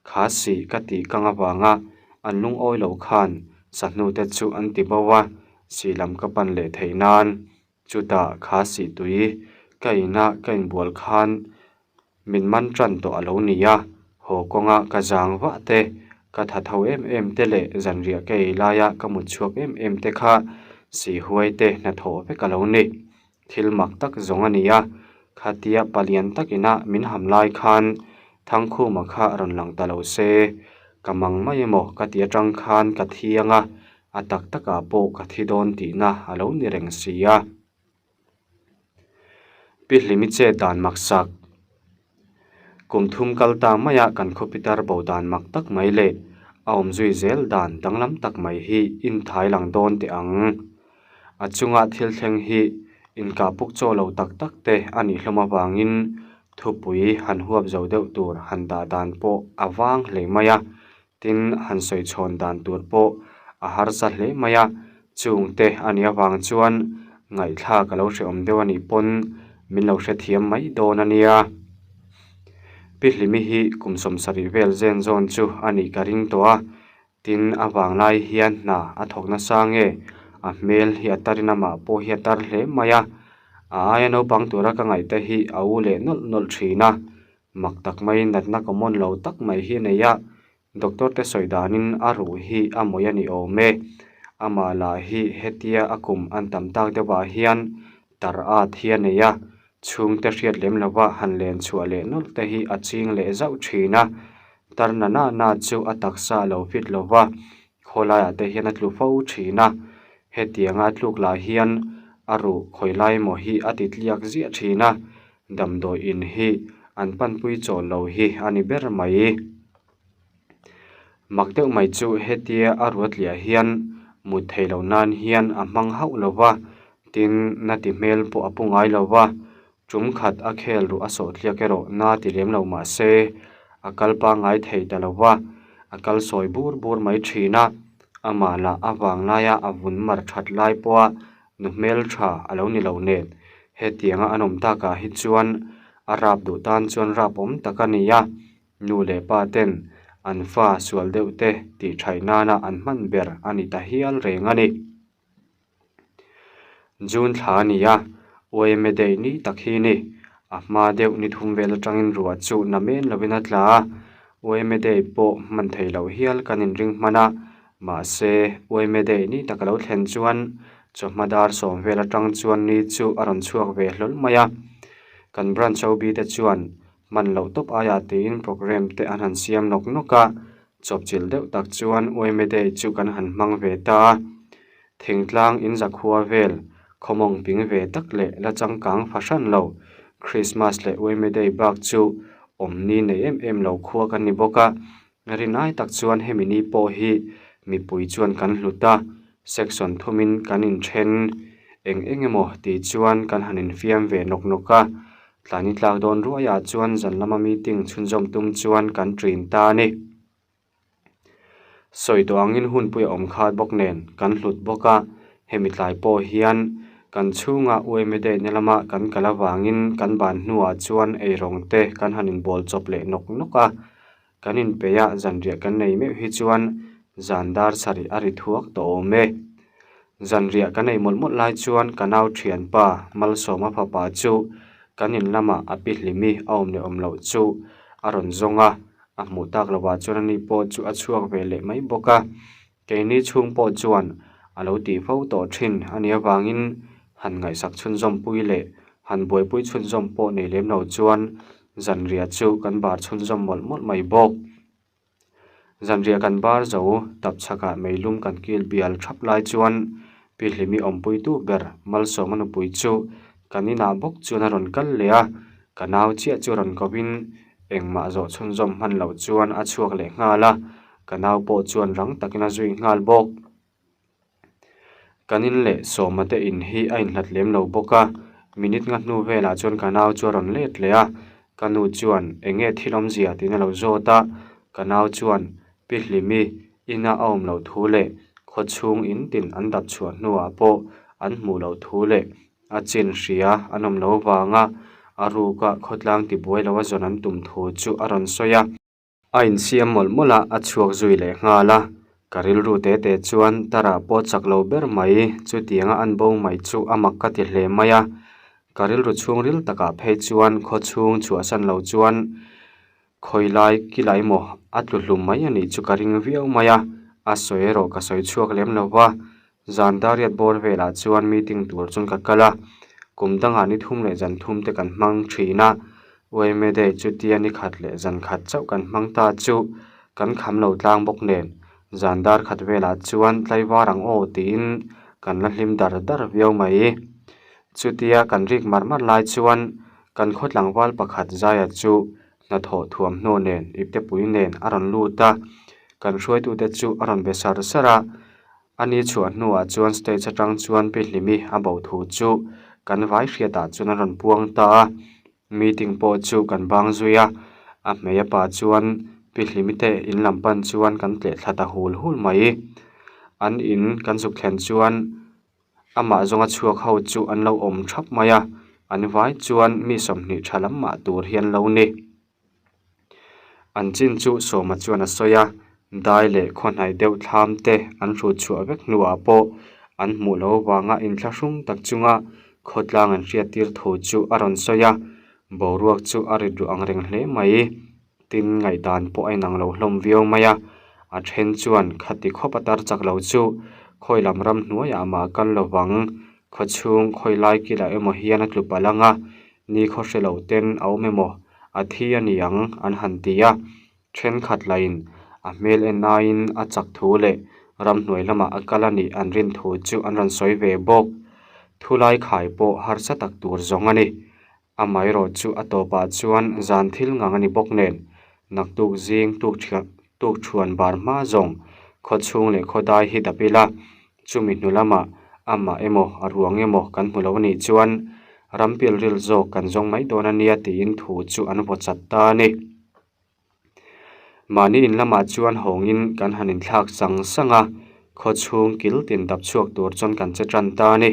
kha sih ka tih kang avanga an lungawi lo khan sahnu te chu an ti bo a, sih lam ka pan leh theih nan Chutah kha sih tui ka ina ka inbual khan min man tan tawh a lo ni a, haw kawnga ka zang vah te, ka tha tho em em te leh zanriah ka ei laia ka mut chhuak em em te kha sih huai te hnathawh vek a lo ni. Thil mak tak zawng a ni a, khatia palian tak ina min ham lai khan Thangkhuma kha rawn lang ta lo se, ka mang mai emaw ka ti atang khan ka thiang a, A tak takah pawh ka thi dawn tihna a lo ni reng si a. Pi Hlimi chet dan maksak. Kum thum kal ta maia kan khaw pitar bo dan mak tak mai leh a awm zui zel dan danglam tak mai hi inthai lang dawn teh ang. A chunga thil thleng hi inkah puk chaw lo tak tak te a nih hlawm avangin thupui han huap zo deuh tur han dah dan pawh a vang hle mai a. Tin, han sawi chhawn dan tur pawh a harsa hle mai a, chungte a nih avang chuan ngaihthlak a lo hrehawm deuh a nih pawn min lo hrethiam mai dawn a nia. Pi Hlimi hi kum 70 vel zen zawn chu a nih ka ring tawh a, tin a vanglai hian hna a thawk nasa nge a hmel hi a tarin amah pawh hi a tar hle mai a, a aia naupang tura ka ngaihte hi a u leh nawlh nawlh thin a, Mak tak mai natna common lo tak mai hi a nei a, doctor te sawi danin a ruh hi a mawih a ni awm e. Amah lah hi hetia a kum an tam tak deuhah hian tar at hi a nei a, chhungte hriat lem lova han len chhuah leh nawlh te hi a ching leh zauh thin a. Tar na na na chu a taksa a lo fit lova, khawlaiah te hian a tlu fo thin a. Hetianga a tluk lah hian a ruh khawi lai emaw hi a ti tliak ziah thin a, Damdawi in hi an panpui chawl lo hi a ni ber mai. Mak deuh mai chu hetia a ruatliah hian mut theih loh nan hian a hmang hauh lo va, tin na ti hmel pawh a pu ngai lo va, tum khat a khel ruh a sawhtliak erawh na ti lem lo mah se a kal pangngai thei ta lo va, a kal sawi bur bur mai thin a, amah lah a vanglaia a vun mar that lai pawha Nu hmeltha a lo ni lo nen, hetianga an awm takah hi chuan A rap duh tan chuan rap awm tak a ni a, nu leh pa ten an fa sual deuh te tih thaih nana an hman ber a ni ta hial reng a ni. June thla a ni a, Uaime daih ni tak hi ni. A hma deuh ni thum vel atangin ruah chu na men lovin a tla a, Uaime daih pawh hman thei loh hial kan inring hman a, mahse Uaime daih ni tak a lo thlen chuan chawhma dar sawm vel atang chuan ni chu a rawn chhuak ve hlawl mai a. Kan branch OB te chuan hman loh tawp aiah tiin programme te an han siam nawk nawk a, Chawpchilh deuh tak chuan Uaime Day chu kan han hmang ve ta a, thingtlang in zakhua vel khawmawng ping ve tak leh la changkang fahran lo, Christmas leh Uaime Day bak chu awmni nei em em lo khua kan ni bawk a, rinai tak chuan hemi ni pawh hi mipui chuan kan hlut a, section thumin kan inthen eng eng emaw tih chuan kan han infiam ve nawk nawk a, Tlani tlak dawn ruaiah chuan zan lama meeting chhunzawm tum chuan kan ṭin ta a ni. Sawi tawh angin hunpui a awm khat bawk nen kan hlut bawk a, hemi tlai pawh hian kan chhunga UMA day na lama kan kal avangin kan ban hnuah chuan eirawng te kan han inbawl chawp leh nawk nawk a, kan inpeih a zanriah kan nei meuh hi chuan zan dar sarih a ri thuak tawh awm e. Zanriah kan ei mawlh mawlh lai chuan ka nau thianpa Malsawma fapa chu kan in lamah a pi hlimi a awm leh awm loh chu a rawn zawng a, a hmuh tak lovah chuan ani pawh chu a chhuak ve leh mai bawk a. Keini chhung pawh chuan a lo tih fo tawh thin a nih avangin han ngaihsak chhunzawm pui leh han buaipui chhunzawm pawh nei lem lo chuan zanriah chu kan bar chhunzawm mawlh mawlh mai bawk. Zanriah kan bar zo tap chhakah meilum kan kil bial thap lai chuan Pi Hlimi awmpuitu ber Malsawma nupui chu kan inah bawk chuan a rawn kal leh a, ka nau chiah chu rawn kovin engmah zawh chhunzawm hman loh chuan a chhuak leh nghal a, ka nau pawh chuan rang takin a zui nghal bawk. Kan in leh Sawma te in hi a inhlat lem lo bawk a, minute nga hnu velah chuan ka nau chu a rawn let leh a, ka nu chuan eng nge thil awmzia tiin a lo zawt a, ka nau chuan Pi Hlimi ina a awm loh thu leh khawchhung in tin an dap chhuah hnuah pawh an hmuh loh thu leh a chin hria an awm lo vanga a ruka khawtlang tibuai lo a zawn an tum thu chu a rawn sawi a. A insiam mawlh mawlh a, a chhuak zui leh nghal a. Ka rilru te te chuan Tara pawh chak lo ber mai, chutianga an bo mai chu a mak ka ti hle mai a. Ka rilru chhungril takah phei chuan khaw chhung chhuahsan lo chuan khawi lai kila emaw a tlu hlum mai a nih chu ka ring viau mai a, a sawi erawh ka sawi chhuak lem lo va. Zan dariat bawr velah chuan meeting tur chuan ka kal a, kum dangah ni thum leh zan thum te kan hmang thin a, UMA Day chutia ni khat leh zan khat chauh kan hmang ta chu kan kham lo tlang bawk nen zan dar khat velah chuan tlaivar ang aw tiin kan la hlim dar dar viau mai. Chutia kan rik mar mar lai chuan kan khaw tlangval pakhat Zaia chu hnathawh thuamhnaw nen iptepui nen a rawn lut a, kan hruaitute chu a rawn be sar sar a. A ni chhuah hnuah chuan stage atang chuan Pi Hlimi a bo thu chu kan vai hriatah chuan a rawn puang ta a, meeting pawh chu kan bang zui a, a hmei a pa chuan Pi Hlimi te in lam pan chuan kan tleh thla ta hul hul mai. An in kan zuk thlen chuan amah zawnga chhuak ho chu an lo awm thap mai a, an vai chuan mi 20 tha lam mah tur hi an lo ni. An chin chu Sawma chuan a sawi a, dai leh khawhnaih deuh thlam te an hrut chhuah vek hnuah pawh an hmuh loh avanga inthlahrung tak chunga khawtlang an hriattir thu chu a rawn sawi a, boruak chu a rit ruh ang reng hle mai. Tin, ngaihdan pawh a inang lo hlawm viau mai a, a then chuan khati khawp a tar chak lo chu khawi lam ram hnuaiah mah a kal lovang, khawchhung khawi lai kilah emaw hian a tlu palh ang a, Ni khaw hre lo ten a awm emaw a thi a ni ang an han ti a, thenkhat lahin a hmel en aiin a chak thu leh ramhnuai lamah a kal a nih an rin thu chu an rawn sawi ve bawk. Thulai khai pawh harsa tak tur zawng a ni. Amaherawh chu a tawpah chuan zan thil ngang a ni bawk nen naktuk zing tuk thuan bar hma zawng khaw chhung leh khaw dai hi dap ila Chumi hnu lamah amah emaw a ruang emaw kan hmu lo anih chuan ram pilril zawk kan zawng mai dawn a nia tiin thu chu an vaw chat ta a ni. Mahni in lamah chuan hawngin kan han inthlak sang sang a, khaw chhung kil tin dap chhuak tur chuan kan che tan ta a ni.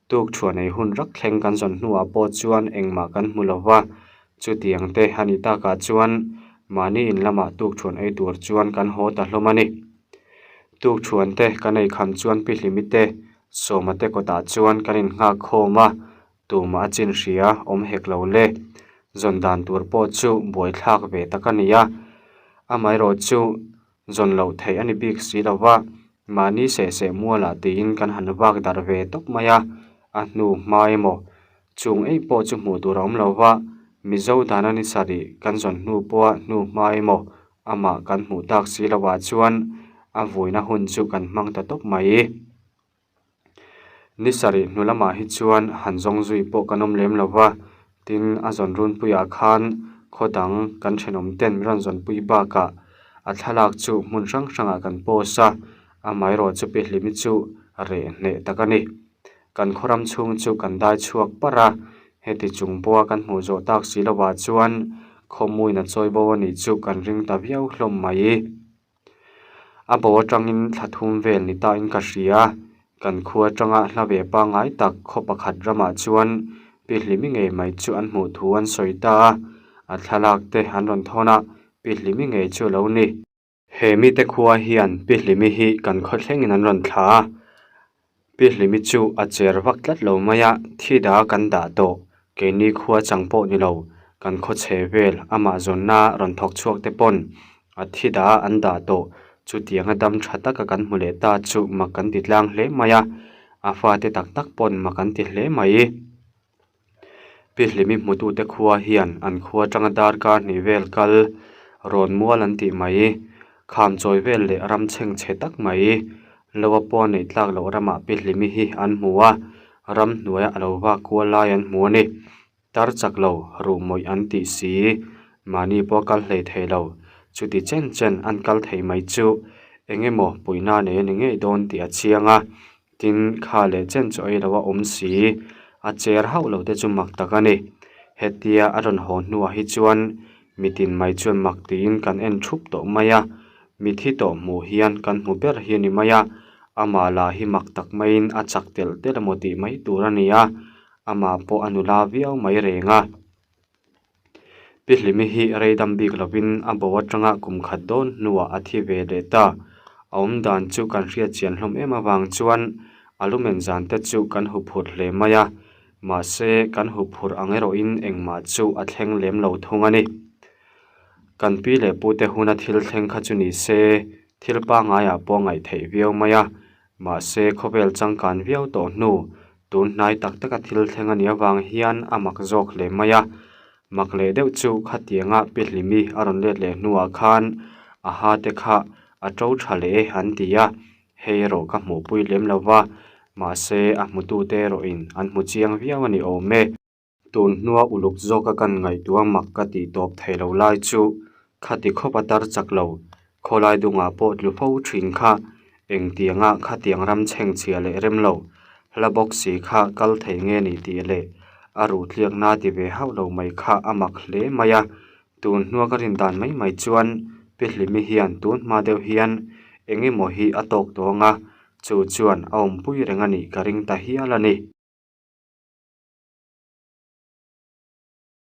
Tuk thuan ei hun rak thleng kan zawn hnuah pawh chuan engmah kan hmu lo va. Chutiang te a nih takah chuan mahni in lamah tukṭhuan ei tur chuan kan haw ta hlawm a ni. Tukṭhuan te kan ei kham chuan Pi Hlimi te Sawma te kawtah chuan kan innghak khawm a, tumah a chin hria awm hek lo le. Zawn dan tur pawh chu buaithlak ve tak a ni a, amaherawh chu zawn loh theih a ni bik si lo va, mahni seh seh mualah tiin kan han vak darh ve tawp mai a, a hnu hma emaw chung ei pawh chu hmuh tur a awm lo va, Mizo dana ni sarih kan zawn hnu pawha hnu hma emaw amah kan hmuh tak si lovah chuan a vuina hun chu kan hmang ta tawp mai. Ni sarih hnu lamah hi chuan han zawng zui pawh kan awm lem lo va, tin a zawn runpuiah khan khaw dang kan thenawm ten min rawn zawnpui bakah a thlalak chu hmun hrang hrangah kan post a, amaherawh chu Pi Hlimi chu reh hneh tak a ni. Kan khaw ram chhung chu kan dai chhuak parh a, heti chung pawha kan hmuh zawh tak si lovah chuan khawmuin a chawi bo a nih chu kan ring ta viau hlawm mai. A bo atangin thla thum vel ni ta in ka hria. Kan khua atanga hla ve pangngai tak khaw pakhat ramah chuan Pi Hlimi ngei mai chu an hmuh thu an sawi ta a, a thlalak te an rawn thawn a, Pi Hlimi ngei chu a lo ni. He mite khua hian Pi Hlimi hi kan khaw thlengin an rawn thla a, Pi Hlimi chu a cher vak tlat lo mai a, thi da kan dah tawh, keini khua chang pawh ni lo, kan khaw chhe vel amah zawnna rawn thawk chhuak te pawn a thi da an dah tawh, chutianga dam tha taka kan hmu leh ta chu mak kan ti tlang hle mai a, a fate tak tak pawn mak an ti hle mai. Pi Hlimi hmutute khua hian an khua atanga darkar hnih vel kal rawn mual an tih mai. Kham chawi vel leh ram chheng chhe tak mai. Loa pawh a neih tlak loh ramah Pi Hlimi hi an hmu a, ram hnuaia a lo vak kual lai an hmu a ni. Tar chak lo, ruh mawih an tih si. Mahni pawh a kal hlei thei lo. Chuti chen chen an kal thei mai chu eng emaw puihna nei a ni ngei dawn tih a chiang a. Tin, kha leh chen chu ei lo a awm si, a cher hauh lo te chu mak tak a ni. Hetia a rawn haw hnuah hi chuan mitin mai chuan mak tiin kan en thup tawh mai a, mithi tawh hmuh hian kan hmu ber hi a ni mai a, amah lah hi mak tak maiin a chak telh telh emaw tih mai tur a ni a, amah pawh a nula viau mai reng a. Pi Hlimi hi rei dam bik lovin a bo atanga kum khat dawn hnuah a thi ve leh ta. A awm dan chu kan hriat chian hlawm em avang chuan a lumen zan te chu kan hu phurh hle mai a, mahse kan hu phurh ang erawhin engmah chu a thleng lem lo thung a ni. Kan pi leh pute huna thil thleng kha chu ni se thil pangaiah pawh a ngaih theih viau mai a, Mahse, khawvel changkan viau tawh hnu, tun hnai tak taka thil thleng a nih avang hian a mak zawk hle mai a. Mak leh deuh chu khatianga Pi Hlimi a rawn let leh hnuah khan a ha te kha a to tha leh e an ti a, hei erawh ka hmuhpui lem lo va, mahse a hmutute erawhin an hmu chiang viau a ni awm e. Tun hnua uluk zawka kan ngaihtuah mak ka tih tawp thei lo lai chu khati khawp a tar chak lo, khawlai dungah pawh tlu fo thin kha engtianga khatiang ram chhengchhia leh rem lo, hla bawk si kha kal thei nge ni tih leh a ruh tliakna ti ve hauh lo mai kha a mak hle mai a, tun hnua ka rin dan mai mai chuan Pi Hlimi hian tun hma deuh hian eng emaw hi a tawk tawng a, chu chuan a awmpui reng a nih ka ring ta hial a ni.